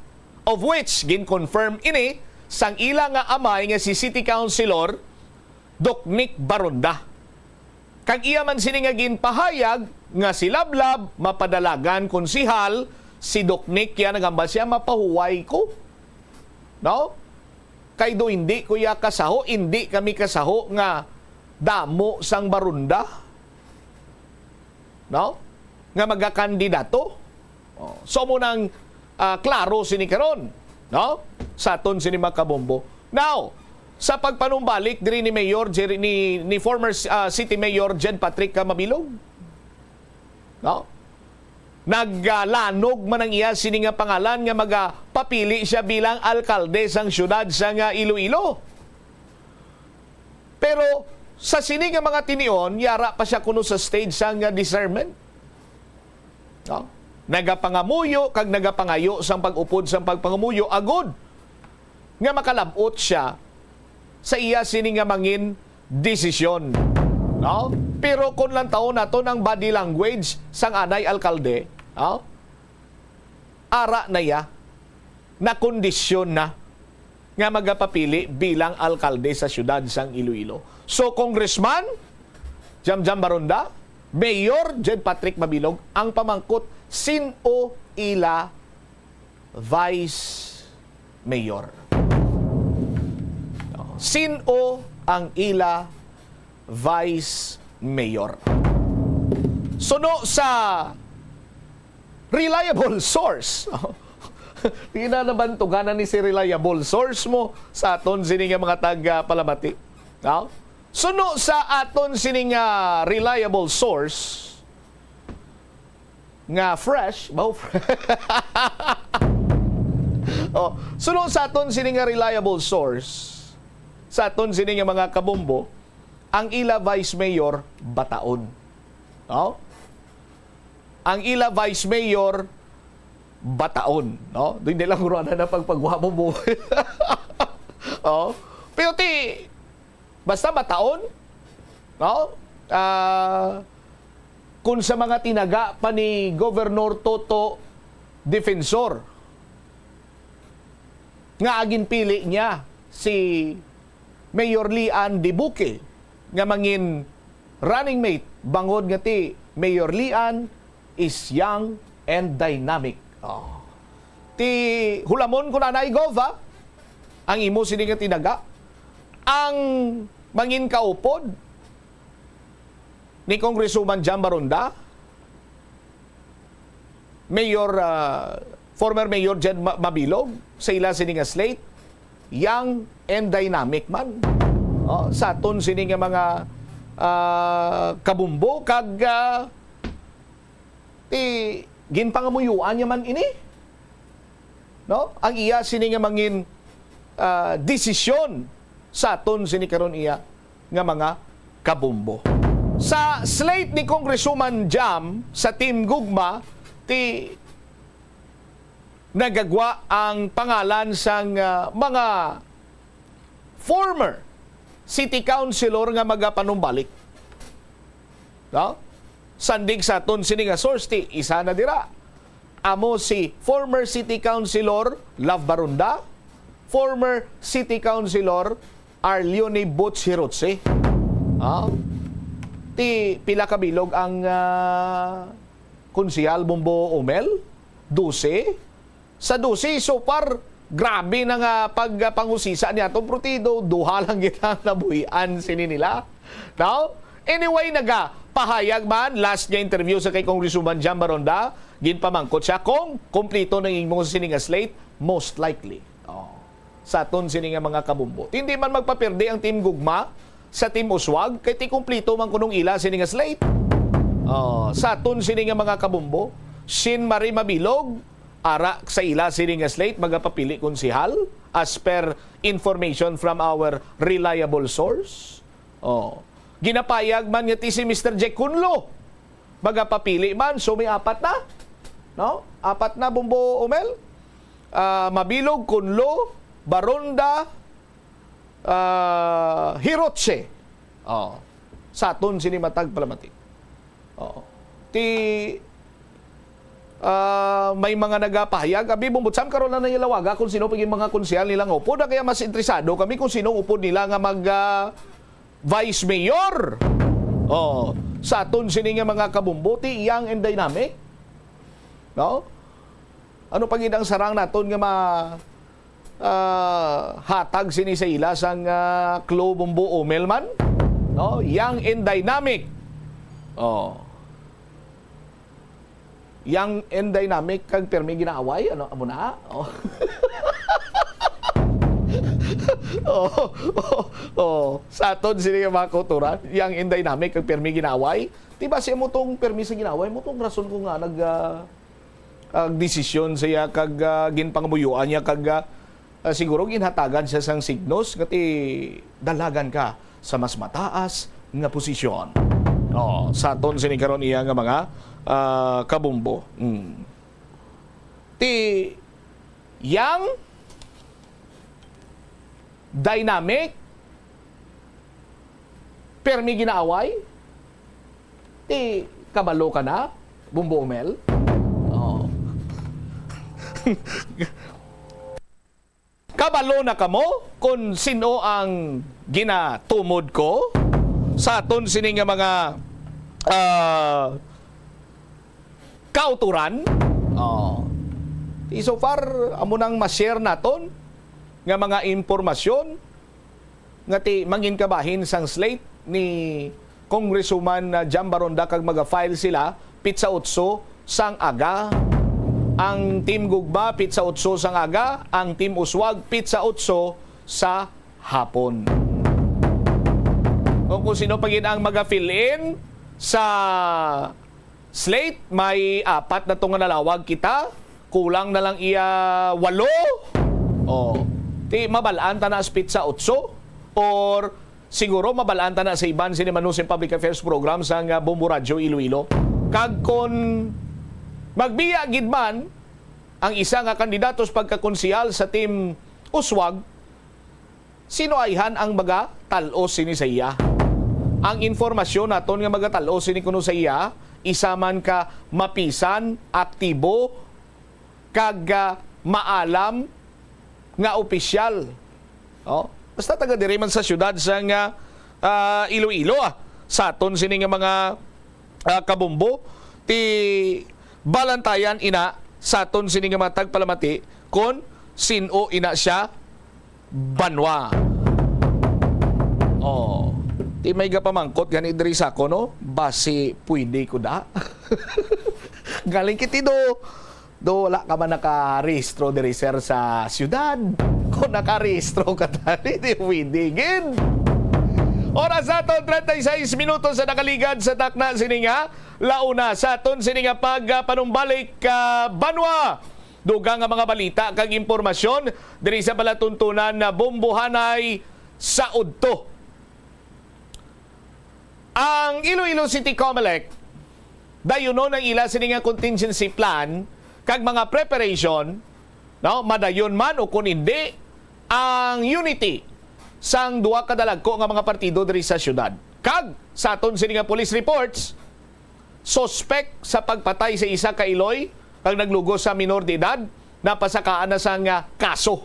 of which gin-confirm ini sang ila nga amay nga si City Councilor Doc Nick Baronda. Kag iya man sini nga ginpahayag nga si Love Love mapadalagan konsehal, si Doc Nick ya nagamba siya, "Mapahuway ko." No? Kay do hindi ko ya kasaho, hindi kami kasaho nga damo sang Baronda, no, nga magakandidato. Oh, so mo nang, ah, klaro sini karon, no? Sa aton sini mga kabombo. Now, sa pagpanumbalik diri ni Mayor Jerry, ni, ni former, ah, City Mayor Jed Patrick Mabilog, no? Naglanog man ang iya sini nga pangalan nga magapapili siya bilang alkalde sang siyudad sang, ah, Iloilo. Pero sa sini nga mga tinion, yara pa siya kuno sa stage sang, ah, discernment. No? Nagapangamuyo kag nagapangayo sang pag-upod sang pagpangamuyo agod nga makalab-ot siya sa iya sini nga mangin desisyon, no? Pero kung lantawon naton ang body language sang anay alkalde, no? Ara na iya, nakondisyon na nga magapapili bilang alkalde sa siyudad sang Iloilo. So, Congressman Jamjam Baronda, Mayor Jed Patrick Mabilog, ang pamangkot, sin-o ila vice mayor? Sin-o ang ila vice mayor? Suno sa reliable source. Ina nabantuganan ni si reliable source mo sa aton sini nga mga taga-palamati. No? Suno sa aton sini nga reliable source nga fresh, ba? Oh, suno sa aton sini nga reliable source, sa aton sini nga mga kabombo, ang ila vice mayor bataon. No? Ang ila vice mayor bataon, no? Doon nila kuruana na pagpagwa mo mo. Oh. Pero ti, basta bataon, no? Ah, kung sa mga tinaga pa ni Governor Toto Defensor, nga aginpili niya si Mayor Lian Dibuque nga mangin running mate, bangod nga ti Mayor Lian is young and dynamic. Oh. Ti hulamon ko na, Nay Gov, ha? Ang imo sini nga tinaga, ang mangin kaupod ni Congresswoman Jam Baronda, Mayor, ah, former Mayor Jed Ma-, Mabilog, sa ila sini nga slate, young and dynamic man. Oh, sa aton sini nga mga, ah, kabumbo kag, ah, ti ginpangamuyuan niya man ini. No? Ang iya sini nga mangin, ah, desisyon sa aton sini karon iya nga mga kabumbo. Sa slate ni Congresswoman Jam sa Team Gugma, ti nagagwa ang pangalan sang, ah, mga former city councilor nga magapanumbalik. No? Sandig sa aton sini nga source, ti isa na dira amo si former city councilor Love Baronda, former city councilor Arleone Butch Hirotse. Ah? Ti pila ka bilog ang, ah, Konsehal Bombo Umel? dose? Sa dose, so far, grabe na nga pagpangusisa niya to, pero ti do-, duha lang kita nabuhian sini nila. Now, anyway, nagapahayag man, last nga interview sa kay Congresswoman Jam Baronda, ginpamangkot siya kung kompleto na imo sini nga slate, most likely. Oh. Sa aton sini nga mga kabumbo. Hindi man magpapirdi ang Team Gugma sa Team Uswag, kay ti kompleto man kunong ila sini nga slate. Oh, sa aton sini nga mga kabumbo, Shin Marie Mabilog, ara sa ila sini nga slate, magapapili konsehal, as per information from our reliable source. Oh. Ginapayag man nga ti si Mister Jack Kunlo, magapapili man. So, may apat na. No? Apat na, Bumbo Omel. Ah, Mabilog, Kunlo, Baronda, ah, Hiroche. Oh. Sa aton sini matag palamati. Oh. Ti, ah, may mga nagapahayag, abi, Bumbo Sam, karon na nila lawaga kung sino pagin mga konsehal nila nga upod. Kaya mas interesado kami kung sino upod nila nga mag, ah, vice mayor. Oh, sa aton sini nga mga kabumbo, ti Young and Dynamic. No? Ano pa gid ang sarang naton nga ma-, ah, hatag sini sa ila sang, ah, clue, Bumbo Omel man? No? Young and Dynamic. Oh. Young and Dynamic kag pirmi ginaaway, ano, amo na? Oh. Oh, oh, oh. Sa aton sini nga mga kauturan, Young and Dynamic kag pirmi ginaaway. Di ba siya mo tong pirmi sa ginaaway mo tong rason ko nga nag, ah, ah, desisyon siya kag, ah, ginpangamuyoan niya kag, ah, ah, siguro ginhatagan siya sang signos nga ti dalagan ka sa mas mataas nga posisyon. Oh, sa aton sini karon iya nga mga, ah, kabumbo. Mm. Ti Young, Dynamic, pirmi ginaaway, ti kabalo ka na, Bumbo Omel? Oh. Kabalo na kamo kung sino ang ginatumod ko sa aton sini nga mga, ah, kauturan? Oh. Ti so far, amo nang ma-share naton nga mga impormasyon nga ti mangin kabahin sang slate ni Congresswoman, ah, Jam Baronda kag maga-file sila pitsa otso sang aga. Ang Team Gugma, pitsa otso sang aga. Ang Team Uswag, pitsa otso sa hapon. Kung, kung sino pa gid ang maga-fill in sa slate, may apat na to nga nalawag kita. Kulang na lang iya walo. Oh, ti mabal-an ta na sa pitsa otso, or siguro mabal-an ta na sa iban sini Manusing Public Affairs Program sang, ah, Bombo Radyo Iloilo. Kag kon magbiya gid man ang isa nga kandidato sa pagkakonsehal sa Team Uswag, sino ayhan ang magatal-os sini sa iya? Ang informasyon naton nga magatal-os sini kuno sa iya, isa man ka mapisan, aktibo, kag, ah, maalam nga opisyal. Oh, basta taga diri man sa siyudad sang, ah, ah, Iloilo, ah. Sa aton sini nga mga, ah, kabumbo, ti balantayan ina sa aton sini nga mga tagpalamati kon sin-o ina siya banwa. Oh. Ti may gapamangkot gani diri sa ako, no? Basi pwede ko da? Galing kiti do. Do, wala ka man nakarehistro diri, sir, sa siyudad? Kung nakarehistro ka tani, di pwede gid. Oras naton, treinta y seis minutos sa nakaligad sa takna sini nga launa sa aton sini nga pagpanumbalik ka banwa. Dugang nga mga balita kag impormasyon diri sa palatuntunan na Bombohanay sa udto. Ang Iloilo City Comelec, dayunon ang ila sini nga contingency plan kag mga preparation, no, madayon man o kun indi, ang unity sang duha ka dalagko nga mga partido diri sa siyudad. Kag sa aton sini nga police reports, suspek sa pagpatay sa isa ka iloy kag naglugos sa minor de edad, napasakaan na sang, ah, kaso.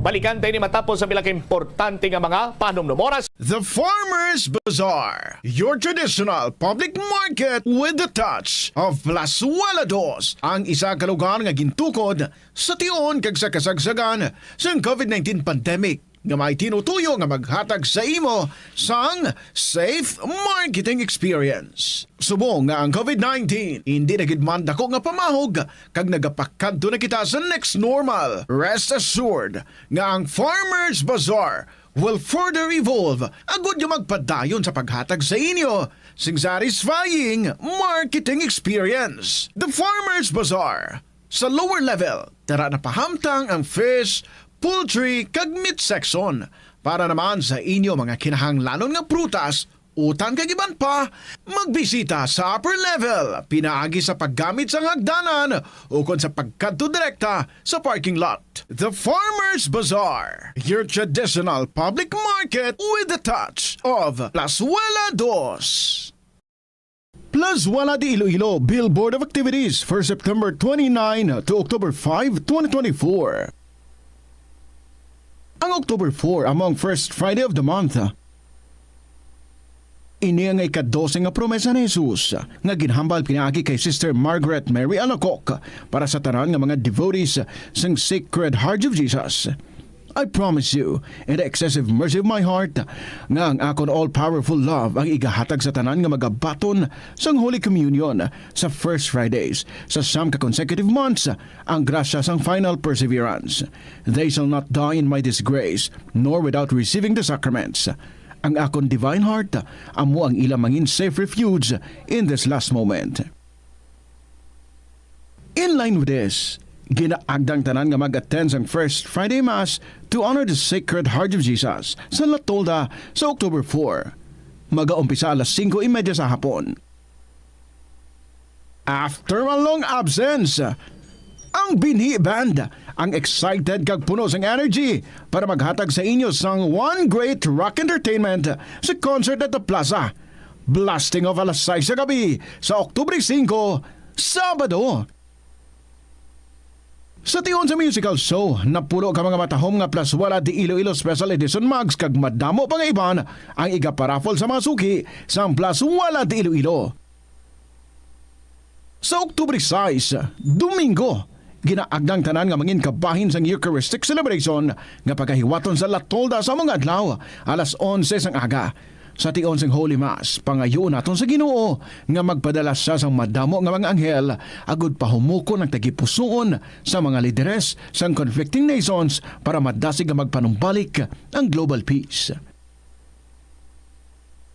Balikan tayo ni matapos sa pila ka importante nga mga panumdum. Oras. The Farmers Bazaar, your traditional public market with the touch of Plazuela Dos, ang isa ka lugar nga gintukod sa tion kag sa kasagsagan sang covid nineteen pandemic, nga may tinutuyo nga maghatag sa imo sang safe marketing experience. Subong nga ang covid nineteen hindi na gid man dako nga pamahog kag nagapakadto na kita sa next normal, rest assured nga ang Farmers Bazaar will further evolve agud nga magpadayon sa paghatag sa inyo sing satisfying marketing experience. The Farmers Bazaar, sa lower level, tara na pahamtang ang fish, poultry, kag meat section. Para naman sa inyo mga kinahanglanon nga prutas, utan kag iban pa, magbisita sa upper level, pinaagi sa paggamit sang hagdanan ukon sa pagkadto direkta sa parking lot. The Farmers Bazaar, your traditional public market with the touch of Plazuela Dos. Plazuela de Iloilo, Billboard of Activities for September twenty-nine to October five, twenty twenty-four. Ang October four amo ang first Friday of the month. Ini ang ika-dose nga promesa ni Jesus nga ginhambal pinaagi kay Sister Margaret Mary Alacoque para sa tanan nga mga devotees sang Sacred Heart of Jesus. I promise you, in the excessive mercy of my heart, nga ang akon all-powerful love ang igahatag sa tanan nga magabaton sang Holy Communion sa First Fridays sa siyam ka consecutive months, ang grasya sang final perseverance. They shall not die in my disgrace, nor without receiving the sacraments. Ang akon divine heart amo ang ila mangin safe refuge in this last moment. In line with this, ginaagdang tanan nga mag-attend sang First Friday Mass to honor the Sacred Heart of Jesus sa La Tolda sa October four. Magaumpisa alas singko y media sa hapon. After a long absence, ang Binhi Band ang excited kag puno sang energy para maghatag sa inyo sang one great rock entertainment sa concert at the plaza. Blasting off alas sais sa gabi sa Oktubre singko, Sabado. Sa tion sa musical show, napulo ka mga matahom nga Plazuela de Iloilo Special Edition mugs kag madamo pa nga iban ang igaparaffle sa mga suki sang Plazuela de Iloilo. Sa Oktubre sais, Domingo, ginaagdang tanan nga mangin kabahin sang Eucharistic celebration nga pagahiwaton sa La Tolda sa mga adlaw, alas onse sang aga. Sa tion sing Holy Mass, pangayuon naton sa Ginoo nga magpadala sia sang madamo nga mga anghel agud pahumukon ang tagipusoon sa mga lideres sang conflicting nations para madasig nga magpanumbalik ang global peace.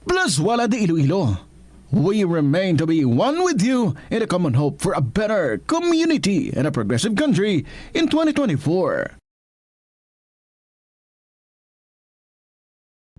Plazuela de Iloilo, we remain to be one with you in a common hope for a better community and a progressive country in twenty twenty-four.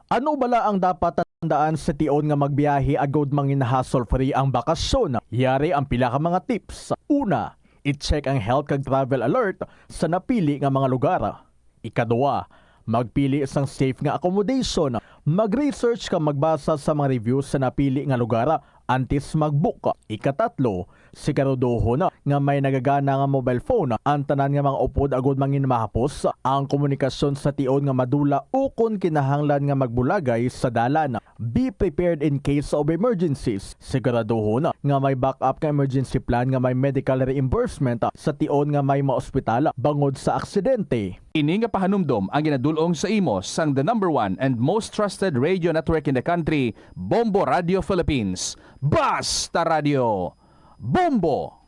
Ano bala ang dapat tandaan sa tion nga magbiyahe agud mangin hassle-free ang bakasyon? Yari ang pila ka mga tips. Una, i-check ang health kag travel alert sa napili nga mga lugar. Ikadua, magpili sang safe nga accommodation. Mag-research kag magbasa sa mga reviews sa napili nga lugar antes mag-book. Ikatatlo, siguraduhon nga may nagagana nga mobile phone ang tanan nga mga upod agud mangin mahapos ang komunikasyon sa tion nga madula ukon kinahanglan nga magbulagay sa dalan. Be prepared in case of emergencies. Siguraduhon nga may backup nga emergency plan nga may medical reimbursement sa tion nga may maospital bangod sa aksidente. Ini nga pahanumdom ang ginadul-ong sa imo sang the number one and most trusted radio network in the country, Bombo Radio Philippines. Basta Radio Bombo!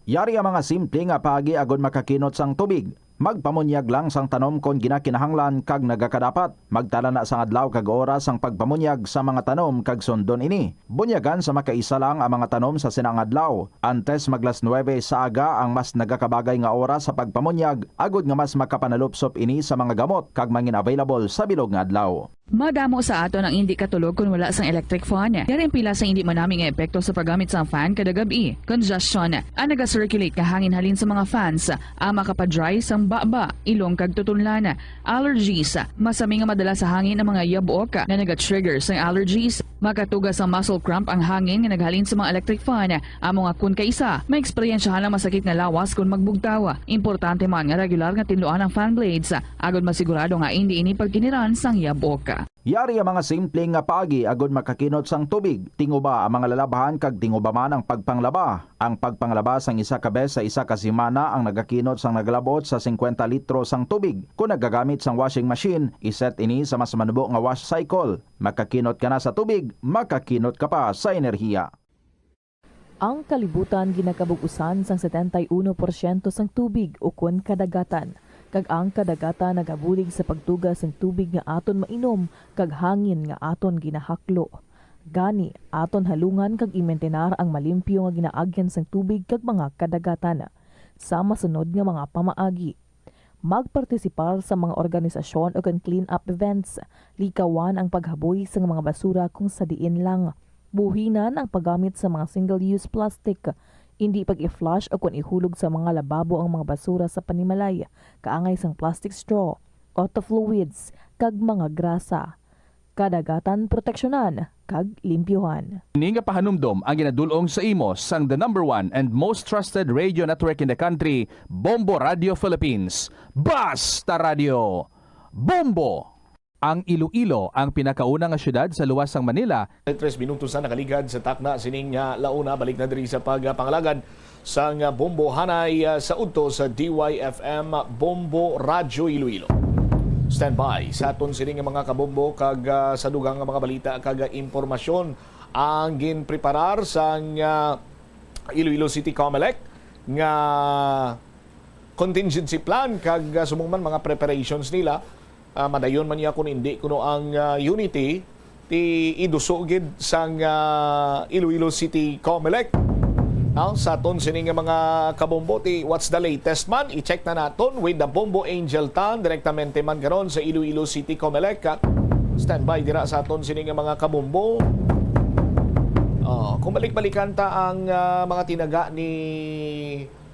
Yari ang mga simple nga paagi agud makakinot sang tubig. Magpamunyag lang sang tanom kon ginakinahanglan kag nagakadapat. Magtala na sang adlaw kag oras sang pagpamunyag sa mga tanom kag sundon ini. Bunyagan sa makaisa lang ang mga tanom sa sina nga adlaw. Antes mag las nuebe sa aga ang mas nagakabagay nga oras sa pagpamunyag, agud nga mas makapanalupsop ini sa mga gamot kag mangin available sa bilog nga adlaw. Madamo sa aton ang indi katulog kon wala sang electric fan. Yari ang pila sa indi manami nga epekto sa paggamit sang fan kada gab-i. Congestion. Ang naga-circulate nga hangin halin sa mga fans, ang makapa-dry sang baba, ilong kag tutunlan. Allergies. Masami nga madala sa hangin ang mga yabok nga naga-trigger sang allergies. Makatuga sang muscle cramp ang hangin nga naghalin sa mga electric fan. Amo nga kon kaisa, maeksperiensyahan ang masakit nga lawas kon magbugtaw. Importante man nga regular nga tinluan ang fan blades, agod masigurado nga indi ini pagkiniran sang yabok. Yari ang mga simple nga paagi agod makakinot sang tubig. Tinguba ang mga lalabhan kag tinguba man ang pagpanglaba. Ang pagpanglaba sang isa ka bes sa isa ka semana ang nagakinot sang nagalabot sa singkwenta litro sang tubig. Kon nagagamit sang washing machine, iset ini sa mas manubo nga wash cycle. Makakinot ka na sa tubig, makakinot ka pa sa enerhiya. Ang kalibutan ginakabug-usan sang setenta y uno porsyento sang tubig ukon kadagatan, kag ang kadagatan nagabulig sa pagtuga sang tubig nga aton mainom kag hangin nga aton ginahaklo. Gani, aton halungan kag imintenar ang malimpyo nga ginaagyan sang tubig kag mga kadagatan. Sa masunod nga mga pamaagi, magpartisipar sa mga organisasyon o kon clean-up events. Likawan ang paghaboy sang mga basura kung sa diin lang. Buhinan ang paggamit sa mga single-use plastic. Indi pag-i-flush o kon ihulog sa mga lababo ang mga basura sa panimalay, kaangay sang plastic straw, auto fluids, kag mga grasa. Kadagatan proteksyonan kag limpyuhan. Ini nga pahanumdom ang ginadul-ong sa imo sang the number one and most trusted radio network in the country, Bombo Radio Philippines. Basta Radio, Bombo! Ang Iloilo ang pinakauna nga syudad sa luwas sang Manila. Tres minutos na nakaligad sa takna sining nga launa. Balik na diri sa pagpangalagad sang Bombo Hanay, ah, sa udto sa D Y F M Bombo Radyo Iloilo. Standby sa aton sini nga mga kabombo kag, ah, sa dugang nga mga balita kag, ah, impormasyon ang ginpreparar sang, ah, Iloilo City Comelec nga contingency plan kag, ah, subong man mga preparations nila. Ah, madayon man niya kun indi kuno ang, ah, unity ti iduso gid sang, ah, Iloilo City Comelec. Now, sa aton sini nga mga kabombo, ti what's the latest man, i-check na naton with the Bombo Angel Tan, direktamente man karon sa Iloilo City Comelec, ah. Standby dira sa aton sini nga mga kabombo. Oh, kung balik-balikan ta ang, ah, mga tinaga ni,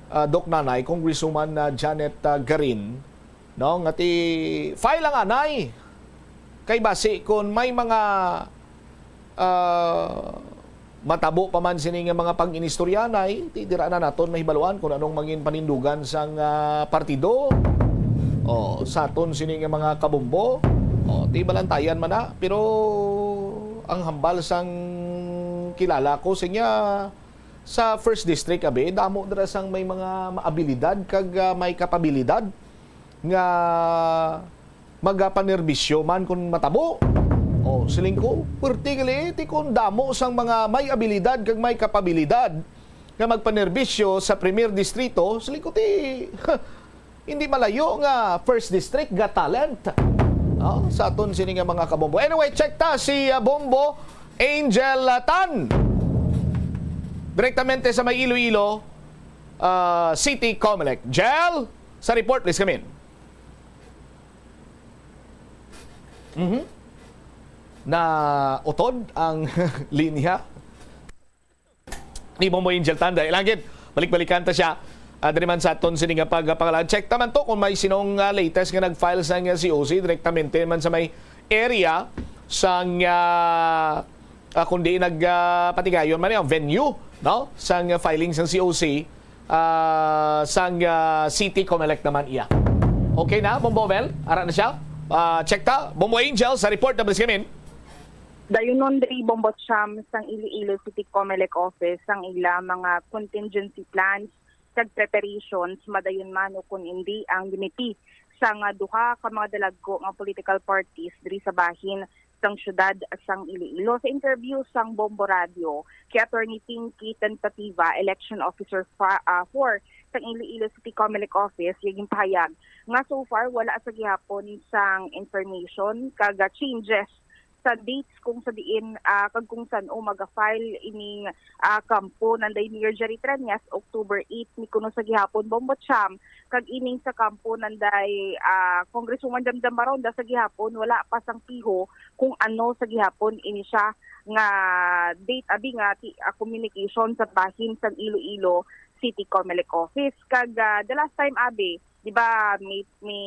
ah, Doc Nanay, Congresswoman, ah, Janet, ah, Garin, no, nga ti file ang anay. Kay basi kun may mga, ah, matabo pa man sini nga mga pag-inistoryanay, ti dira na naton mahibaluan kung anong mangin panindugan sang, ah, partido. O, sa aton sini nga mga kabombo, o, ti balantayan man na. Pero ang hambal sang kilala ko sa niya, sa First District, abi, damo dira sang may mga maabilidad kag, ah, may kapabilidad nga magapanerbisyo man kun matabo. O, siling ko, pwerte gali ti kun damo sang mga may abilidad kag may kapabilidad nga magpanerbisyo sa Premier Distrito, siling ko ti hindi malayo nga First District Got Talent. O, sa aton sini nga mga kabombo. Anyway, check ta si, ah, Bombo Angel, ah, Tan. Direktamente sa may Iloilo, ah, City Comelec. Jel, sa report, please come in. Mhm. Na utod ang linya ni Bombo Angel Tan. Dahil lang gid, balik-balikan ta siya. Ah, diri man sa aton sini nga pagpangalan. Check ta man to kung may sinong, ah, latest nga nag-file sa nga C O C direktamente man sa may area sa nga, ah, kundi nag, ah, patigayon man ang venue, no? Sa nga filing sa C O C, ah, sa nga City Comelec naman iya. Okay na, Bombo Mel? Ara na siya? Ah, check ta. Bombo Angel sa report na Briscamin. Dayunon diri, Bombo Cham, sang Iloilo City Comelec Office ang ila mga contingency plans kag preparations, madayon man o kun indi ang unity sang duha ka mga dalagko nga political parties diri sa bahin sang siyudad sang Iloilo. Sa interview sang Bombo Radio kay Attorney Pinky Tentativa, Election Officer fa-, ah, four sang Iloilo City Comelec Office, iya ginpahayag nga so far wala sa gihapon sang information kag, ah, changes sa dates kung sa diin, ah, kag kung san-o maga-file ining, ah, kampo nanday Mayor Jerry Treñas, October eight ni kuno sa gihapon, Bombo Cham, kag ining sa kampo nanday, ah, Congresswoman Jamjam Baronda sa gihapon, wala pa sang piho kung ano sa gihapon ini siya nga date abi nga ti-, ah, communication sa bahin sang Iloilo City Comelec Office. Kag, ah, the last time abi, di ba, may, may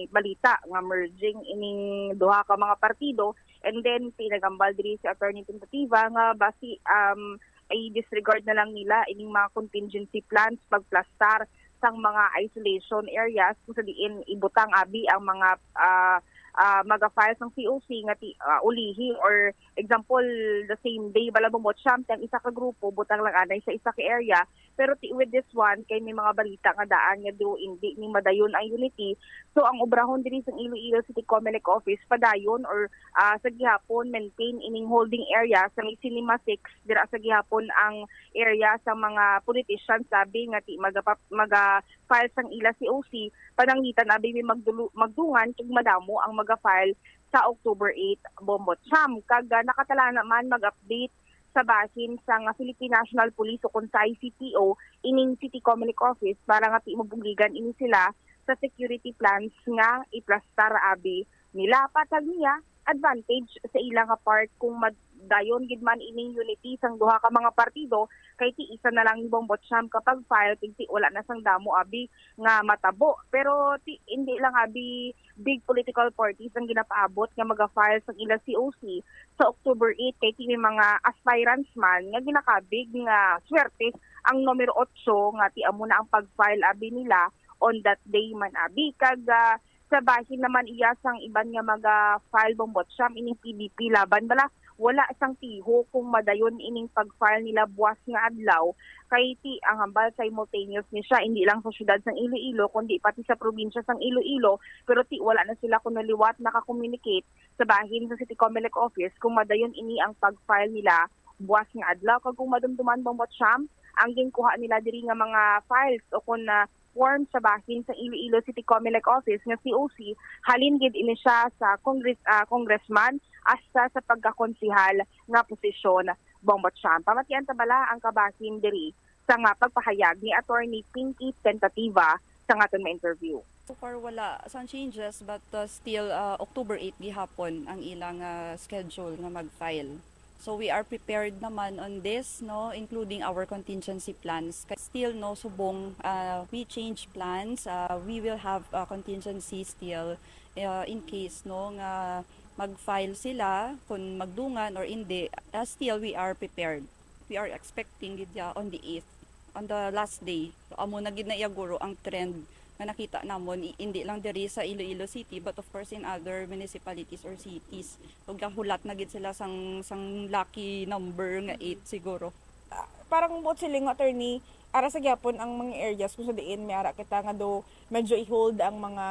balita nga merging ining duha ka mga partido, and then pinagambal diri si Attorney Tentativa nga basi, um, i-disregard na lang nila ining mga contingency plans, pagplastar sang mga isolation areas kung sa diin ibutang abi ang mga, ah, ah, maga-file sang C O C nga ti-, ah, ulihi, or example, the same day bala, Bombo Cham, ang isa ka grupo butang lang anay sa isa ka area, pero ti-, with this one kay may mga balita nga daan nga daw indi ni madayon ang unity. So ang obrahon diri sa Iloilo City Comelec Office padayon, or, ah, sa gihapon, maintain ining holding area sa may Cinema Six, dira sa gihapon ang area sa mga politicians, sabi nga ti-, maga-, maga-file sang ila C O C, pananglitan abi may magdulu-, magdungan kag madamo ang maga-file sa October eight, Bombo Cham. Kag, ah, nakatala naman mag-update sa bahin sang Philippine National Police o kon sa I C P O ining City Comelec Office para nga ti-, mabuligan ini sila sa security plans nga iplastar abi nila. Patag niya, advantage sa ila nga part kung mad-, dayon gid man ining unity sang duha ka mga partido, kay ti isa na lang ni Bombo Cham kapag file, kay ti wala na sang damo abi nga matabo. Pero ti, hindi lang abi big political parties ang ginapaabot nga maga-file sang ila C O C sa October eight, kay ti may mga aspirants man nga ginakabig nga swerte ang numero otso nga ti amo na ang pag-file abi nila on that day man abi. Kag, ah, sa bahin naman iya sang iban nga maga-file, Bombo Cham, ining P D P Laban bala, wala sang piho kung madayon ining pag-file nila buwas nga adlaw, kay ti ang hambal, simultaneous ni siya, hindi lang sa siyudad sang Iloilo kundi pati sa probinsya sang Iloilo, pero ti wala na sila kuno liwat naka-communicate sa bahin sa City Comelec Office kung madayon ini ang pag-file nila buwas nga adlaw. Kag kung madumduman, Bombo Cham, ang ginkuha nila diri nga mga files o kon, ah, form sa bahin sa Iloilo City Comelec Office nga C O C, halin gid ini siya sa Congress-, ah, congressman hasta sa pagkakonsehal nga posisyon, Bombo Cham. Pamatian ta bala ang kabahin diri sa nga pagpahayag ni Attorney Pinky Tentativa sa nga aton ma-interview. So far, wala sang changes, but, uh, still, uh, October eight gihapon ang ilang, uh, schedule nga mag-file. So we are prepared naman on this, no, including our contingency plans. Kay still, no, subong, uh, we change plans, uh, we will have, uh, contingency still, uh, in case, no, nga mag-file sila, kung magdungan or hindi, uh, still we are prepared. We are expecting gid ya on the eighth, on the last day. So, amo na gid na iya guro ang trend nga nakita namon, i-, hindi lang diri sa Iloilo City, but of course in other municipalities or cities. Ug gahulat na gid sila sang, sang lucky number nga eight siguro. Ah, parang buot siling, Attorney, ara sa gyapon ang mga areas kung sa diin may ara kita nga do medyo i-hold ang mga,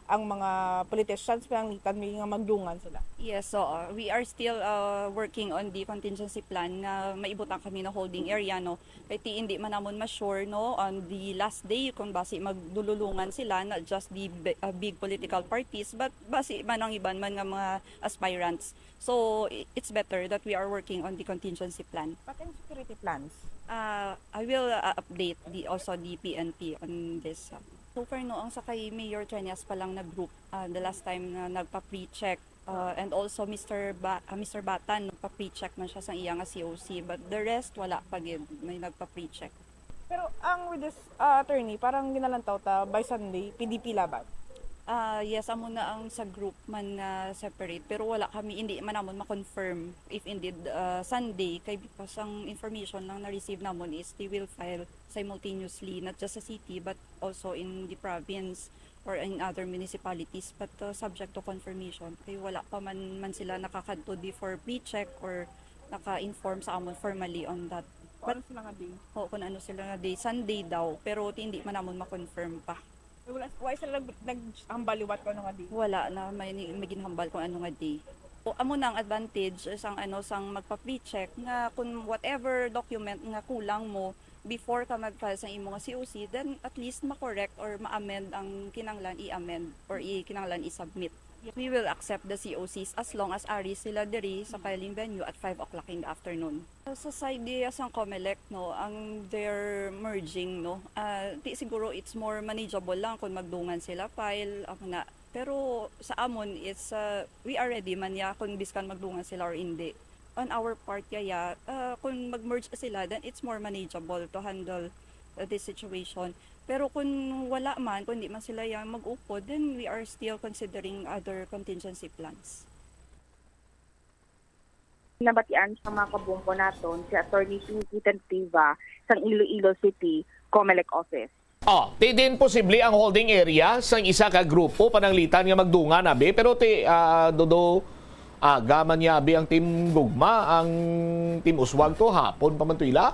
ang mga politicians, pananglitan may nga magdungan sila. Yes, so, uh, we are still, uh, working on the contingency plan nga maibutang kami na holding area, no? Kay ti hindi man namon ma-sure, no, on the last day kung basi magdululungan sila, not just the bi-, uh, big political parties, but basi man ang iban man nga mga aspirants. So, i-, it's better that we are working on the contingency plan. Pati ang security plans? Uh, I will, uh, update the, also the P N P on this. So far, no, ang sa kay Mayor Treñas pa lang na group, uh, the last time na nagpa-pre-check, uh, and also Mister Ba-, uh, Mister Batan, nagpa-pre-check man siya sa iya nga C O C, but the rest, wala pa gid may nagpa-pre-check. Pero ang with this, uh, attorney, parang ginalantaw ta by Sunday, P D P Laban. Ah, yes, amo na ang sa group man nga separate, pero wala kami, hindi man namon ma-confirm if indeed, uh, Sunday, kay because ang information lang na-receive namon is they will file simultaneously, not just sa city, but also in the province or in other municipalities, but, uh, subject to confirmation. Kay wala pa man, man sila nakakadto before pre-check or naka-inform sa amon formally on that. Kung ano sila nga day? Oo, kung ano sila nga day. Sunday daw, pero ti-, hindi man namon ma-confirm pa. Wala, wala sila nag-, naghambal liwat kung ano nga day? Wala na may, ni-, may ginhambal kung ano nga day. O, amo na ang advantage sang, ano, sang magpa-pre-check nga kung whatever document nga kulang mo, before ka mag-file sa imo nga C O C, then at least ma-correct or ma-amend ang kinahanglan i-amend or i-, kinahanglan i-submit. We will accept the C O Cs as long as ari sila diri sa filing venue at five o'clock in the afternoon. Sa side diya sang Comelec, no, ang their merging, no, ah, ti siguro it's more manageable lang kung magdungan sila file, amo na. Pero sa amon, it's, ah, we are ready man ya kung biskan magdungan sila or hindi. On our part, ya, ya, ah, kung mag-merge sila, then it's more manageable to handle, uh, this situation. Pero kung wala man, kung di man sila ya mag-upod, then we are still considering other contingency plans. Nabatian sa mga kabombo naton si Attorney Pinky Tantiva sang Iloilo City Comelec Office. Oh, ti din posible ang holding area sang isa ka grupo pananglitan nga magdungan, abi, pero ti, ah, Dodo, aga man niya, abi, ang Team Gugma, ang Team Uswag to hapon pa man to ila.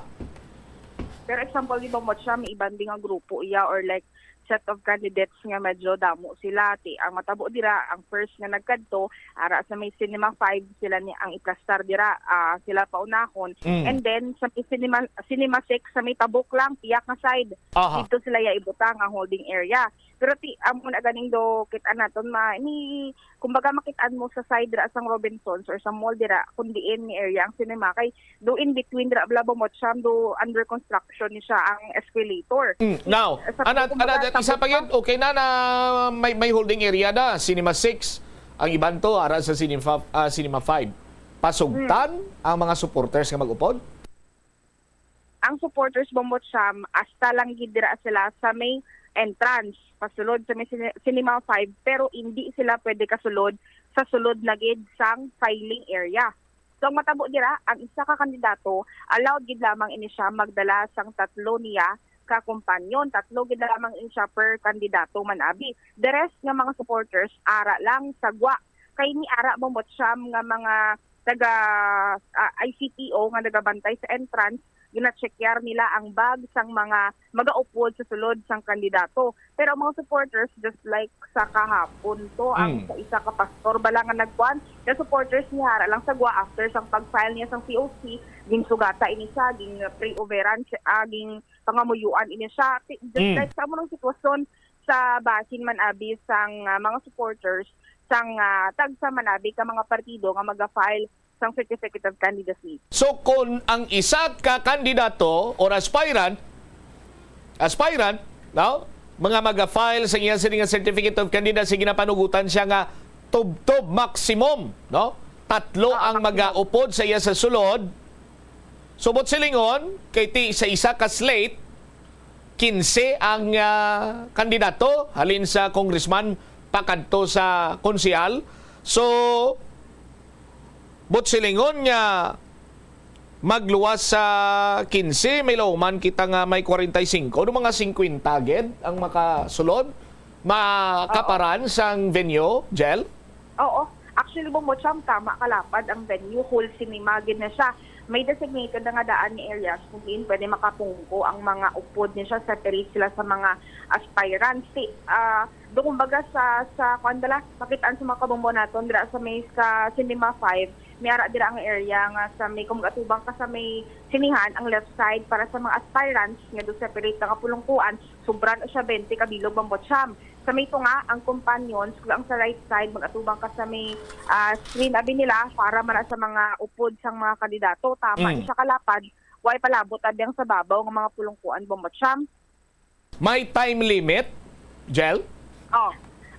Pero example, di ba, Motsa, may iban din nga grupo iya or, like, set of candidates nga medyo damo sila. Ti, ang matabo dira, ang first nga nagkadto, ara sa may Cinema five, sila ni ang iplastar dira, ah, sila paunahon. Mm. And then, sa may Cinema, Cinema six, sa may Tabok lang, piyak nga side, Aha. Dito sila ya ibutang ang holding area. Pero ti, amo na ganing do, kit-an naton ma-, ni, kumbaga, makit-an mo sa side dira sang Robinsons or sa mall dira, kung diin ni area ang cinema, kay do in between dira, bala, Bombo Cham, do under construction ni siya ang escalator. Mm, now, Sa anat, pagkumbaga, anat, isa tabok pa gid, pa. Okay na, na may, may holding area na, Cinema six, ang iban to, ara sa Cinema, ah, Cinema five. Pasugtan Hmm. ang mga supporters nga mag-upod? Ang supporters, Bombo Cham, hasta lang gid dira sila sa may entrance, pasulod sa may sine-, Cinema five, pero hindi sila pwede kasulod sa sulod na gid sang filing area. So, ang matabo dira, ang isa ka kandidato, allowed gid lamang ini siya magdala sang tatlo niya ka kompanyon. Tatlo gid lamang ini siya per kandidato man abi. The rest nga mga supporters, ara lang sa gwa. Kay ni ara, Bombo Cham, nga mga taga, ah, I C P O nga nagabantay sa entrance, gina-checkyar nila ang bag sang mga magaupod sa sulod sang kandidato. Pero ang mga supporters, just like sa kahapon to, ang Mm. sa isa ka pastor bala nga nagkuan, the supporters niya ara lang sa gwa after sang pag-file niya sang C O C, ginsugata ini siya, ging pre-overan siya, ah, ging pangamuyuan ini siya. Ti-, just Mm. like sa amo nang sitwasyon sa bahin man abi sang, ah, mga supporters sang, ah, tagsa man abi ka mga partido nga maga-file sang certificate of candidacy. So, kung ang isa ka kandidato or aspirant, aspirant, no? Mga maga-file sa iya sini nga certificate of candidacy, ginapanugutan siya nga tubtob maximum, no? Tatlo Ah, ang maximum. Magaupod sa iya sa sulod. So, buot silingon, kay ti sa isa ka slate, quince ang, ah, kandidato, halin sa congressman pakadto sa konsehal. So, buot silingon nga magluwas sa quince, may lauman kita nga may kwarenta y singko, no, mga singkwenta gid ang makasulod, makaparan sang venue, Jel? Oo. Actually, Bombo Cham, tama ka lapad ang venue, whole cinema gid na siya. May designated na nga daan nga areas kung diin pwede makapungko ang mga upod ni siya, separate sila sa mga aspirants. Ti, ah, do kumbaga sa, sa, kuwan bala, makit-an sa mga kabombo naton, dira sa may, sa Cinema five, may ara dira ang area nga sa may, kung atubang ka sa may sinihan, ang left side para sa mga aspirants, nga do separate na nga pulungkuan, sobra na siya twenty ka bilog, Bombo Cham. Sa may tunga, ang companions, kung ang sa right side, mag-atubang ka sa may, ah, screen abi nila para man sa mga upod sang mga kandidato. Tama Mm. ni siya kalapad, way palabot abi ang sa babaw nga mga pulungkuan, Bombo Cham. May time limit, Jel? Oh,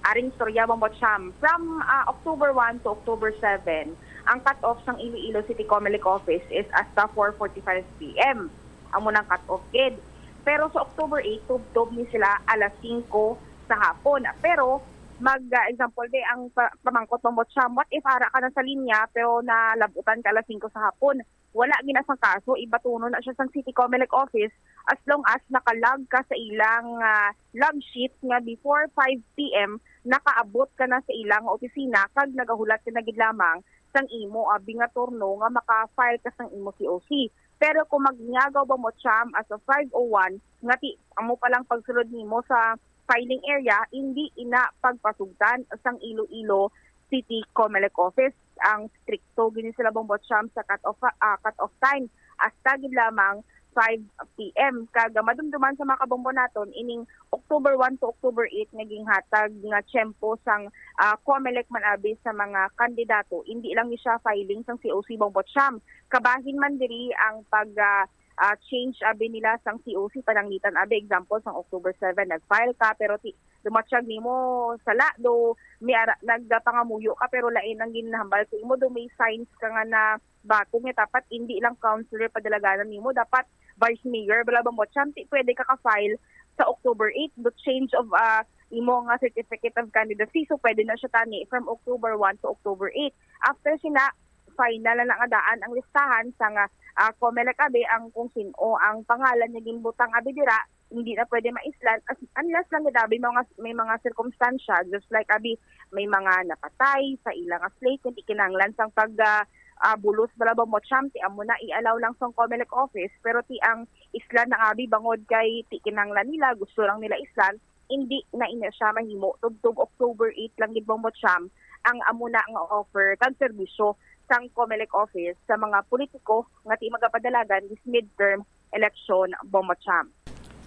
aring istorya, Bombo Cham. From, ah, October one to October seven, ang cut-off sang Iloilo City Comelec Office is hasta four forty-five P M. Amo nang cut-off gid. Pero sa October eight, tubtob ni sila alas singko sa hapon. Pero mag, ah, example, di, ang pa-, pamangkot, Bombo Cham, what if ara ka na sa linya pero nalabutan ka alas singko sa hapon? Wala ginasang kaso, ibatunon na siya sang City Comelec office as long as naka-log ka sa ilang, ah, log sheet nga before five P M nakaabot ka na sa ilang opisina kag nagahulat ka na gid lamang sang imo abi nga turno nga maka-file ka sang imo C O C. Pero kung magnyagaw, Bombo Cham, as of five oh one, nga ti amo pa lang pagsulod nimo sa filing area, indi ina pagpasugtan sang Iloilo City Comelec Office. Ang strikto gini sila, Bombo Cham, sa cut-off, ah, cut-off time. Hasta gid lamang five p m. Kag madumduman sa mga kabombo naton, ining October one to October eight nga ginhatag nga tiyempo sang, ah, COMELEC man abi sa mga kandidato, indi lang ni siya filing sang C O C, Bombo Cham. Kabahin man diri ang pag, ah, ah, change abi nila sang C O C, pananglitan abi, example, sang October seven nag-file ka, pero ti dumatsyag nimo sala, do may ara, nagpangamuyo ka pero lain ang ginhambal sa imo, do may signs ka nga na bato nga dapat indi lang counselor padalaganan nimo, dapat vice mayor bala, Bombo Cham, ti pwede ka ka-file sa October eight, the change of, ah, imo nga certificate of candidacy. So pwede na siya tani from October one to October eight. After sina, final na nga daan ang listahan sa nga, ah, COMELEC abi ang kung sin-o ang pangalan nga ginbutang abi dira, hindi na pwede maislan as, unless lang gid abi mga, may mga sirkumstansya, just like abi may mga napatay sa ila nga slate, kundi kinahanglan sang pag, ah, ah, bulos bala, Bombo Cham, ti amo na i-allow lang sang COMELEC office, pero ti ang islan na abi bangod kay ti kinahanglan nila, gusto lang nila islan, hindi na ina siya mahimo. Tubtob October eight lang gid, Bombo Cham, ang amo na nga offer kag serbisyo sang COMELEC office sa mga politiko nga ti magapadalagan this midterm election, Bombo Cham.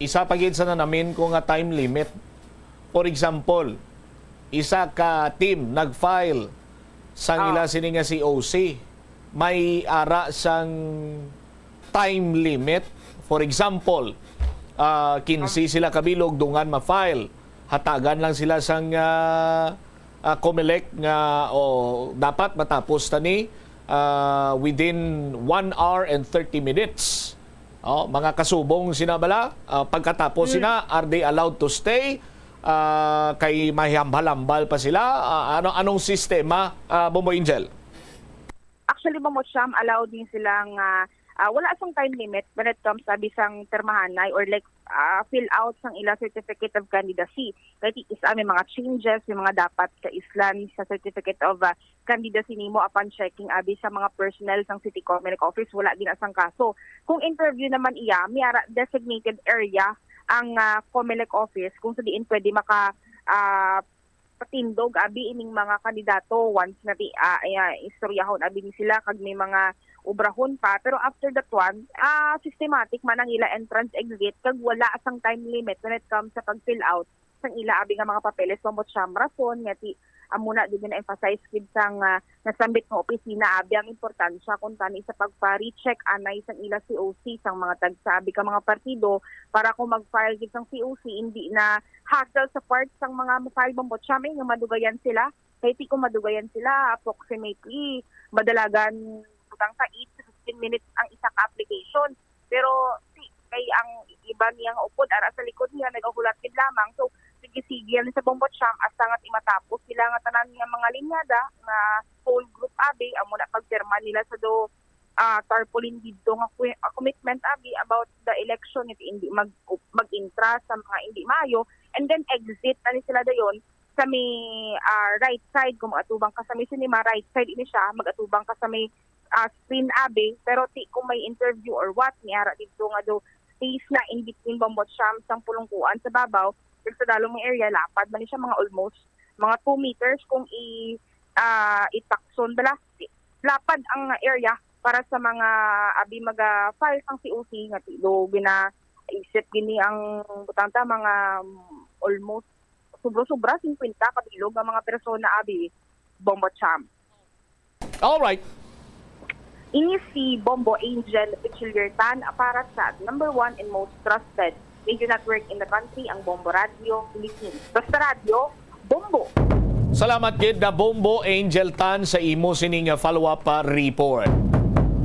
Isa pa gid sa nanamin ko nga time limit. For example, isa ka team nag-file sang, ah, ila sini nga C O C, may ara sang time limit. For example, ah, kinse sila kabilog dungan ma-file. Hatagan lang sila sang, ah, ah, COMELEC nga, o, dapat matapos ta ni, ah, within one hour and thirty minutes. Oh, mga kasubong sina bala, ah, pagkatapos, hmm, sina, are they allowed to stay, ah, kay mahambal-hambal pa sila? Ah, ano, anong sistema, ah, Bombo Angel? Actually, Bombo Cham, allowed ni sila nga, ah, wala sang time limit when it comes sa bisang pirmahanay or, like, ah, fill out sang ila certificate of candidacy. Kay ti-, isa may mga changes, may mga dapat ka islan sa certificate of, ah, candidacy nimo upon checking abi sa mga personnel sang City Comelec office, wala ginasangkaso. Kung interview naman iya, may ara designated area ang, ah, Comelec office kung sa diin pwede maka, ah, patindog abi ining mga kandidato once nga di, ah, ay, ah, istoryahon abi ni sila kag may mga obrahon pa. Pero after that one, ah, systematic man ang ila entrance exit kag wala sang time limit when it comes sa pag-fill out sang ila abi nga mga papeles. Mamot siyam rason nga ti amo na din na-emphasize gid sang, ah, nasambit nga opisina abi ang importansya kuntani sa pagpa-recheck anay sang ila C O C sang mga tagsa abi ka mga partido para kung mag-file gid sang C O C, hindi na hassle sa part sang mga ma-file. Mamot siyam, eh, nga madugayan sila. Kay ti kung madugayan sila, approximately, madalagan butang sa eight to fifteen minutes ang isa ka application. Pero ti, kay ang iba niya nga upod ara sa likod niya nagahulat gid lamang. So, sige-sige yan sa Bombo Cham hasta nga ti matapos sila nga tanan nga mga linyada nga whole group abi, amo na pagpirma nila sa do, ah, tarpaulin didto nga kwi-, ah, commitment abi about the election, it hindi mag, mag-intra sa mga hindi maayo, and then exit na ni sila dayon sa may, ah, right side. Kung mag-atubang ka sa may cinema, right side ini siya, mag-atubang ka sa may, ah, screen abi, pero ti kung may interview or what, may ara didto nga do space na in between Bombo Cham sang pulungkuan sa babaw, kag sa dalom nga area, lapad man ni siya, mga almost mga two meters kung i, ah, itakson bala. Lapad ang area para sa mga abi maga-file sang C O C nga ti do ginaisip gini ang butang ta, mga, mm, almost sobra-sobra, singkwenta ka bilog ang mga persona abi, Bombo Cham. All right. Ini si Bombo Angel Pichiliertan para sa number one and most trusted radio network in the country, ang Bombo Radio Philippines. Basta radyo, bombo. Salamat gid na Bombo Angel Tan sa imo sini nga follow-up, ah, report.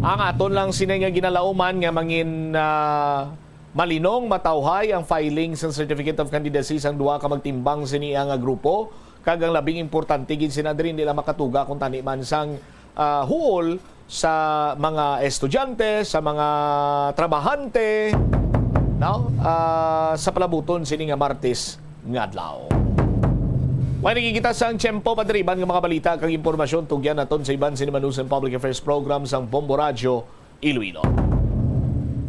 Ang aton lang sini nga ginalauman nga mangin, ah, malinong matawhay ang filing sang Certificate of Candidacy sang duha ka magtimbang sini nga grupo, kag ang labing importante gid sina diri, hindi lang makatuga kuntani man sang, ah, huol sa mga estudyante, sa mga trabahante, no? Ah, sa palabuton sini nga Martes nga adlaw. May nakikita sang tiyempo, padriban nga mga balita kag impormasyon tugyan naton sa iban sini Manusan Public Affairs Program sang Bombo Radyo Iloilo.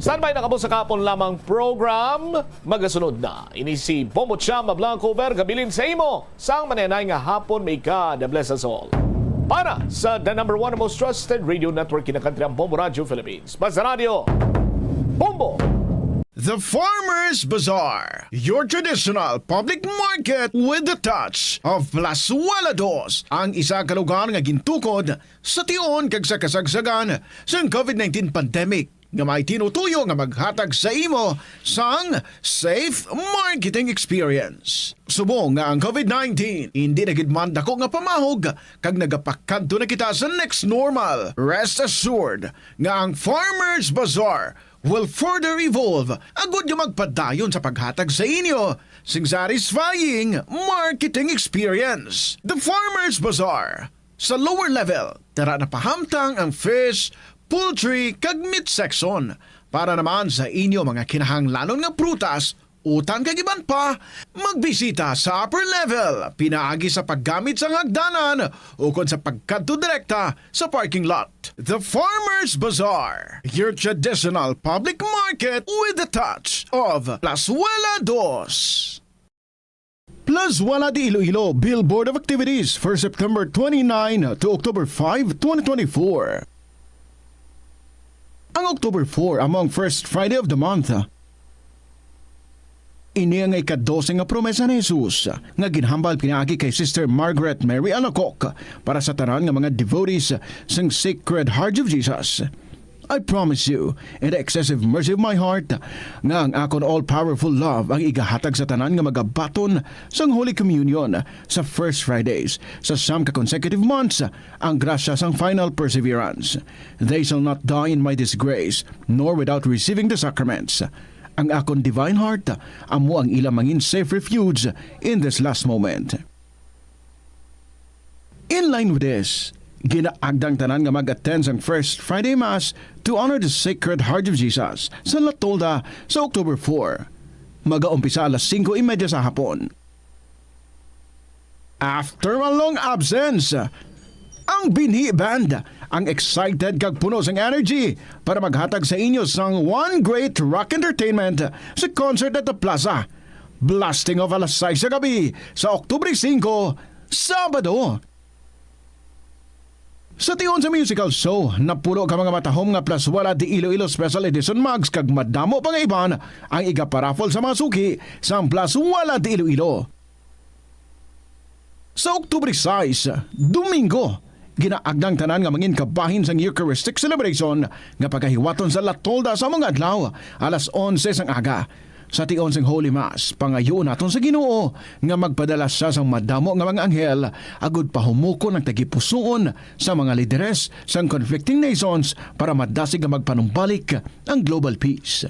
Standby na kamo sa kahapon lamang program. Magasunod na. Ini si Bombo Cham nga Blanco Verga, bilin sa imo sang manenay nga hapon. May God bless us all. Para sa the number one most trusted radio network in the country, ang Bombo Radio Philippines. Basta Radio, Bombo! The Farmers Bazaar, your traditional public market with the touch of Plazuela Dos, ang isa ka lugar nga gintukod sa tion kag sa kasagsagan sang COVID nineteen pandemic, nga may tinutuyo nga maghatag sa imo sang safe marketing experience. Subong nga ang COVID nineteen hindi na gid man dako nga pamahog kag nagapakadto na kita sa next normal, rest assured nga ang Farmers Bazaar will further evolve agud nga magpadayon sa paghatag sa inyo sing satisfying marketing experience. The Farmers Bazaar, sa lower level, tara na pahamtang ang fish, poultry, kag meat section. Para naman sa inyo mga kinahanglanon nga prutas, utan kag iban pa, magbisita sa upper level pinaagi sa paggamit sang hagdanan ukon sa pagkadto direkta sa parking lot. The Farmers Bazaar, your traditional public market with the touch of Plazuela Dos. Plazuela de Iloilo Billboard of Activities for September twenty-nine to October five, twenty twenty-four. Ang October four amo ang first Friday of the month. Ini ang ika-dose nga promesa ni Jesus nga ginhambal pinaagi kay Sister Margaret Mary Alacoque para sa tanan nga mga devotees sang Sacred Heart of Jesus. I promise you, in the excessive mercy of my heart, nga ang akon all-powerful love ang igahatag sa tanan nga magabaton sang Holy Communion sa first Fridays sa siyam ka consecutive months, ang grasya sang final perseverance. They shall not die in my disgrace, nor without receiving the sacraments. Ang akon divine heart amo ang ila mangin safe refuge in this last moment. In line with this, ginaagdang tanan nga mag-attend sang First Friday Mass to honor the Sacred Heart of Jesus sa La Tolda sa October four. Magaumpisa alas singko y media sa hapon. After a long absence, ang Binhi Band ang excited kag puno sang energy para maghatag sa inyo sang one great rock entertainment sa concert at the plaza. Blasting off alas sais sa gabi sa Oktubre singko, Sabado. Sa tion sa musical show, napulo ka mga matahom nga Plazuela de Iloilo Special Edition mugs kag madamo pa nga iban ang igaparaffle sa mga suki sang Plazuela de Iloilo. Sa Oktubre sais, Domingo, ginaagdang tanan nga mangin kabahin sang Eucharistic celebration nga pagahiwaton sa La Tolda sa mga adlaw, alas onse sang aga. Sa tion sang Holy Mass, pangayuon naton sa Ginoo nga magpadala sia sang madamo nga mga anghel agud pahumukon ang tagipusoon sa mga lideres sang conflicting nations para madasig nga magpanumbalik ang global peace.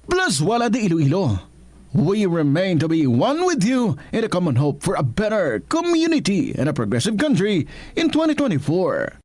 Plazuela de Iloilo, we remain to be one with you in a common hope for a better community and a progressive country in twenty twenty-four.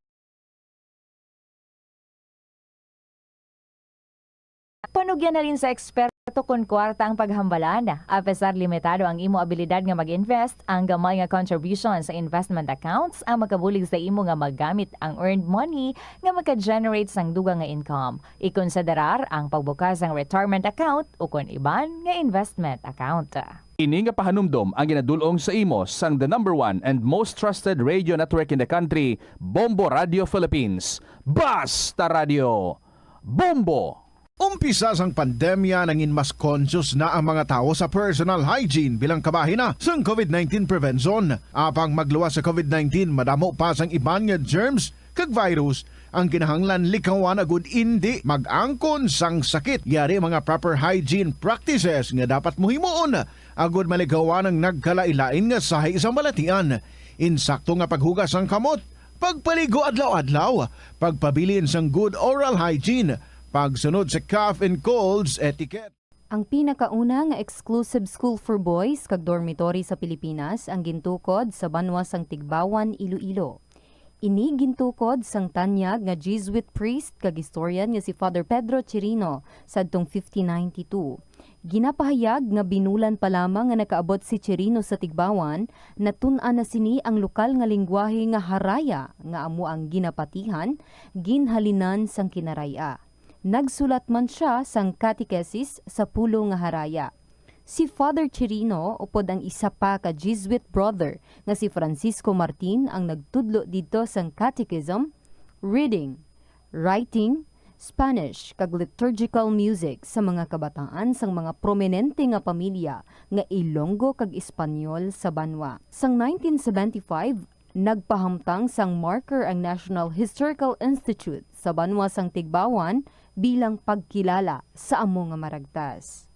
Panugyan halin sa eksperto kon kwarta ang paghambalan. Apesar limitado ang imo abilidad nga mag-invest, ang gamay nga contribution sa investment accounts ang makabulig sa imo nga magamit ang earned money nga maka-generate sang dugang nga income. Ikonsiderar ang pagbukas sang retirement account ukon iban nga investment account. Ini nga pahanumdom ang ginadul-ong sa imo sang the number one and most trusted radio network in the country, Bombo Radio Philippines. Basta Radio! Bombo! Umpisa sang pandemya, nangin mas conscious na ang mga tawo sa personal hygiene bilang kabahin na sang COVID nineteen prevention. Apang magluwas sa COVID nineteen, madamo pa sang iban nga germs kag virus ang kinahanglan likawan agud indi mag-angkon sang sakit. Yari ang mga proper hygiene practices nga dapat mo himuon agud malikawan ang nagkalainlain nga sahi sang balatian. Insakto nga paghugas sang kamot, pagpaligo adlaw-adlaw, pagpabilin sang good oral hygiene, pagsunod sa cough and colds etiquette. Ang pinakauna nga exclusive school for boys kag dormitory sa Pilipinas ang gintukod sa banwa sang Tigbawan, Iloilo. Ini gintukod sang tanyag nga Jesuit priest kag historian nga si Father Pedro Chirino sadtong fifteen ninety-two. Ginapahayag nga binulan pa lamang nga nakaabot si Chirino sa Tigbawan, natun-an na sini ang lokal nga linggwahe nga Haraya nga amo ang ginapatihan, ginhalinan sang Kinaray-a. Nagsulat man sia sang catechesis sa pulo nga Haraya. Si Father Chirino upod ang isa pa ka Jesuit brother nga si Francisco Martin ang nagtudlo didto sang catechism, reading, writing, Spanish, kag liturgical music sa mga kabataan sang mga prominente nga pamilya nga Ilonggo kag Espanyol sa banwa. Sang nineteen seventy-five, nagpahamtang sang marker ang National Historical Institute sa banwa sang Tigbawan bilang pagkilala sa amo nga maragtas.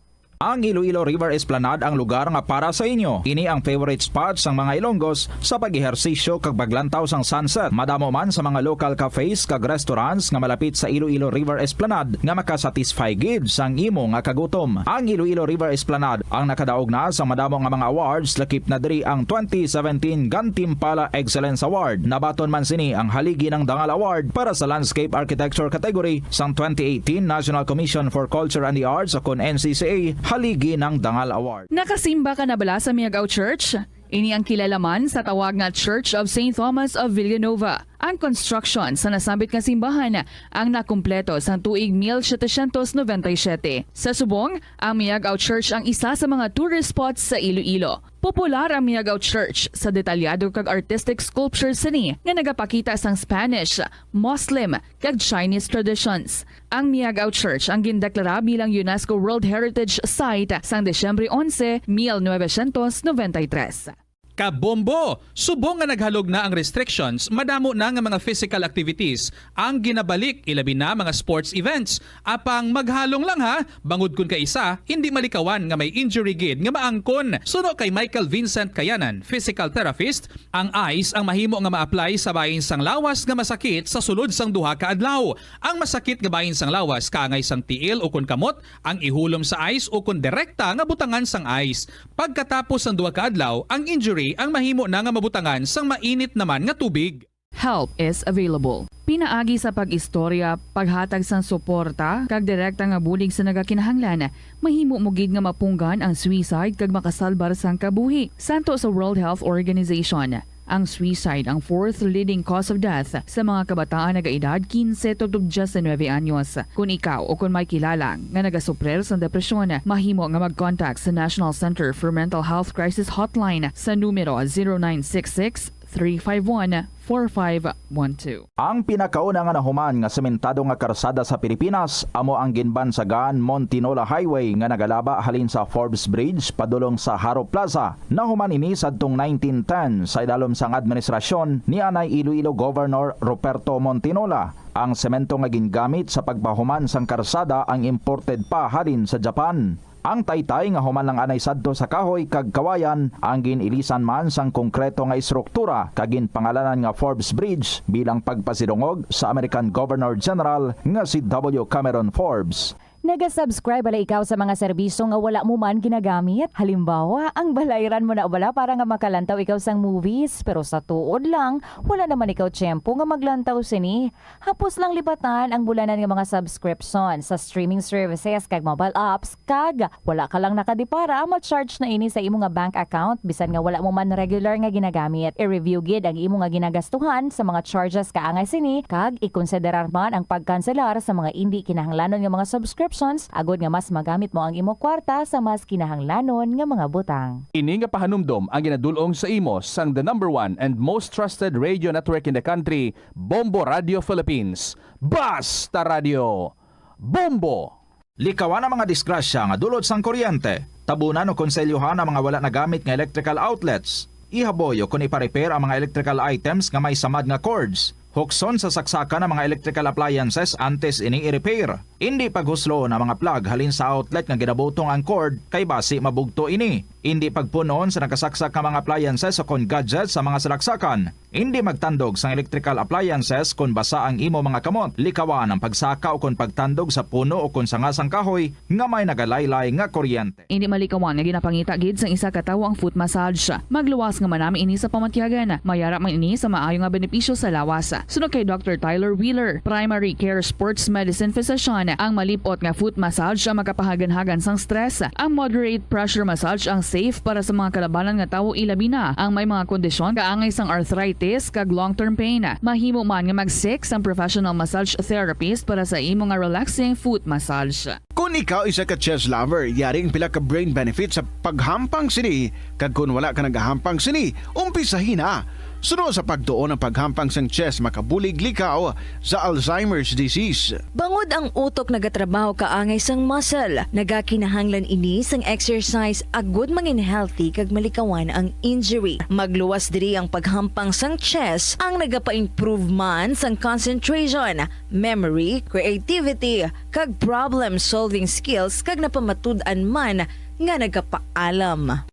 Ang Iloilo River Esplanade ang lugar nga para sa inyo. Ini ang favorite spot sang mga Ilonggos sa pag-ehersisyo kag paglantaw sang sunset. Madamo man sa mga local cafes kag restaurants nga malapit sa Iloilo River Esplanade nga makasatisfy gid sang imo nga kagutom. Ang Iloilo River Esplanade ang nakadaog na sa madamo nga mga awards, lakip na diri ang twenty seventeen Gantimpala Excellence Award. Nabaton man sini ang Haligi ng Dangal Award para sa Landscape Architecture category sang twenty eighteen National Commission for Culture and the Arts, o kon N C C A, Haligi ng Dangal Award. Nakasimba ka na bala sa Miagao Church? Ini ang kilala man sa tawag nga Church of Saint Thomas of Villanova. Ang construction sa nasambit nga simbahan ang nakumpleto sang tuig mil setecientos noventa y siete. Sa subong, ang Miagao Church ang isa sa mga tourist spots sa Iloilo. Popular ang Miagao Church sa detalyado kag artistic sculptures sini nga nagapakita sang Spanish, Muslim, kag Chinese traditions. Ang Miagao Church ang gindeklara bilang UNESCO World Heritage Site sang Disyembre onse, mil novecientos noventa y tres. Kabombo! Subong nga naghalog na ang restrictions, madamo na nga mga physical activities ang ginabalik, ilabi na mga sports events. Apang maghalong lang ha, bangod kun kaisa, hindi malikawan nga may injury gid nga maangkon. Suno kay Michael Vincent Kayanan, physical therapist, ang ice ang mahimo nga ma-apply sa bahin sang lawas nga masakit sa sulod sang duha ka adlaw. Ang masakit nga bahin sang lawas kaangay sang tiil ukon kamot ang ihulom sa ice ukon direkta nga butangan sang ice. Pagkatapos sang duha ka adlaw, ang injury ang mahimo na nga mabutangan sang mainit naman nga tubig. Help is available. Pinaagi sa pag-istorya, paghatag sang suporta, kag direkta nga bulig sa nagakinahanglan, mahimo mo gid nga mapunggan ang suicide kag makasalbar sang kabuhi. Santo sa World Health Organization, ang suicide ang fourth leading cause of death sa mga kabataan nagaedad kinse tubtob diyes nuebe anyos. Kon ikaw o kon may kilala nga nagasuprir sang depresyon, mahimo nga mag-contact sa National Center for Mental Health Crisis Hotline sa numero zero nine six six, three five one, four five one two. Ang pinakauna nga nahuman nga sementado nga karsada sa Pilipinas amo ang ginbansagan Montinola Highway nga nagalaba halin sa Forbes Bridge padulong sa Jaro Plaza. Nahuman ini sadtong nineteen ten sa idalom sang administrasyon ni anay Iloilo Governor Ruperto Montinola. Ang semento nga gingamit sa pagpahuman sang karsada ang imported pa halin sa Japan. Ang taytay nga human lang anay sadto sa kahoy kag kawayan ang gin-ilisan man sang konkreto nga estruktura kag ginpangalanan nga Forbes Bridge bilang pagpasidungog sa American Governor General nga si W. Cameron Forbes. Naga-subscribe bala ikaw sa mga serbisyo nga wala mo man ginagamit? Halimbawa, ang balayran mo na bala para nga makalantaw ikaw sang movies, pero sa tuod lang, wala naman ikaw tiyempo nga maglantaw sini. Hapos lang lipatan ang bulanan nga mga subscription sa streaming services kag mobile apps, kag wala ka lang nakadipara, ma-charge na ini sa imo nga bank account bisan nga wala mo man regular nga ginagamit. I-review gid ang imo nga ginagastuhan sa mga charges kaangay sini, kag ikonsiderar man ang pagkanselar sa mga indi kinahanglanon nga mga subscriptions, agod nga mas magamit mo ang imo kwarta sa mas kinahanglanon nga mga butang. Ini nga pahanumdom ang ginadul-ong sa imo sang the number one and most trusted radio network in the country, Bombo Radio Philippines. Basta Radio Bombo! Likawan ang mga disgrasya nga dulot sang kuryente. Tabunan o konselyohan ang mga wala nagamit nga electrical outlets. Ihaboy o kon ipa-repair ang mga electrical items nga may samad nga cords. Hukson sa saksakan ang mga electrical appliances antes ini i-repair. Indi paghusloon ang mga plug halin sa outlet nga ginabutong ang cord, kay basi mabugto ini. Indi pagpun-on sa nakasaksak nga mga appliances o kon gadgets sa mga salaksakan. Indi magtandog sang electrical appliances kon basa ang imo mga kamot. Likawan ang pagsaka o kon pagtandog sa puno o kon sanga sang kahoy nga may nagalaylay nga kuryente. Indi malikawan nga ginapangita gid sang isa ka tawo ang foot massage. Magluwas nga manami ini sa pamatyagan. Mayara man ini sa maayo nga benepisyo sa lawas. Suno kay Doctor Tyler Wheeler, primary care sports medicine physician, ang malip-ot nga foot massage ang makapahaganhagan sang stress. Ang moderate pressure massage ang safe para sa mga kalabanan nga tawo, ilabi na ang may mga kondisyon kaangay sang arthritis kag long-term pain. Mahimo man nga mag-seek sang professional massage therapist para sa imo nga relaxing foot massage. Kon ikaw isa ka chess lover, yari ang pila ka brain benefits sa paghampang sini, kag kon wala ka nagahampang sini, umpisahi na. Suno sa pagtuon, ang paghampang sang chess makabulig likaw sa Alzheimer's disease. Bangod ang utok nagatrabaho kaangay sang muscle, nagakinahanglan ini sang exercise agud mangin healthy kag malikawan ang injury. Magluwas diri ang paghampang sang chess, ang nagapa-improve man sang concentration, memory, creativity, kag problem-solving skills, kag napamatud-an man nga nagapaalam.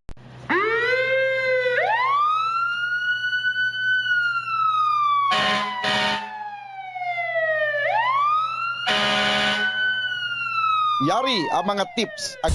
Yari ang mga tips ag-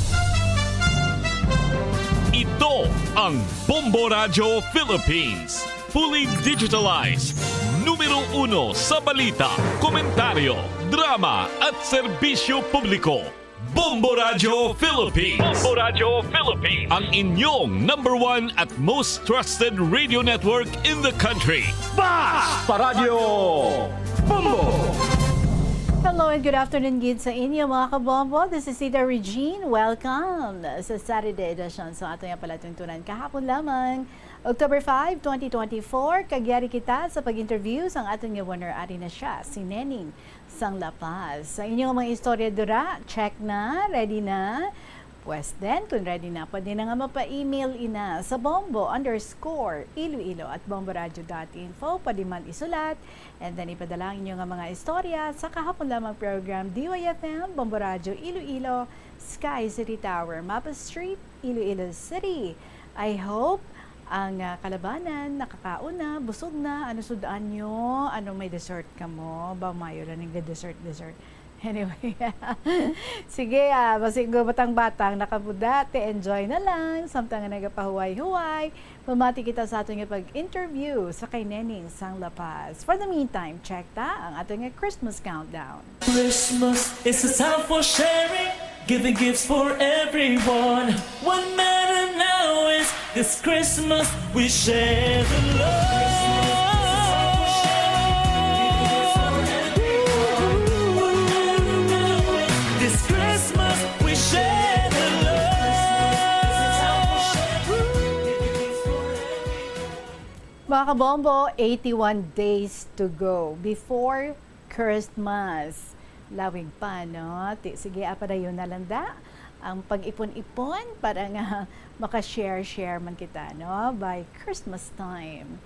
Ito ang Bombo Radyo Philippines. Fully digitalized. Numero uno sa balita, komentaryo, drama, at serbisyo publiko. Bombo Radyo Philippines. Bombo Radyo Philippines. Ang inyong number one at most trusted radio network in the country. Basta Radyo Bombo! Hello and good afternoon gid sa inyo, mga kabombo. This is Tita Regine. Welcome sa Saturday edition sa ato nga palatuntunan kahapon lamang, October five, twenty twenty-four. Kag yari kita sa pag-interview sang aton nga winner. Ari na siya, si Neneng sang La Paz. Ang inyong mga istorya dira, check na, ready na? Pwes din, kung ready na, pwede na nga mapa-email ina sa bombo underscore iloilo at bomboradio dot info. Pwede man isulat, and then ipadala ang inyo nga mga istorya sa kahapon lamang program, D Y F M, Bombo Radyo Iloilo, Sky City Tower, Mapa Street, Iloilo City. I hope ang, ah, kalabanan nakakaon na, busog na. Ano sud-an nyo? Ano, may dessert kamo? Ba, mayo lang ning dessert, dessert. Anyway, sige, ah, basig batang-batang nakabuda, te, enjoy na lang. Samtang nga nagapahuway-huway, mamati kita sa aton nga pag-interview sa kay Neneng sang La Paz. For the meantime, check ta ang aton nga Christmas countdown. Christmas is a time for sharing, giving gifts for everyone. What matter now is this Christmas we share the love. This Christmas we share the love. Mga kabombo, eighty-one days to go before Christmas. Lawig pa, no? Ti-, sige, ah, padayon na lang da ang pag-ipon-ipon para nga maka-share-share man kita, no? By Christmas time.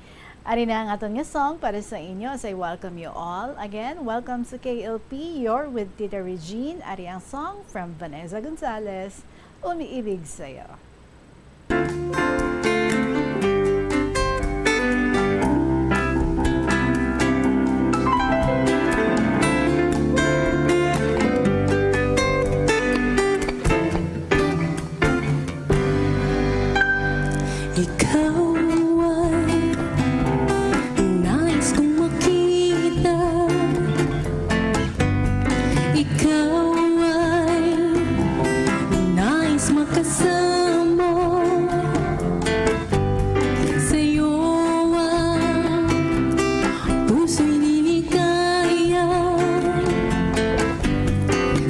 Ari na ang aton nga song para sa inyo as I welcome you all. Again, welcome sa K L P. You're with Tita Regine. Ari ang song from Vanessa Gonzalez, Umiibig Sa'yo. Ikaw ay nais kong makita. Ikaw ay nais makasama. Sa'yo ang puso'y liligaya.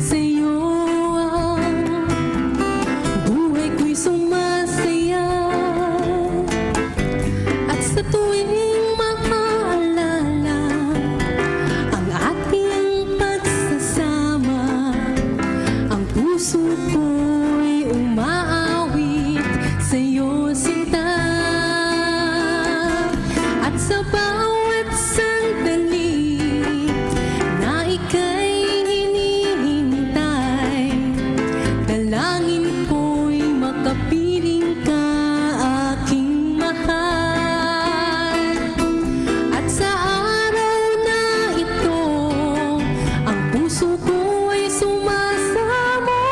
Sa'yo ang buhay ko'y sumasaya. At sa tuwing maalala ang ating pagsasama, ang puso ko'y umaawit sa'yo, sinta. At sa bawat sandali na ika'y hinihintay, dalangin ko'y makapiling ka, aking mahal. At sa araw na ito, ang puso ko'y sumasamo,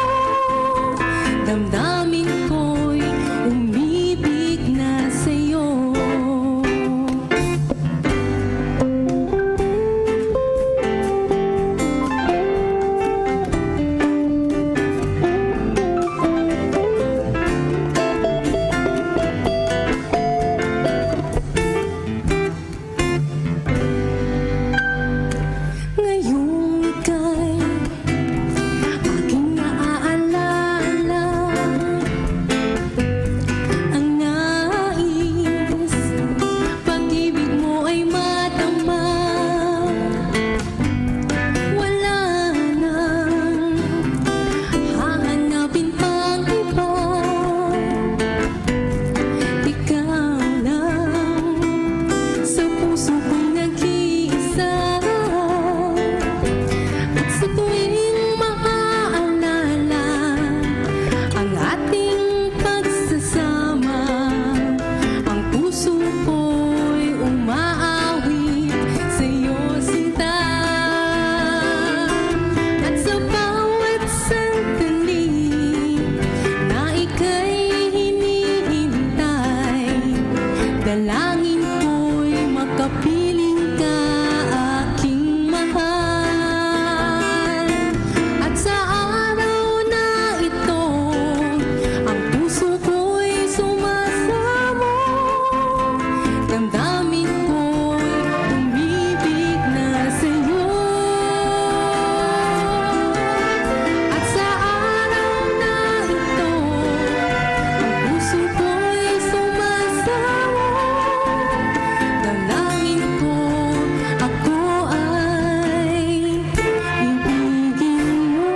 damdamin ko'y umibig na sa'yo. Piling ka aking mahal, at sa araw na ito, ang puso ko'y sumasamo, damdamin ko'y umibig na sa'yo. At sa araw na ito, ang puso ko'y sumasamo, dalangin ko, ako ay ibigin mo.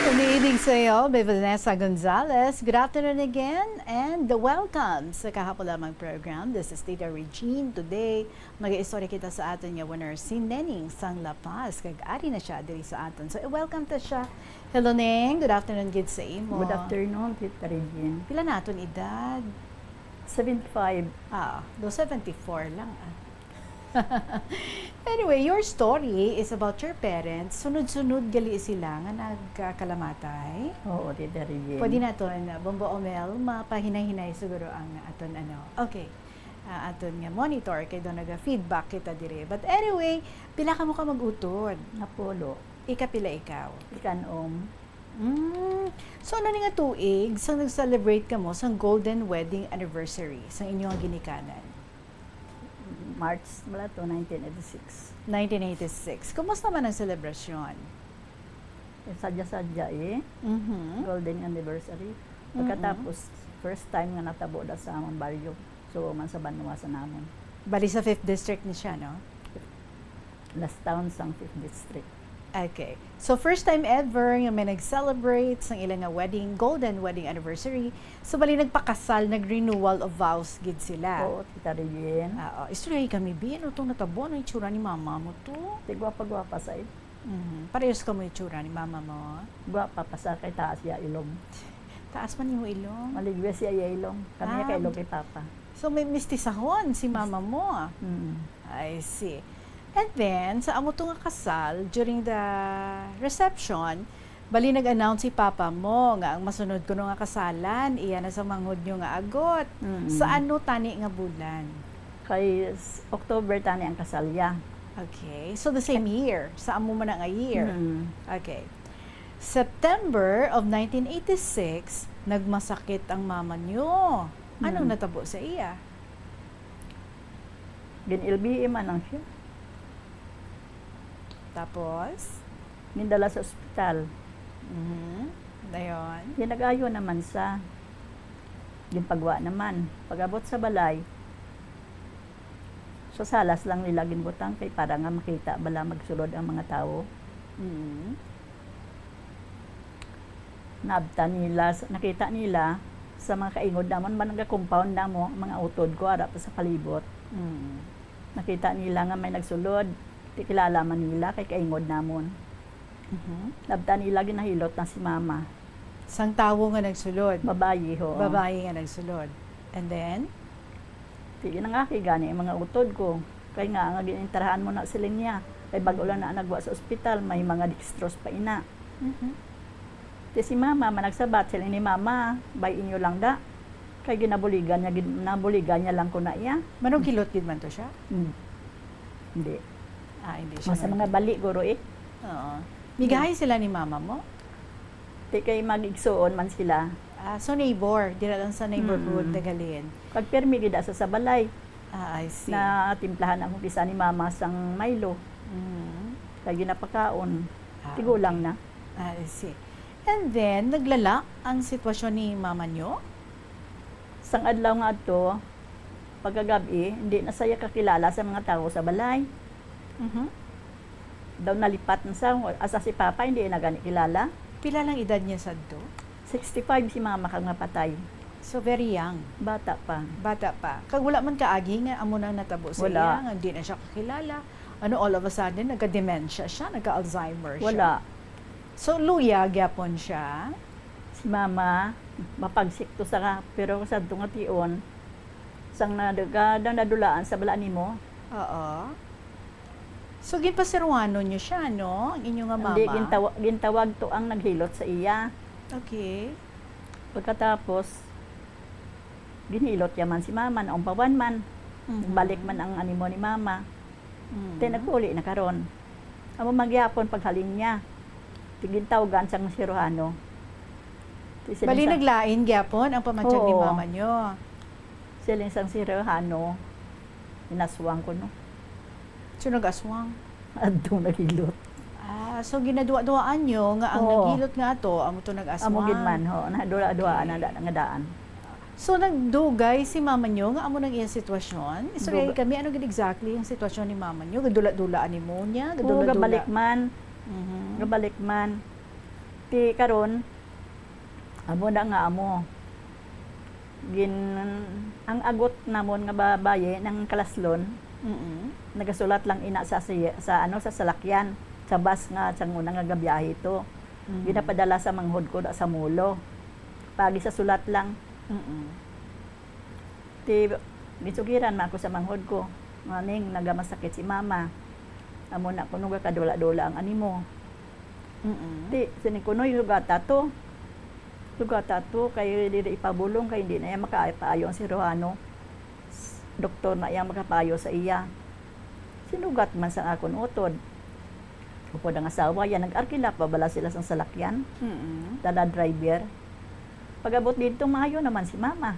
Umiibig sa'yo by Vanessa Gonzalez. Good afternoon again and welcome sa kahapon lamang program. This is Tita Regine. Today, mag-istorya kita sa aton nga winner, si Neneng sang La Paz, kag ari na siya diri sa aton. So, i-welcome ta siya. Hello, Neng. Good afternoon gid sa imo. Good afternoon, Tita Regine. Pila na aton edad? Seventy-five. Ah, do seventy-four lang, ah. Anyway, your story is about your parents. Sunod-sunod gali sila nga nagkalamatay. Oo, Tita Regine. Pwede naton, Bombo Omel, mapahinay-hinay siguro ang aton ano. Okay. Ah, aton nga monitor kay daw naga-feedback kita diri. But anyway, pila kamo ka mag-utod? Napulo. Ikapila ikaw? Ikanom. Mm. So, ano ni nga tuig sa nag-celebrate kamo sang golden wedding anniversary sa inyo nga ginikanan? March, wala to, nineteen eighty-six. Nineteen eighty-six. Kumusta man ang selebrasyon? Eh, sadya-sadya eh. Mhm. Golden anniversary. Mm-mm. Pagkatapos, first time nga natabo da sa among baryo. So, man sa banwa sa namon. Bali sa fifth district ni siya, no? Last town sang fifth district. Okay. So, first time ever nga may nag-celebrate sang ila nga wedding, golden wedding anniversary. So, bali nagpakasal, nag-renewal of vows gid sila. Oo, Tita Regine. Oo. Istoryahi kami, bi, ano tong natabo? Ano itsura ni mama mo to? Ti gwapa-gwapa sa Mhm. Parehas kamo itsura ni mama mo? Gwapa pa sa kay taas iya ilong. Taas man imo ilong? Maligwes iya, iya ilong. Kami Ah, kay ilong kay papa. So, may mistisahon si mama mo. Mm. I see. And then, sa amo to nga kasal, during the reception, bali nag-announce si papa mo nga ang masunod kuno nga kasalan, iya na sa manghod nyo nga agot. Mm. Sa ano tani nga bulan? Kay s-, October tani ang kasal iya. Okay. So, the same year. Sa amo man na nga year. Mm. Okay. September of nineteen eighty-six, nagmasakit ang mama nyo. Anong Mm. natabo sa iya? Gin-L B M man lang siya. Tapos? Gindala sa ospital. Mhm. Dayon? Ginag-ayo naman sa, ginpagwa naman. Pag-abot sa balay, sa salas lang nila ginbutang kay para nga makita bala magsulod ang mga tawo. Mhm. Naabtan nila, nakita nila sa mga kaingod namon, man nga compound namo, ang mga utod ko, ara pa sa palibot. Mm. Nakita nila nga may nagsulod, ti kilala man nila kay kaingod namon. Mhm. Naabtan nila, ginahilot na si mama. Sang tawo nga nagsulod? Babayi, ho. Babayi nga nagsulod. And then? Ti ginangaki gani ang mga utod ko. Kay nga, nga gin-entrahan mo na sila niya. Kay bag-o lang na nagwa sa ospital, may mga dextrose pa ina. Mhm. Ti si mama, managsabat, sila ni mama, bay inyo lang da. Kay ginabuligan niya, gin-, nabuligan niya lang ko na iya. Manungkilot gid man to siya? Hmm. Hindi. Ah, hindi siya Mas mga manungkilot. Bali, guro eh. Oo. Migahay sila ni mama mo? Ti kay mag-igsuon man sila. Ah, so neighbor, dira lang sa neighborhood Mm. naghalin. Kag pirmi gid sa, sa balay. Ah, I see. Na timplahan ako kisa ni mama sang Milo. Mm. Kay ginapakaon. Ah, Tigulang okay. na. Ah, I see. And then, naglala ang sitwasyon ni mama nyo? Sang adlaw nga adto, pagkagab-i, hindi na saya kakilala sa mga tawo sa balay. Mhm. Daw nalipat na sa, asa si Papa, hindi na gani kilala. Pila lang edad niya sadto? Sixty-five si Mama kag mapatay. So, very young. Bata pa. Bata pa. Kag wala man kaagi nga amo nang natabo sa Wala. iya, nga hindi na siya kakilala. Ano, all of a sudden, nagka-dementia siya, nagka-Alzheimer siya? Wala. So, luya gyapon siya? Si Mama, mapagsik to sa ka, pero sadto nga tion, sang nadaga, daw nadulaan sa balaan nimo. Oo. So, ginpasiruanon niyo siya, no? Ang inyo nga mama? Hindi, gintawa-, gintawag to ang naghilot sa iya. Okay. Pagkatapos, ginhilot niya man si mama, naumpawan man. Mhm. Balik man ang animo ni mama. Mhm. Then, nagpauli na karon. Amo man gyapon paghalin niya. Tigintawgan sang siruhano. Ti siling Bali, sang naglain gyapon ang pamatyag ni Oo. mama niyo? Siling sang siruhano, inaswang ko, no? Sino nag-aswang? Adto naghilot. Ah, so ginaduwa-duwaan niyo nga ang Oo. naghilot nga ato, amo to nag-aswang? Amo gid man, ho. Nadula-duwaan Okay. na da-, nga daan. So, nagdugay si mama niyo nga amo nang iya sitwasyon? Istoryahi Duga- kami, ano gid exactly ang sitwasyon ni mama niyo? Gadula-dula ang pneumonia? Oo, Gadula-dula? gabalik man. Mhm. Gabalik man. Ti karon, amo na nga amo. Gin-, ang agot namon nga babayi nang kalaslon, Mm-mm. nagasulat lang ina sa, sa, sa, ano, sa salakyan, sa bus nga sang una nga gabiyahe to. Mm. Ginapadala sa manghod ko da sa Molo. Pagi sa sulat lang. Mm-mm. Ti, ginsugiran man ako sa manghod ko, nga, "Ning, nagamasakit si mama. Amo na kuno gakadula-dula ang animo." Mm-mm. Ti, siling ko, "Noy, sugata to. Sugata to, kay dili ipabulong, kay hindi na iya makapaayo ang siruhano. S-, doktor na iya makapayo sa iya." Sinugat man sa akon utod. Upod ang asawa, yan, nag-arkila pa bala sila sang salakyan. Mm-mm. Dala driver. Pag-abot didto, maayo naman si mama.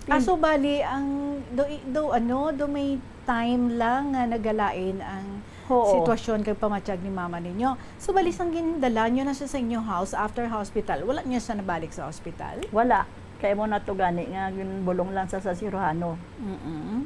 Ah, Tin- so bali, ang do, do, ano, do may time lang nga nagalain ang Oo. sitwasyon kag pamatyag ni mama ninyo. So bali, sang gindala nyo na siya sa inyo house after hospital, wala nyo siya nabalik sa hospital? Wala. Kay mo na to gani nga ginbulong lang sa, sa siruhano. Mm-mm.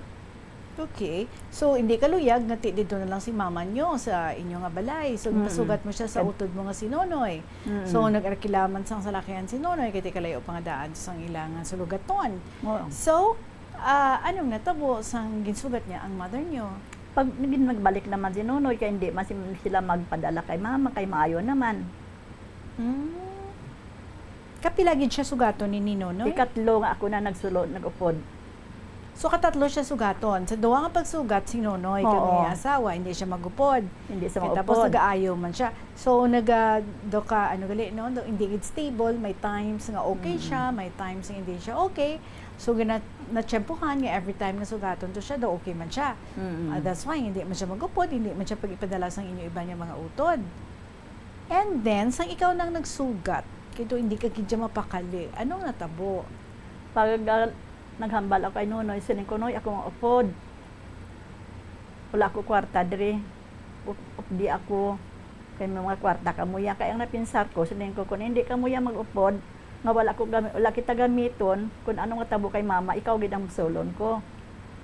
Okay. So, hindi ka luyag nga ti didto na lang si mama nyo sa inyo nga balay. So, Mm. ginpasugat mo siya sa Kan- utod mo nga si Nonoy. Mm. So, nag-arkila man sang salakyan si Nonoy, kay ti kalayo pa nga daan sang ila nga sulugaton. Oo. So, ah, anong natabo sang ginsugat niya ang mother nyo? Pag nagin-, nagbalik naman si Nonoy, kay hindi man si-, sila magpadala kay mama, kay maayo naman. Hmm. Kapila gid siya sugaton ni, ni Nonoy? Ikatlo nga ako na nagsulod, nag-upod. So, katatlo siya sugaton. Sa duha nga pagsugat, si Nonoy, Oo. kag iya asawa, hindi siya mag-upod. Hindi siya Kay tapos mag-upod. nag-aayo man siya. So, naga-, do ka, ano gali, no? Do, hindi gid stable. May times nga okay Mm. siya, may times nga hindi siya okay. So, gina-, natsyempohan nga every time nga sugaton to siya, do okay man siya. Mm. Ah, that's why hindi man siya mag-upod, hindi man siya pag-ipadala sang inyo iban nga mga utod. And then, sang ikaw nang nagsugat, kay do hindi ka gid siya mapakali. Anong natabo? Pag, ah, naghambal ako kay Nonoy, siling ko, "Noy, ako nga upod. Wala ako kwarta diri. Up-, updi ako. Kay may mga kwarta kamo ya." Kay ang napinsar ko, siling ko, "Kung hindi kamo ya mag-upod, nga wala ko gami-, wala kita gamiton, kung ano nga tabo kay mama, ikaw gid ang magsulon ko."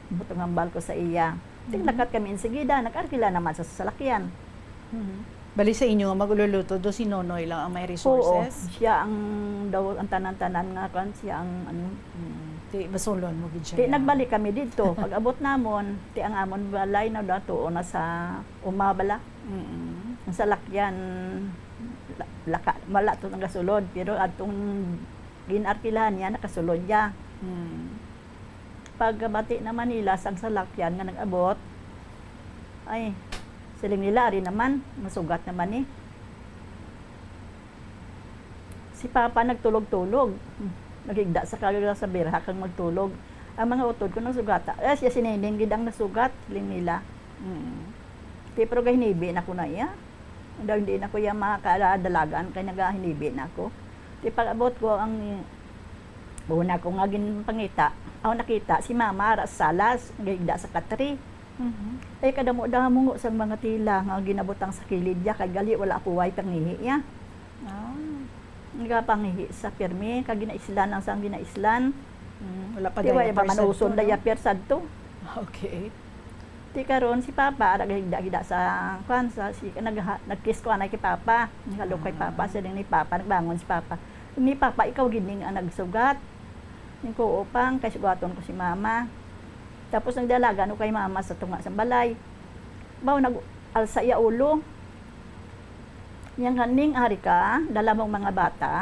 Butong hambal ko sa iya. Mhm. Tiglakat kami insigida, nag-arkila naman sa salakyan. Mhm. Bali sa inyo nga mag-ululuto, do si Nonoy lang ang may resources? Oo, siya ang daw, ang tanan-tanan nga kwan, siya ang ano. Mm. Ti, basulon mo gid siya, Ti, ya. nagbalik kami didto. Pag-abot namon, ti ang amon balay na daw tuo na sa uma bala. Mm. Ang salakyan, la-, laka, wala to nagasulod, pero atong gin-arkilahan niya, nakasulod niya. Mm. Pagkabati naman nila sang salakyan nga nag-abot, ay, siling nila, "Ari naman, masugat naman ni." Si Papa nagtulog-tulog. Naghigda sa kag-, sa birha kag magtulog. Ang mga utod ko nagsugata. "Eh, siya si Nining gid ang nasugat," siling nila. Mm. Ti, pero gahinibi na ko na iya. Daw hindi na ko iya makadalagan kay nagahinibi na ako. Ti, pag-abot ko ang una ko nga ginpangita, aw, nakita si Mama ara sa salas, gahigda sa katri. Mhm. Ay, kadamo-damo sang mga tela nga ginabutang sa kilid niya, kay gali wala ako way pangihi niya. Ah. Nagapangihi sa pirmi, kag ginaislan lang sang ginaislan. Mm, wala pa Di wala diaper pa manuson sadto, no? diaper sadto. Okay. Ti karon si Papa, ara gahigda-higda sa, kwan, sa, si, nagha-, nag-kiss ko anay kay Papa. Naghalok kay Ah. Papa, siling ni Papa, nagbangon si Papa. Ni Papa, ikaw gid ning ang nagsugat. Ning ko, "Upang, kay sugaton ko si Mama." Tapos nagdalagan ko kay Mama sa tunga sang balay. Baw, nag-alsa iya ulo. Yang kaning, "Ari ka, dala mong mga bata."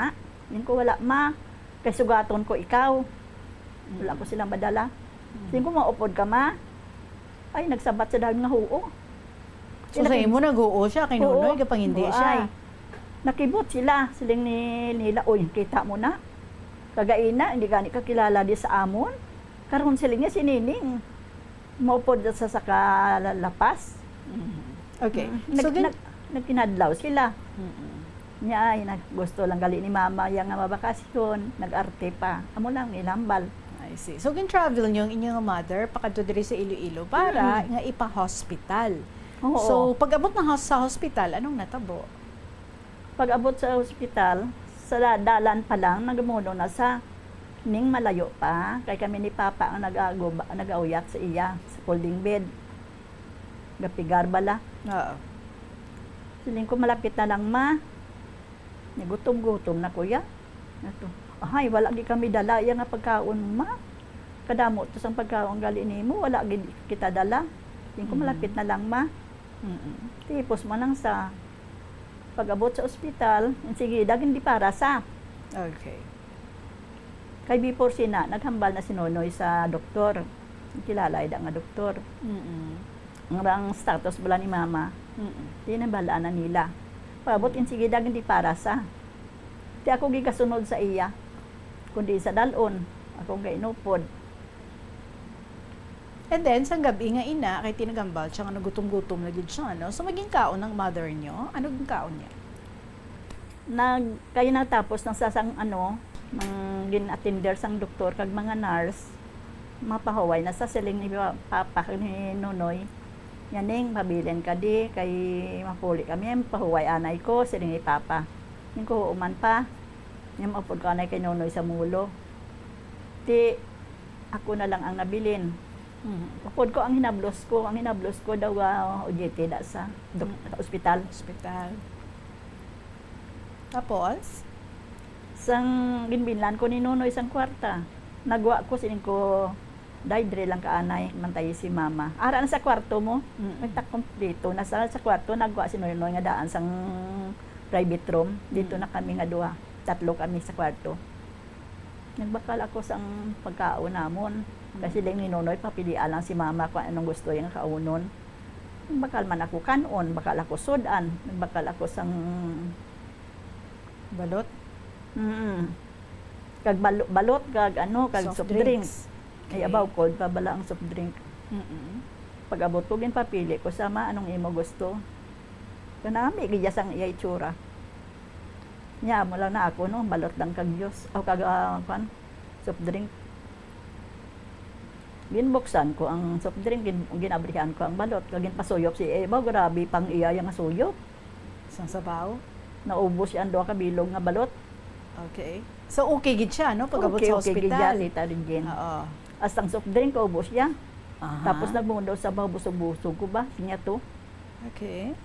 Ning ko, "Wala, Ma. Kay sugaton ko ikaw. Wala ko Mm. sila madala." Mm. Ning ko, "Maupod ka, Ma?" Ay, nagsabat sa dahon nga huo. So, sa imo, nag-oo siya kay Nonoy, gapangindi siya, eh. Nakibot sila, siling ni, nila, "Uy, kita mo na. Kagaina, hindi gani kakilala di sa amon. Karon," siling niya, "si Nining maupod sa, sa kalapas." Mm. Okay. Mm. So, nag-, gin- nag-, nagkinadlaw sila. Mm-mm. Niya, ay, nag-, gusto lang gali ni Mama iya nga mabakasyon, nag-arte pa. Amo lang, nilambal. I see. So, gin-travel niyo ang inyong mother pakadto diri sa Iloilo para nga ipa-hospital. Oo. So, pag-abot na hos-, sa hospital, anong natabo? Pag-abot sa hospital, sa da-, dalan pa lang, nagamuno na sa ning malayo pa. Kay kami ni Papa ang nag-aguba-, nag-auyat sa iya, sa folding bed. Gapigar bala. Oo. Siling ko, "Malapit na lang, Ma." Nagutom-gutom na ko ya. Ato, "Ahay, wala gid kami dala iya nga pagkaon, Ma. Kadamo to sang pagkaon gali nimo, wala gid kita dala." Siling ko, "Malapit na lang, Ma." Mm-mm. Tipos mo nang sa pag-abot sa ospital, sige, dagin di para sa. Okay. Kay before sina, naghambal na si Nonoy sa doktor. Kilala ida nga doktor. Mm-mm. Ang, ang status bala ni Mama, mm-mm, di na balaan na nila. Pag-abot, mm, in sige, dagin di para sa. Di ako gigasunod sa iya, kundi sa dalon, akong kainupod. And then, sang gab-i nga ina, kay tinagambal siya nga nagutom-gutom na gid siya, no? So, maging kaon ang mother niyo? Ano ang kaon niya? Nag-, kay natapos na sa sang, ano, nang gin-attender sang doktor kag mga nurse, mapahuway na sa siling ni pa-, Papa kag ni Nonoy. "Yan, Ning, pabilin ka di, kay mapuli kami, mapahuway anay ko," siling ni Papa. Ning ko, "Human pa, yan, maupod ko anay kay Nonoy sa mulo." Ti, ako na lang ang nabilin. Mhm. Upod ko ang hinablos ko, ang hinablos ko daw, ah, O J T da sa dok-, mm, sa ospital. Ospital. Tapos? Sang ginbinlan ko ni Nonoy sang kwarta, nagwa ko, siling ko, "Day, diri lang ka anay, mantayi si Mama." Ara na sa kwarto mo, mm, nagtak-, kompleto na sa, sa kwarto, nagwa si Nonoy nga daan sang private room. Dito, mm, na kami nga duha, tatlo kami sa kwarto. Nagbakal ako sang pagkaon namon. Kay siling ni Nonoy, papilian lang si Mama kung anong gusto niya nga kaunon. Nagbakal man ako kan-on, bakal ako sud-an, nagbakal ako sang balot. Mm. Kag balo-, balot, kag ano, kag soft drinks. Soft drinks. Ay, okay, abaw, cold pa bala ang soft drink. Mm-mm. Pag-abot ko, ginpapili ko, "Sama, anong imo gusto?" Kanami gid sang iya itsura. Nya, amo lang na ako, no, balot lang kag juice, o kag, ah, kwan, soft drink. Ginbuksan ko ang soft drink, gin-, ginabrihan ko ang balot, kag ginpasuyop siya, eh, ba, grabe pang iya yang suyop. Sang sabaw? Naubos siya ang duha ka bilog nga balot. Okay. So, okay gid siya, no? Pag-abot sa ospital. Okay, okay gid siya, Tita Regine. Oo. Hasta ang soft drink, kaubos siya. Aha. Tapos nagmundo sa baho, busog-busog ko ba? Siya to. Okay.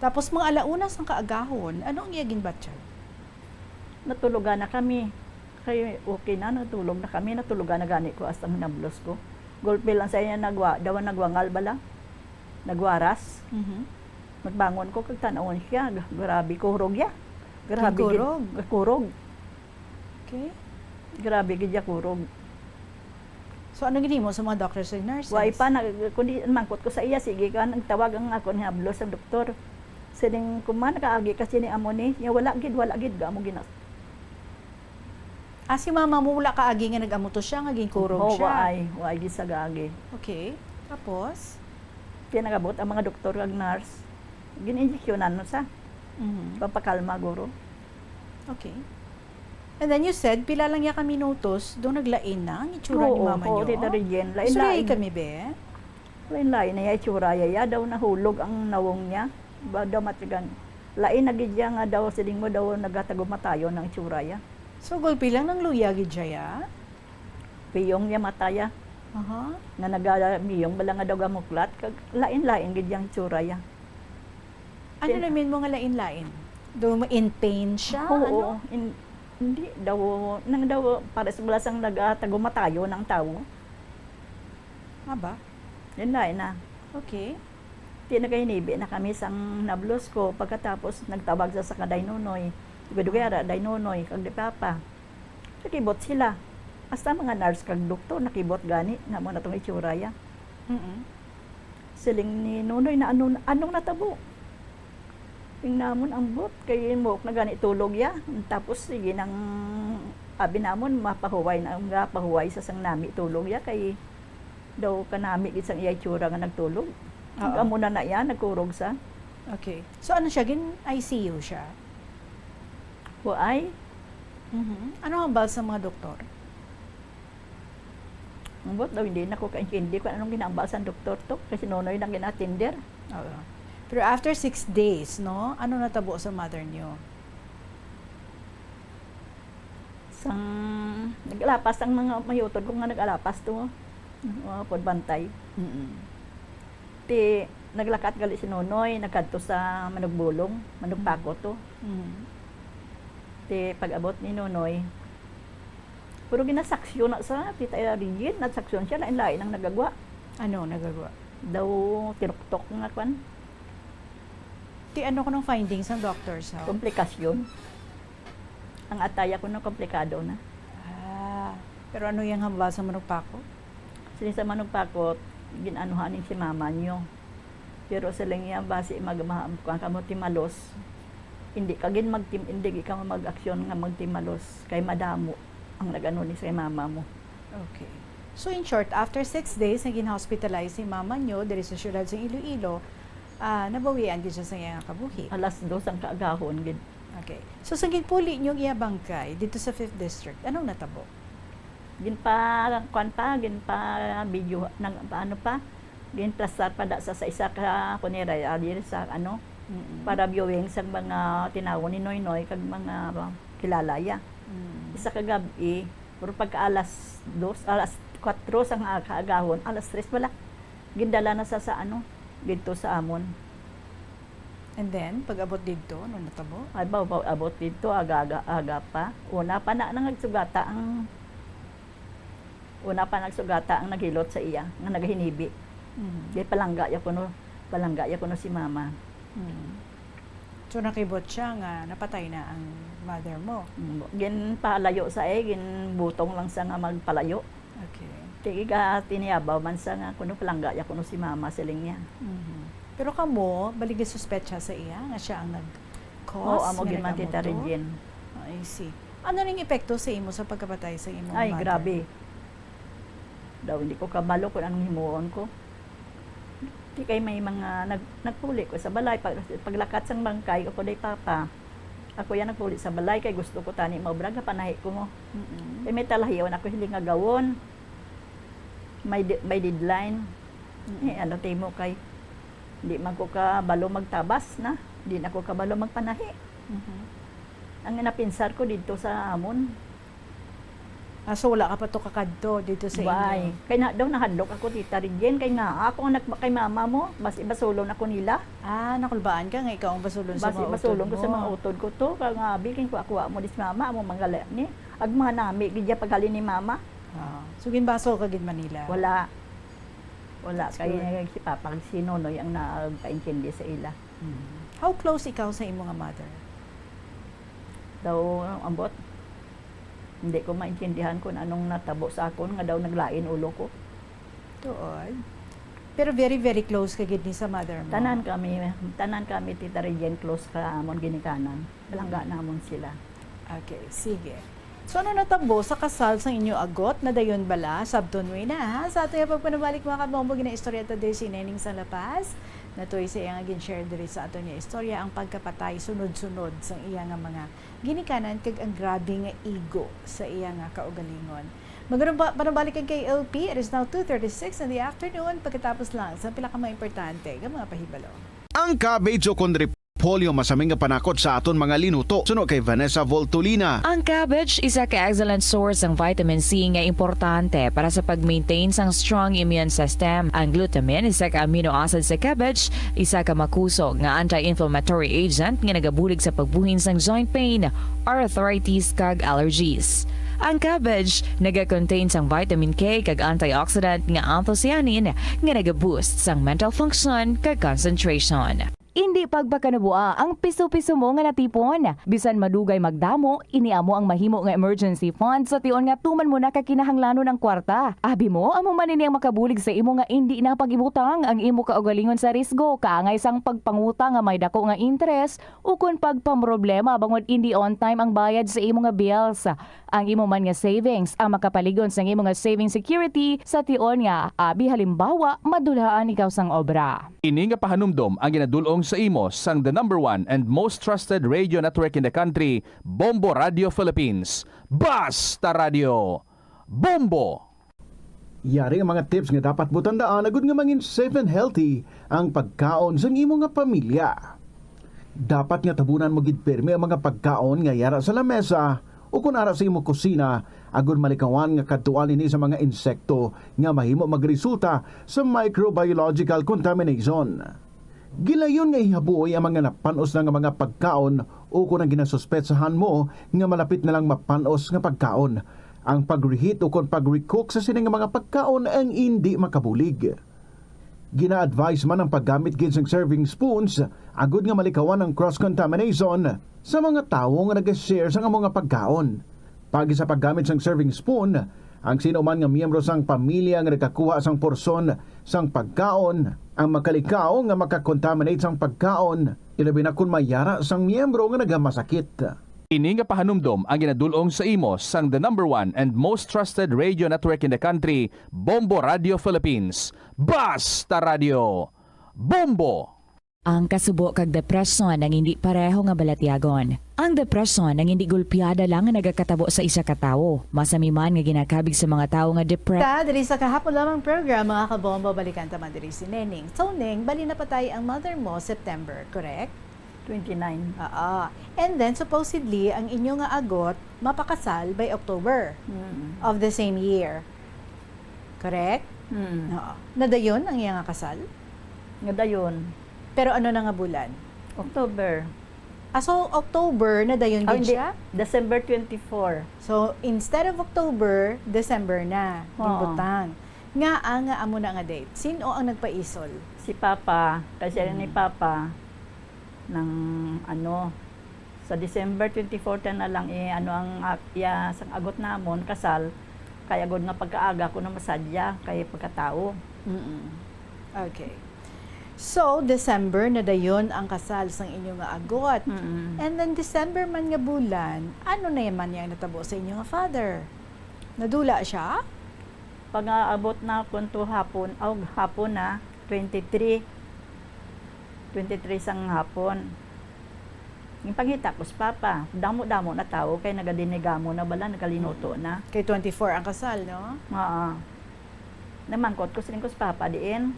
Tapos, mga alauna sang kaagahon, ano ang iya ginbatyag? Natulogan na kami. Kay okay na, natulog na kami. Natulogan na gani ko hasta hinablos ko. Gulpi lang sa iya nagwa-, daw nagwangal bala. Nagwaras. Mhm. Nagbangon ko kag tan-awon siya. Gra-, grabe, kurog ya. Grabe gid. Kurog? Kurog. Okay. Grabe gid ya kurog. So, ano ginhimo sa mga doctors and nurses? Wa pa, nag-, kundi mangkot ko sa iya, sige ka, nagtawag ang akon hinablos sa doktor. Siling ko man, "Nakaagi ka sini amo ni?" Niya, "Wala gid, wala gid," ga amo gina-, Ah, si mama mo wala kaagi nga nag-amo to siya, nga ginkurog siya? Oh, waay, waay gid sa gaagi. Okay. Tapos? Pinagabot ang mga doktor kag nurse. Gin-injeksyonan no sa. Mhm. Pampakalma, guro. Okay. And then you said, pila lang ya ka minutos, do naglain na ang itsura ni mama niyo? Oo, oo, Tita Regine. Lain-lain. Istoryahi kami, be. Lain-lain na ya itsura ya, ya. Daw nahulog ang nawong niya. Ba, daw matigan. Lain na gid ya nga daw, siling mo daw, nagatagumatayon ang itsura ya. So, gulpi lang nangluya gid siya, ya? Piyong ya mata ya. Aha. Nga naga-, piyong bala nga daw gamuklat, kag lain-lain gid yang itsura ya. Ano namin mo nga lain-lain? Do mo in pain siya? Oo, ano? In-, hindi daw, nang daw, para sa bala sang nagatagumatayon ang tawo. Aba? Yun na, yun na. Okay. Di nagahinibi na kami sang nablos ko. Pagkatapos, nagtawag sa, sa ka Day Nonoy. Dugay-dugay ara, Day Nonoy, kag di Papa. Nakibot sila. Hasta mga nurse kag doktor, nakibot gani, nga mo na tong itsura ya. Mm-mm. Siling ni Nonoy na, "Ano, anong natabo?" Ing namon ang bot, kay mo na gani tulog ya. Tapos sige nang abi namon, mapahuway na, mapahuway sa sang nami tulog ya, kay daw kanami gid sang iya itsura nga nagtulog. Oo. Amo na na iya, nagkurog sa. Okay. So, ano siya? Gin-I C U siya? Waay. Mhm. Ano ang hambal sa mga doktor? Ambot daw, hindi na ko kaintindi kung anong ginambal sa doktor to. Kasi Nonoy lang ginatinder. Oo. Pero after six days, no? Ano natabo sa mother niyo? Sang, nagalapas ang mga mayutod ko nga nagalapas to. Mm. Mga pagbantay. Mm-mm. Ti, naglakat gali si Nonoy, nagkadto sa Manugbulong, Manugpako to. Mm. Ti, pag-abot ni Nonoy, pero ginasaksyon na sa Tita Regine, nagsaksyon siya, lain-lain ang nagagwa. Ano nagagwa? Daw tinuktok nga kwan. Ti, ano ko nung findings ng doctor sa? Komplikasyon. Ang ataya ko na komplikado na. Ah, pero ano yung hambal sa Manugpako? Sini sa Manugpako, ginanuhan ni si mama niyo. Pero sa lang iya, basi mag-, ma-, kuwan ka mo timalos. Hindi ka gin magtim-, hindi ka mag-aksyon nga magtimalos. Kay madamo ang nag-ano ni sa mama mo. Okay. So, in short, after six days nga gin-hospitalize si mama nyo diri sa siyudad sa Iloilo, ah, nabawian gid siya sa iyang kabuhi. Alas dos ang kaagahon gid. Okay. So, sa ginpuli nyo ang iya bangkay dito sa Fifth District, anong natabo? Ginpa, kuwan pa, ginpa video, nang, ano pa, ginplastar pa da sa, sa isa ka kunera, ah, diri sa, ano, Mm-mm. para viewing sa mga tinawon ni Noynoy kag mga kilala ya. Mm. Isa ka gab-i, pero pagka alas dos, alas kwatro sa nga kaagahon, alas tres pala, gindala na sa, sa, ano, dito sa amon. And then, pag-abot didto, ano natabo? Ay, ba, ba, abot didto, aga, aga, aga pa. Una pa na, nangagsugata ang, una pa nagsugata ang naghilot sa iya, nga nagahinibi. Mm. Di palangga ya kuno, palangga ya kuno si mama. Mm. So, nakibot siya nga napatay na ang mother mo? Mm, ginpalayo sa, eh, ginbutong lang sa nga magpalayo. Okay. Kay iga tiniyabaw man sa nga kuno palangga ya kuno si mama, siling niya. Mhm. Pero kamo, bali gisuspetsa sa iya nga siya ang nag-cause Oo, amo nga gid man, nag-amo Tita to? Regine. Ah, I see. Ano ning epekto sa imo sa pagkapatay sa imong Ay, mother? Grabe. Daw hindi ko kabalo kung anong himuon ko. Di kay may mga nag-, nagpuli ko sa balay. Pag, paglakat sang bangkay, ako day papa. Ako yan nagpuli sa balay kay gusto ko tani maubra, gapanahi ko mo. Mm-mm. Kay may talahion ako hiling nga gawon. May de-, may deadline. Mm-mm. Eh, ano timo kay di man ko kabalo magtabas na. Di na ko kabalo magpanahi. Mhm. Ang napinsar ko didto sa amon. Ah, so wala ka pa to kakadto dito sa inyo? Why? Kay na, daw nahadlok ako, Tita Regine, kay nga ako ang nag-, kay mama mo, basi basulon ako nila. Ah, nakulbaan ka nga ikaw ang basulon sa Basi mga basulon utod ko sa mo. Mga utod ko to, kay nga, "Abi, king kuha-kuha mo dis mama, amo manggali ni. Ag mga nami, gid ya paghalin ni mama." Ah, so ginbasol ka gid Manila? Wala. Wala. That's Kay good. Si Papa, si Nonoy ang nagpaintindi sa ila. Mm. How close ikaw sa imo nga mother? Daw, ambot. Hindi ko maintindihan kung anong natabo sa akon nga daw naglain ulo ko. Tuod. Pero very, very close ka gid ni sa mother mo? Tanan kami, tanan kami, Tita Regine, close ka amon ginikanan. Palangga Mm. namon sila. Okay, sige. So, ano natabo sa kasal sang inyo agot? Nadayon bala? Sabton mo ina, ha? Sa ato nga pagpanabalik, mga kabombo, ginaistorya ta diri si Neneng sa La Paz. Natuy sa iya nga gin-share diri sa ato nga istorya ang pagkapatay sunod-sunod sang iya nga mga ginikanan kag ang grabe nga igo sa iya nga kaugalingon. Magandang ba-, panabalik ang K L P. It is now two thirty-six in the afternoon. Pagkatapos lang sa pila ka mga importante nga mga pahibalo. Ang cabbage ukon repolyo masami nga panakot sa aton mga linuto. Suno kay Vanessa Voltolina. Ang cabbage isa ka excellent source sang vitamin C nga importante para sa pag-maintain sang strong immune system. Ang glutamine, isa ka amino acid sa cabbage, isa ka makusog nga anti-inflammatory agent nga nagabulig sa pagbuhin sang joint pain, arthritis, kag allergies. Ang cabbage naga-contain sang vitamin K kag antioxidant nga anthocyanin nga naga-boost sang mental function kag concentration. Indi pagpakanabua ang piso-piso mo nga natipon. Bisan madugay magdamo, ini amo ang mahimo nga emergency fund sa tion nga tuman mo na ka kinahanglanon ang kwarta. Abi mo, amo man ini ang makabulig sa imo nga indi na pag-ibutang ang imo kaugalingon sa risgo, kaangay sang pagpangutang nga may dako nga interes, ukon pagpamroblema bangod indi on time ang bayad sa imo nga bills. Ang imo man nga savings ang makapalig-on sang imo nga saving security sa tion nga, abi halimbawa, madulhaan ikaw sang obra. Ini nga pahanumdom ang ginadul-ong sa imo sang the number one and most trusted radio network in the country, Bombo Radio Philippines. Basta Radio, Bombo! Yari ang mga tips nga dapat mo tandaan agud nga mangin safe and healthy ang pagkaon sang imo nga pamilya. Dapat nga tabunan mo gid pirmi ang mga pagkaon nga yara sa lamesa o kon ara sa imo kusina, agud malikawan nga kadtuan ini sa mga insekto nga mahimo magresulta sa microbiological contamination. Gilayon nga ihabuoy ang mga napan-os na nga mga pagkaon o kon ang ginasuspetsahan mo nga malapit na lang mapan-os nga pagkaon. Ang pag-reheat o kon pag-recook sa sini nga mga pagkaon ang indi makabulig. Gina-advise man ang paggamit gid sang serving spoons agud nga malikawan ang cross-contamination sa mga tawo nga nag-share sang amo nga pagkaon. Paagi sa paggamit sang serving spoon, ang sino man nga miyembro sang pamilya nga nagkakuha sang porsyon sang pagkaon ang makalikaw nga makakontaminate sang pagkaon, ilabi na kon may yara sang miyembro nga nagamasakit. Ini nga pahanumdom ang ginadul-ong sa imo sang the number one and most trusted radio network in the country, Bombo Radio Philippines. Basta Radio, Bombo! Ang kasubo kag depresyon ang indi pareho nga balatyagon. Ang depresyon ang indi golpeada lang nga nagakatabo sa isa ka tawo. Masami man nga ginakabig sa mga tawo nga depre- Ta, diri sa kahapon lamang program, mga kabombo, balikan ta man diri si Neneng. So, Neng, bali napatay ang mother mo September, correct? Twenty-nine. Oo. And then, supposedly, ang inyo nga agot mapakasal by October Mm. of the same year. Correct? Mm. Oo. Nadayon ang iya nga kasal? Nadayon. Pero ano na nga bulan? October. Ah, so October, nadayon Ah, gid hindi. siya? December twenty-four. So, instead of October, December na, Oo. ginbutang. Ngaa nga amo na nga date? Sino ang nagpaisol? Si Papa, kay siya ni Mm. Papa, nang, ano, sa December twenty-four ta na lang, eh, ano, ang, ah, iya, sang agot namon, kasal, kay agod nga pagkaaga ko na masadya, kay pagkatao. Mm-mm. Okay. So, December na dayon ang kasal sang inyo nga agot. Mm-mm. And then, December man nga bulan, ano na man yang natabo sa inyo nga father? Nadula siya? Pag-aabot na kun to hapon, aw, hapon na, twenty-three. Twenty-three sang hapon. Yung pangita ko sa papa, damo-damo na tao kay nagadinigamo na bala, nagalinuto na. Kay twenty-four ang kasal, no? Oo. Namangkot ko siling ko sa papa diin.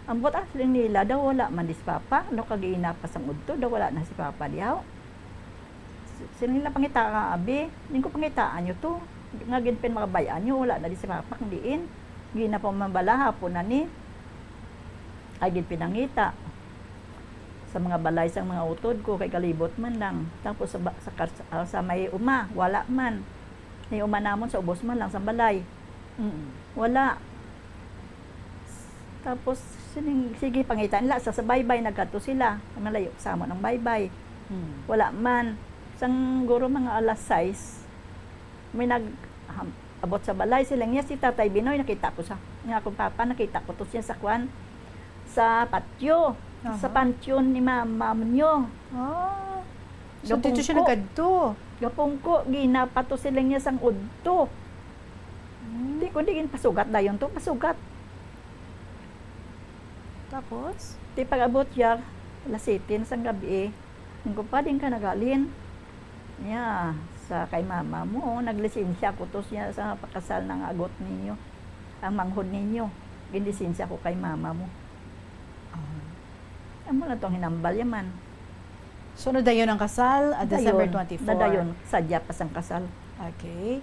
Ang buot siling nila daw wala man di si papa, no, kag ina pa sang udto daw wala na si papa dihaw. Siling nila, "Pangitaa, abi." Ning ko, "Pangitaan nyo to. Nga ginpin makabay-an nyo, wala na di si Papa kung diin. Gina pa man bala, hapon na ni." Ay, ginpinangita sa mga balay sang mga utod ko, kay kalibot man lang. Tapos sa, ba- sa, kars- ah, sa may uma, wala man. May uma namon sa ubos man lang sa balay. Mm. Wala. Tapos, sining, sige, pangita nila sa, sa baybay, nagkadto sila. Malayo sa amon ang baybay. Hmm. Wala man. Sang guro mga alas sais, may nag, ham-, abot sa balay sila. Niya si Tatay Binoy, nakita ko sa, nga akong papa, nakita ko to siya sa kwan, sa patio. Sa Aha. Pantyon ni mama nyo. Ah. So, dito siya Gapungko. nagkadto? Gapungko, ginapa to sila niya sang udto. Hmm. Di ko di ginpasugat dayon to, pasugat. Tapos? Di pag-abot siya, alas siyete na sang gabi, "Ningko pa, din ka nagalin?" Niya, sa kay mama mo, "Naglisensya ko to siya sa pakasal nga agot ninyo. Ang manghod ninyo, ginlisensya ko kay mama mo." Ah. Amo na tong hinambal yaman. So, nadayon ang kasal, ah, December Dayon, twenty-four. Nadayon, sadya pa sang kasal. Okay.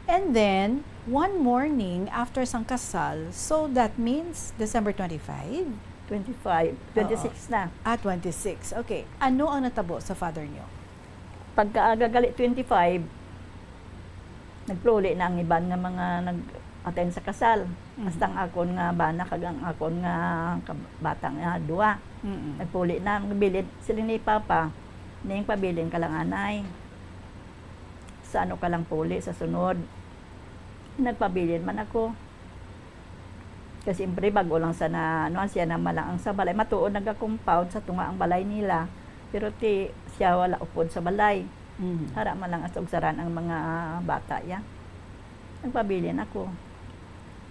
And then, one morning after sang kasal, so that means December twenty-five? Twenty-five, Oo. twenty-six na. Ah, twenty-six. Okay. Ano ang natabo sa father nyo? Pagkaaga gali twenty-five, nagpluli na ang iban nga mga nag-, Attend sa kasal. Mhm. Hasta ang akon nga bana kag ang akon nga kab-, bata nga duwa. Mm-mm. Nagpuli na, nagbilin. Siling ni Papa, "Ning, pabilin ka lang, anay. Sa ano ka lang puli sa sunod." Nagpabilin man ako. Kasi siyempre, bago lang sa na, ano, siya naman lang ang sa balay. Matuod naga-compound sa tunga ang balay nila. Pero ti, siya wala upod sa balay. Mhm. Hara man lang sa ugsaran ang mga bata ya. Nagpabilin ako.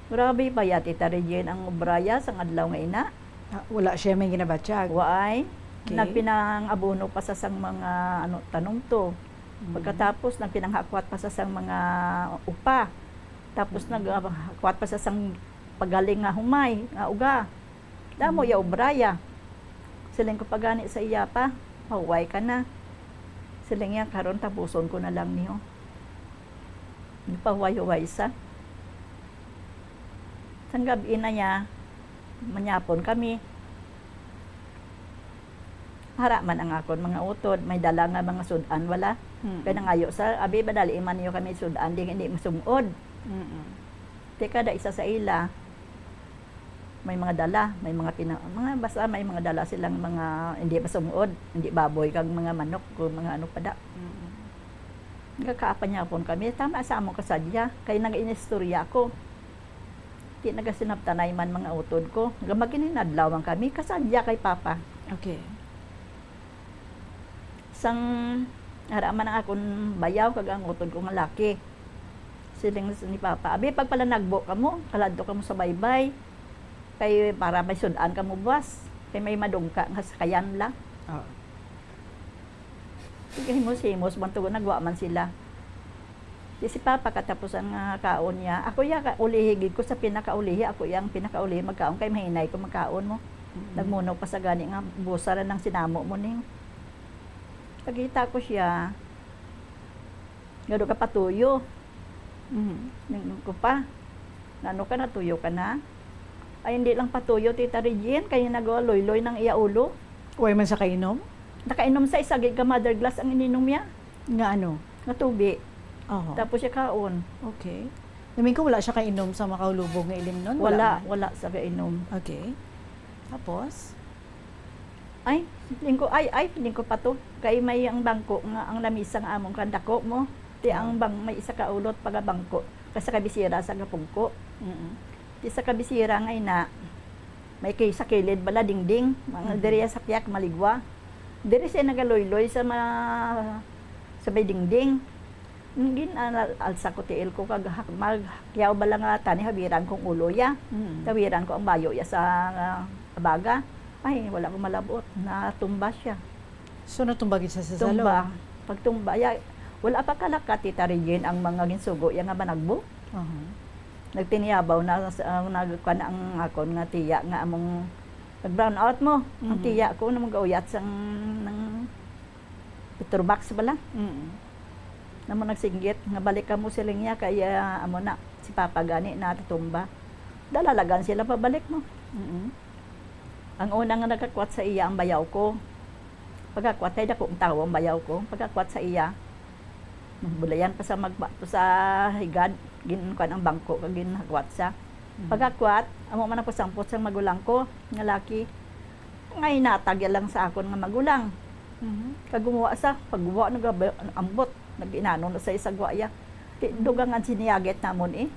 Grabe pa ya, Tita Regine, ang obra ya sang adlaw nga ina. Ah, wala siya may ginabatyag? Waay. Okay. Nagpinang-abono pa sa sang mga, ano, tanom to. Mm. Pagkatapos, nagpinanghakwat pa sa sang mga upa. Tapos, Mm. naghakwat pa sa sang pagaling nga humay, nga uga. Damo Mm. ya obra ya. Siling ko pa gani sa iya pa, "Pahuway ka na." Siling niya, "Karon tapuson ko na lang niyo." Gipahuway-huway sa. Sang gab-i na niya, manyapon kami. Hara man ang akon mga utod, may dala nga mga sud-an, wala. Mm. Kaya nangayo sa, "Abi, madali man niyo kami sud-an, di, hindi masungod." Mm. Ti kada isa sa ila, may mga dala, may mga pina-, mga, basta may mga dala silang mga hindi masungod, hindi baboy kag mga manok, kung mga ano pa da. Mm. Nagakaapa niya pon kami, tama sa among kasadya, kay nag-inistorya ako. Di nagasinabtanay man mga utod ko. Nga magin-inadlaw man kami, kasadya kay Papa. Okay. Sang ara man ang akon bayaw kag ang utod ko nga laki. Siling ni Papa, "Abi, pagpalanagbo kamo, kaladto kamo sa baybay. Kay para may sud-an kamo buwas. Kay may madungka nga sakayan la." Oo. Sige, himos-himos, bantog nagwa man sila. Di si Papa, katapusan nga kaon niya, "Ako ya, ka-, ulihi gid ko sa pinakaulihi, ako ya ang pinakaulihi magkaon, kay mahinay ko magkaon mo." Mm. Nagmuno pa sa gani nga, "Busa ra nang sinamo mo ning." Nakita ko siya, nga do ka patuyo. Mm. Ning ko pa, "Nano ka, natuyo ka na?" "Ay, hindi lang patuyo, Tita Regine, kay nagaloyloy nang iya ulo." Way man sa kainom? Nakainom sa isa gid ka mother glass ang ininom niya. Nga ano? Nga tubi. Oho. Tapos siya kaon. Okay. Namin ko wala siya kainom sa makaulubog nga ilimnon? Wala, Wala man? wala sa kainom. Okay. Tapos? Ay, feeling ko, ay, ay, feeling ko pa to. Kay may ang bangko nga, ang lamisa nga among kandako mo. Ti ang Ah. bang, may isa ka ulot pagabangko. Kay sa kabisira sa gapungko. Mm-mm. Ti sa kabisira nga ina, may kay sa kilid bala dingding, mga Mhm. diri sa piyak maligwa. Diri siya nagaloyloy sa ma-, sa may dingding. Gin-, ah, alsa ko tiil ko kag hak-, maghakyaw bala nga tani hawiran kong ulo ya. Mhm. Tawiran ko ang bayo ya sa, ah, abaga. Ay, wala ko malabot. Natumba siya. So, natumba gid siya sa Tumba. salon? Pagtumba, ya, wala pa kalakat, Tita Regine, ang mga ginsugo ya nga managbo. Aha. Nagtiniyabaw na sa, ang nagkuan ang akon nga tiya nga among nag-brown out mo. Ang Mhm. tiya ko na mag-uyat sang nang Petromax bala. Mm. Namo nagsinggit nga balik kamo siling niya kay, ah, amo na si Papa gani natatumba. Dalalagan sila pabalik mo. Mm. Ang una nga nagakwat sa iya ang bayaw ko. Pagkakwat kay dako ang tawo ang bayaw ko. Pagkakwat sa iya, bulayan pa sa magbato sa higad, ginkuan ang bangko kag ginhakwat sa. Mm. Pagkakwat, amo man ang pasampot sang magulang ko nga laki. Nga hinatag ya lang sa akon nga magulang. Mhm. Kag gumuwa sa, pagguwa, nagaba-, ambot, nag-inano na sa isagwa ya. Ti-, Mhm. dugangan siniyagit namon, eh.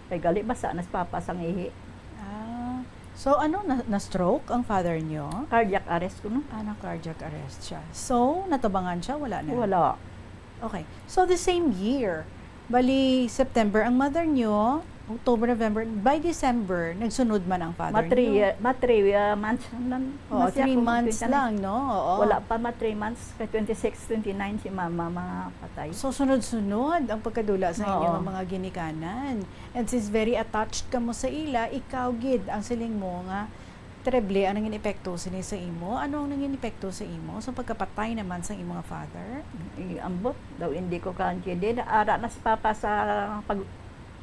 Kay gali, basa na si Papa sang ihi. Ah. So, ano, na, na-stroke ang father nyo? Cardiac arrest ko, no? Ah, na-cardiac arrest siya. So, natubangan siya? Wala na? Wala. Okay. So, the same year, bali, September ang mother nyo, October, November, by December, nagsunod man ang father Ma three nyo? year, ma three, uh, months, nan-, Oo, mas three ako, months twenty-nine. lang, no? Oo. Wala pa ma three months, kay twenty-six, twenty-nine si mama, mga patay. So, sunod-sunod ang pagkadula sa inyo Oo. nga mga ginikanan. And since very attached kamo sa ila, ikaw gid ang siling mo nga Terrible ang nangin epekto sini sa imo. Ano ang nangin epekto sa imo sa pagkapatay naman sang imong father? Eh, ambot. Daw hindi ko kaantindi. Ara na si Papa sa pag-,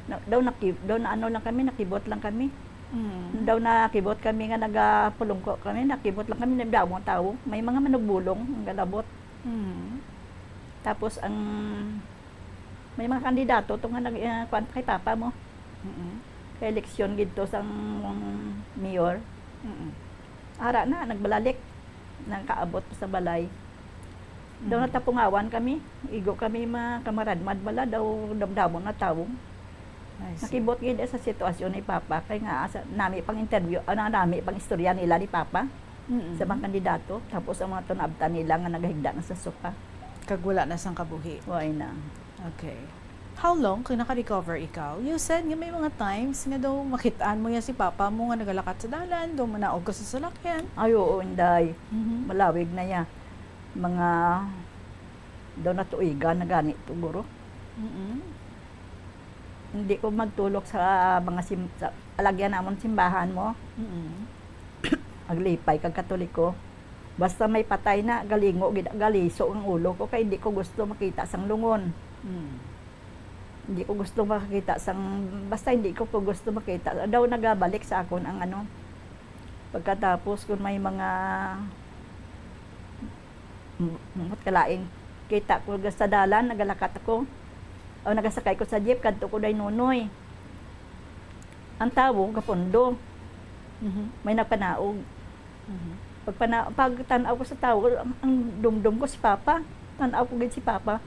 na, daw naki-, daw na ano lang kami, nakibot lang kami. Mm. Daw nakibot kami nga nagapulungko kami, nakibot lang kami, nagdamo ang tawo. May mga manugbulong ang galabot. Mm. Tapos ang, may mga kandidato to nga nag-, eh, kuwan kay Papa mo. Mm-mm. Kay eleksyon gid to sang mayor. Mm-mm. Ara na, nagbalalik. Nakaabot ko sa balay. Daw Mhm. natapungawan kami. Igo kami mga kamaradmad bala, daw damdamon na tawong. I see. Nakibot gid sa sitwasyon ni Papa kay nga asa, nami pang interview, ano, nami pang istorya nila ni Papa Mm-mm. sa mga kandidato, tapos ang mga tunabtan nila nga nagahigda na sa sopa. Kag wala na sang kabuhi. Way na. Okay. How long kung naka-recover ikaw? You said nga may mga times nga daw makitaan mo ya si papa mo nga nagalakat sa dalan, daw manaog ka sa salakyan. Ay, oo, inday. Mhm. Malawig na ya. Mga daw natuigan na gani to, guro. Mm-mm. Hindi ko magtulok sa mga sim sa alagyan namon simbahan mo. Mm-mm. Aglipay kag Katoliko. Basta may patay na, galingo gid, galiso ang ulo ko kay hindi ko gusto makita sang lungon. Mm. Hindi ko gusto makakita sang, basta hindi ko, ko gusto makita. Daw nagabalik sa akon ang ano. Pagkatapos kung may mga m- mut kalain, kita ko ga- sa dalan, nagalakat ako. O nagasakay ko sa jeep, kadto ko day Nonoy. Ang tawo, gapundo. Mhm. May nagpanaog. Mhm. Pagpana pagtan-aw ko sa tawo, ang, ang dumdum ko si Papa. Tan-aw ko gid si Papa.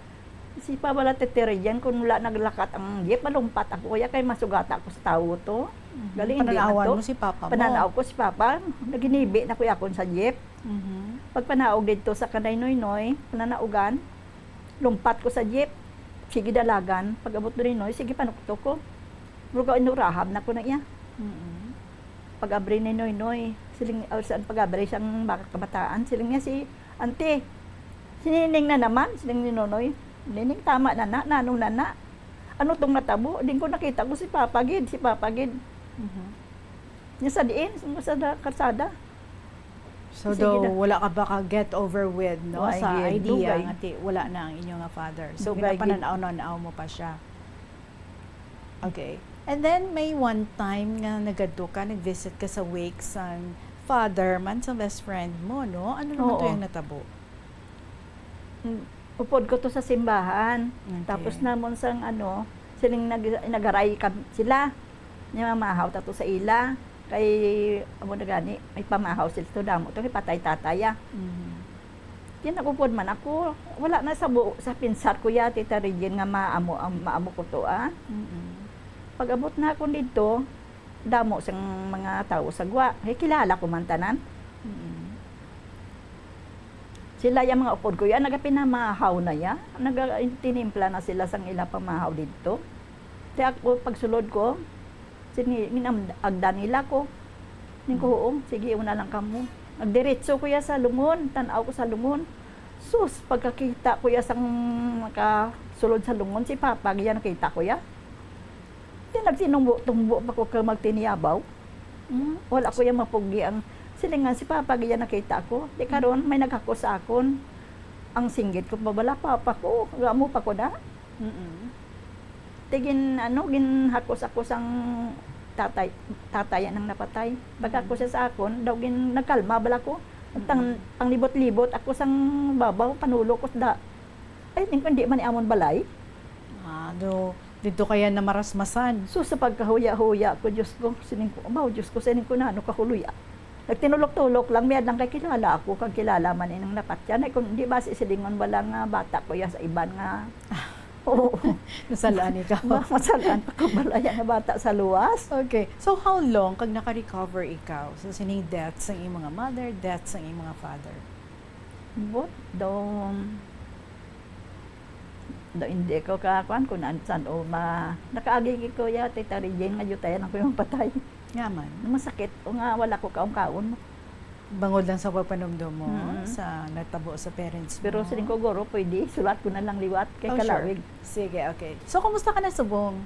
Si Papa wala titiriyan kung wala naglakat ang jeep, malumpat ako. Kaya kay masugata ko sa tawo to. Mhm. Galing, hindi man Pananawan to. mo si papa mo. Pananaw ko si Papa. Naginibi na ko yakon sa jeep. Mhm. Pagpanaog dito sa kanay Noynoy, pananaugan, lumpat ko sa jeep. Sige dalagan. Pag-abot ni Noy, sige panuktok ko. Murag inurahab na ko na iya. Mm-mm. Pag-abri ni Noynoy, siling, or saan pag-abri sang baka kabataan, siling niya si Auntie, si Nining na naman, siling ni Nonoy. Nining, tama na na, nano na na. Ano tong natabo? Din ko nakita ko si Papa gid, si Papa gid. Mhm. Niya sa diin, sa da- karsada. So, Sige daw na. Wala ka ba ka get over with, no? Wa, Sa hindi, idea dugay. Nga ti, wala na ang inyo nga father. So, Dugay, gid. Pinapananaw-nanaw mo pa siya. Okay. And then, may one time nga nagadto ka, nag-visit ka sa wake sang father man sa best friend mo, no? Ano naman to Oo. Yung natabo? Mm, upod ko to sa simbahan. Okay. Tapos namon sang ano, siling nag nagaray kam- sila. Ni mamahaw ta to sa ila. Kay amo na gani, may pamahaw sila to, damo to, kay patay tatay, ah. Mhm. Di nagupod man ako. Wala na sa bu- sa pinsar ko ya, Tita Regine, nga maamo ang maamo ko to, ah. Mm-mm. Pag-abot na ako dito, damo siyang mga tawo sa gwa. Kay kilala ko man tanan. Mm-mm. Sila yung mga upod ko yan, nagapinamahaw na ya. Nagatinimpla na sila sang ila pamahaw dito. Kaya ako, pagsulod ko, sini, minam- agdan nila ko. Ning ko, "Oo, sige, una lang kamo." Nagdiretso ko ya sa lungon, tanaw ko sa lungon. Sus, pagkakita ko ya sang makasulod sa lungon, si Papa, giya nakita ko ya. Di nagsinumbo-tumbo pa ko ka magtiniyabaw. Mm. Wala ko yung mapugi ang silingan si Papa, giya nakita ko. Di karon, may naghakos sa akon. Ang singgit ko pa bala, Papa ko, gamo pa ko na. Mm-mm. Tigin, ano, ginhakos ako sang tatay, tatay nang napatay. Pag ako siya sa akon, daw gin, nagkalma bala ko. Tang, Mm. panglibot-libot ako sang babaw, panulo ko sa da. Ay, ning, hindi man ni amon balay. Ah, do, dito kaya na marasmasan. So, sa pagkahuya-huya ko, Diyos ko, sining ko, abaw, Diyos ko, sining ko na, ano kahuloy, ah. Nagtinulok-tulok lang, miyad lang kay kilala ako, kag kilala man inang napatyan. Ay, kung di ba si silingon, wala nga bata ko ya sa iban nga. Oo. Nasalaan ikaw. Ma- Masalaan pa ko, balaya nga bata sa luwas. Okay. So, how long kag naka-recover ikaw sa sining death sang imong mga mother, death sang imong mga father? But, daw, daw hindi ko kakuan kung an-, san o ma-, nakaagi ko ya, Tita Regine, nga yutayan ako yung patay. Nga man. Masakit, o nga wala ko kaon-kaon. Bangod lang sa pagpanumdum mo Mm. sa natabo sa parents mo. Pero siling ko, guro, pwede, sulat ko na lang liwat kay Oh, sure. Kalawig. Sige, okay. So, kumusta ka na subong?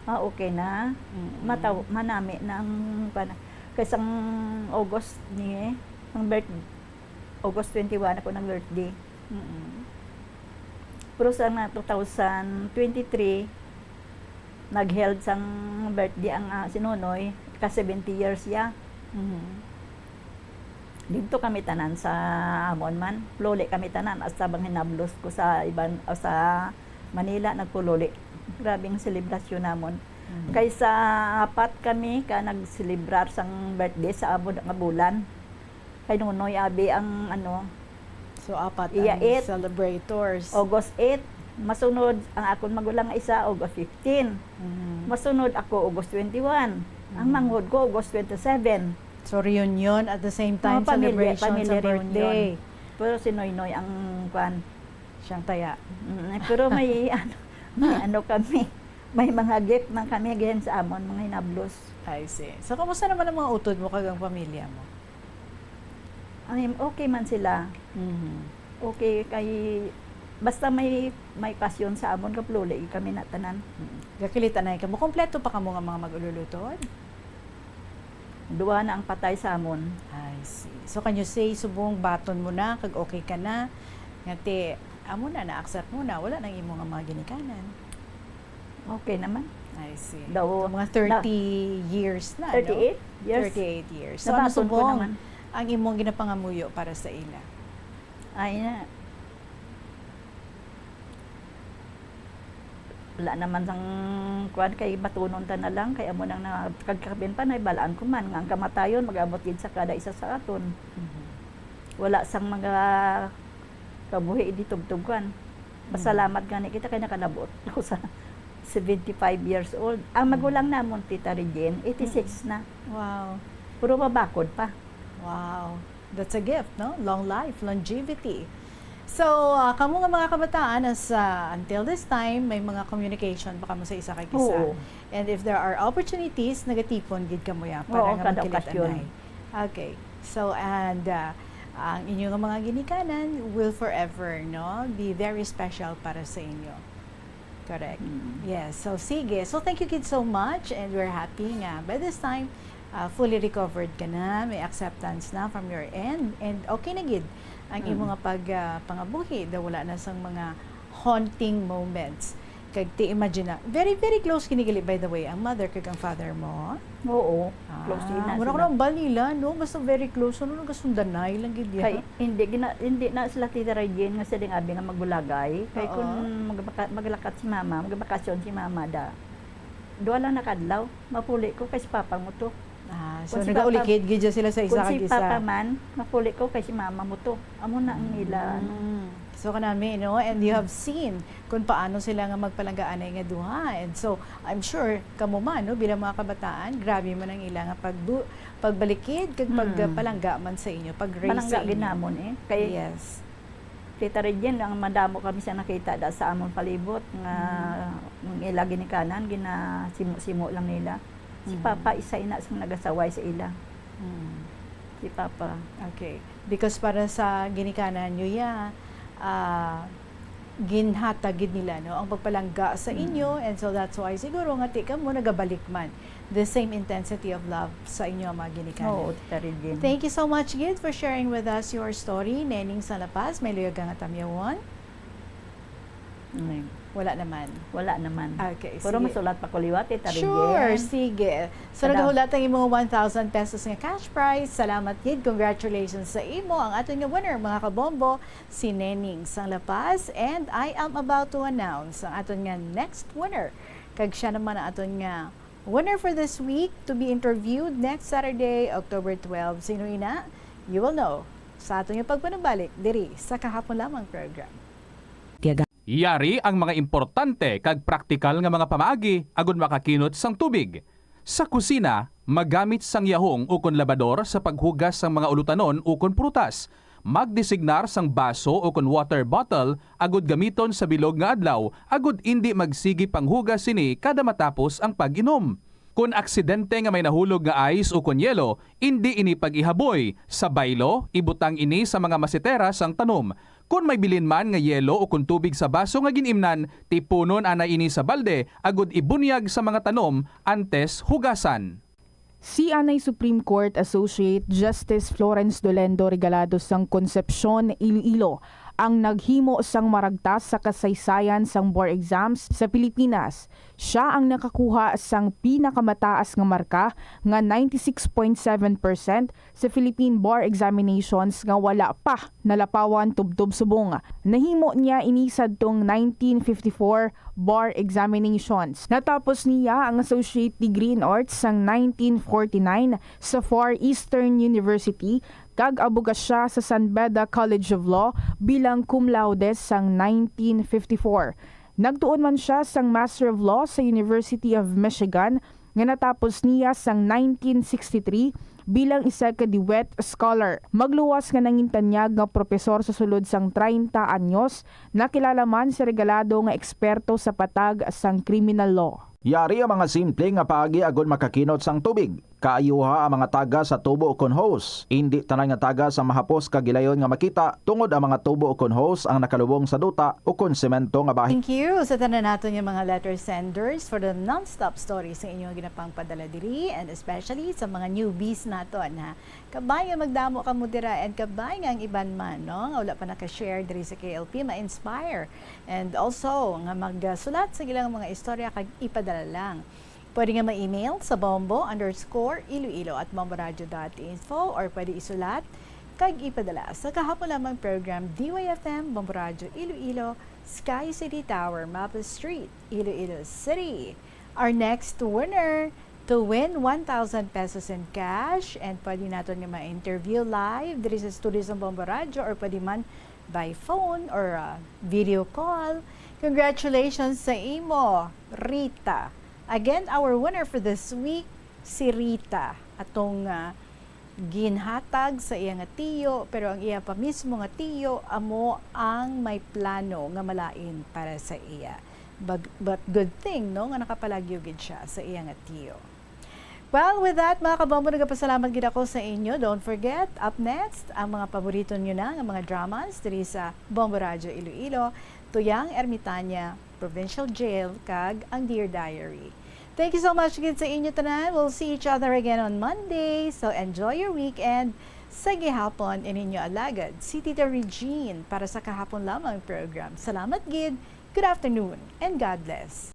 Ah, okay na. Mm. Mataw, manami na ang, kuwan, kay sang August ni, ang birth-, August twenty-one ako nag-birthday. Mm-mm. Pero sa mga two thousand twenty-three, nag-held sang birthday ang, ah, si Nonoy, ka seventy years ya. Mhm. Dito kami tanan sa amon man. Luli kami tanan, hasta bang hinablos ko sa iban, o sa Manila, nagpululi. Grabe ang selebrasyon namon. Kay sa apat kami ka nagselebrar sang birthday sa amo nga bulan. Kay Nonoy abi ang, ano, So, apat iya ang eight. Celebrators. August eight. Masunod, ang akon magulang nga isa, August fifteen. Mhm. Masunod ako, August twenty-one. Ang Mhm. manghod ko, August twenty-seven. So, reunion at the same time, Mga pamilya, celebration family sa reunion. birthday. Pero si Noynoy ang, kwan. Siyang taya. Mm, pero may, ano, may ano kami, may mga gift man kami gihan sa amon, mga hinablos. I see. So, kamusta naman ang mga utod mo kag ang pamilya mo? I mean, okay man sila. Mhm. Okay, kay basta may, may pasyon sa amon, kapaluli kami na tanan. Mm. Gakilit anay kamo. Kompleto pa kamo nga mga mag-ululutod? Duha na ang patay sa amon. I see. So, can you say, subong baton mo na, kag okay ka na, nga ti, amo na, na-accept mo na, wala nang imo nga mga ginikanan? Okay naman. I see. Daw, So, mga na, thirty years na, no? thirty-eight years. Thirty-eight years. So, ano Nabaton ko subong naman. ang imong ginapangamuyo para sa ila? Ay, na. Wala naman sang kuwan, kay batunon ta na lang, kay amo nang na-, kag kabin pa, nahibalaan ko man nga ang kamatayon mag-abot gid sa kada isa sa aton. Mhm. Wala sang mga kabuhi di tugtugan. Mhm. Pasalamat gani kita kay nakalabot ko sa seventy-five years old. Ang Mhm. magulang namon, Tita Regine, eighty-six Mhm. na. Wow. Puro mabakod pa. Wow. That's a gift, no? Long life, longevity. So, ah, kamo nga mga kabataan, as, ah, until this time, may mga communication pa kamo sa isa kag isa. Oo. And if there are opportunities, nagatipon gid kamo ya para Oo, nga kada magkilit okasyon. anay. Okay. So, and, ah, ang inyo nga mga ginikanan will forever, no, be very special para sa inyo. Correct. Mm. Yes. So, sige. So, thank you, kid, so much. And we're happy nga by this time, ah, fully recovered ka na. May acceptance na from your end. And okay na gid ang imo Mm. nga pag, ah, pangabuhi. Daw wala na sang mga haunting moments. Kag ti imagine na, very, very close kini gali, by the way, ang mother kag ang father mo. Oo. Close Ah, ina mura ko sila. lang bal nila, no? Basta very close, ano, nagasundanay lang gid yan. Kay hindi gina-, hindi na sila, Tita Regine, nga sila nga abi nga magulagay. Kay Oo. kung magbaka-, maglakat si mama, magbakasyon si mama da, duha lang na kadlaw, mapuli ko kay si papa mo to. Ah, so Kung si nagaulikid papa, gid siya sila sa isa kung si kag isa. papa man, mapuli ko kay si mama mo to. Amo na ang ila, ano. Mm. So, kanami, no? And you have seen kung paano sila nga magpalangga anay nga duha. And so, I'm sure, kamo man, no, bilang mga kabataan, grabe man ang ila nga pagbu-, pagbalikid kag Mm. pagpalangga man sa inyo, pag-raise Malangga sa inyo. gid namon, eh. Kay Yes. Tita Regine, ang madamo kami siya nakita da sa amon palibot nga Mm. ang ila ginikanan, ginasimo-simo lang nila. Si Mm. Papa, isa ina sang nagasaway sa ila. Mm. Si Papa. Okay. Because para sa ginikanan nyo, ya, ah, ginhatag gid nila, no, ang pagpalangga sa Mm. inyo, and so that's why siguro nga ti kamo nagabalik man the same intensity of love sa inyo ang mga ginikanan. Oo, Tita Regine. Thank you so much gid for sharing with us your story, Neneng sa La Paz. May luyag ka nga tamyawon? Mm. Wala naman. Wala naman. Okay, Pero sige. masulat pa ko liwat, Tita Sure, Regine. sige. So, Kada- nagahulat ang imong one thousand pesos nga cash prize. Salamat gid. Congratulations sa imo. Ang aton nga winner, mga kabombo, si Neneng sang La Paz. And I am about to announce ang aton nga next winner. Kag siya naman ang aton nga winner for this week to be interviewed next Saturday, October twelve. Sino ina? You will know sa aton nga pagpanumbalik diri sa Kahapon Lamang program. Yari ang mga importante kag praktikal nga mga pamaagi agud makakinot sang tubig. Sa kusina, magamit sang yahong ukon labador sa paghugas sang mga ulutanon ukon prutas. Magdesignar sang baso ukon water bottle agud gamiton sa bilog nga adlaw agud indi magsigi panghugas sini kada matapos ang pag-inom. Kon aksidente nga may nahulog nga ice ukon yelo, indi ini pag-ihaboy. Sa baylo, ibutang ini sa mga masetera sang tanom. Kon may bilin man nga yelo ukon tubig sa baso nga gin-imnan, tipunon anay ini sa balde agud ibunyag sa mga tanom antes hugasan. Si anay Supreme Court Associate Justice Florence Dolendo Regalado sang Concepcion, Iloilo, ang naghimo sang maragtas sa kasaysayan sang bar exams sa Pilipinas. Siya ang nakakuha sang pinakamataas nga marka nga ninety-six point seven percent sa Philippine Bar Examinations nga wala pa nalapawan tubtob subong. Nahimo niya ini sadtong nineteen fifty-four bar examinations. Natapos niya ang associate degree in arts sang nineteen forty-nine sa Far Eastern University kag aboga siya sa San Beda College of Law bilang cum laude sang nineteen fifty-four. Nagtuon man siya sang Master of Law sa University of Michigan nga natapos niya sang nineteen sixty-three bilang isa ka DeWitt Scholar. Magluwas nga nangintanyag nga propesor sa sulod sang treinta anyos, nakilala man si Regalado nga eksperto sa patag sang criminal law. Yari ang mga simple nga paagi agod makakinot sang tubig. Kaayuha ang mga taga sa tubo ukon hose. Indi tanan nga taga sa mahapos kag gilayon nga makita, tungod ang mga tubo ukon hose ang nakalubong sa duta ukon semento nga bahin. Thank you sa tanan naton nga mga letter senders for the non-stop stories sa inyo nga ginapangpadala diri, and especially sa mga newbies naton, ha. Kabay nga magdamo kamo dira, and kabay nga ang iban man, no, nga wala pa naka-share diri sa K L P, ma-inspire. And also, nga magsulat sa ilang mga istorya kag ipadala lang. Pwede nga ma-email sa bombo underscore iloilo at bomboradio dot info, or pwede isulat kag ipadala sa kahapon lamang program, D Y F M, Bombo Radio Iloilo, Sky City Tower, Mapa Street, Iloilo City. Our next winner to win one thousand pesos in cash, and pwede naton nga ma-interview live diri sa studio sa Bombo Radio, or pwede man by phone or, uh, video call. Congratulations sa imo, Rita. Again, our winner for this week, si Rita. Atong, uh, ginhatag sa iya nga tiyo, pero ang iya pa mismo nga tiyo amo ang may plano nga malain para sa iya. But, but good thing, no, nga nakapalagyo gid siya sa iya nga tiyo. Well, with that, mga kabombo, nagapasalamat gid ako sa inyo. Don't forget, up next, ang mga paborito nyo na nga mga dramas diri sa Bombo Radio Iloilo, Tuyang Ermitaña, Provincial Jail, kag ang Dear Diary. Thank you so much gid sa inyo tanan. We'll see each other again on Monday. So enjoy your weekend. Sa gihapon, ininyo alagad, si Tita Regine para sa kahapon lamang program. Salamat gid. Good afternoon and God bless.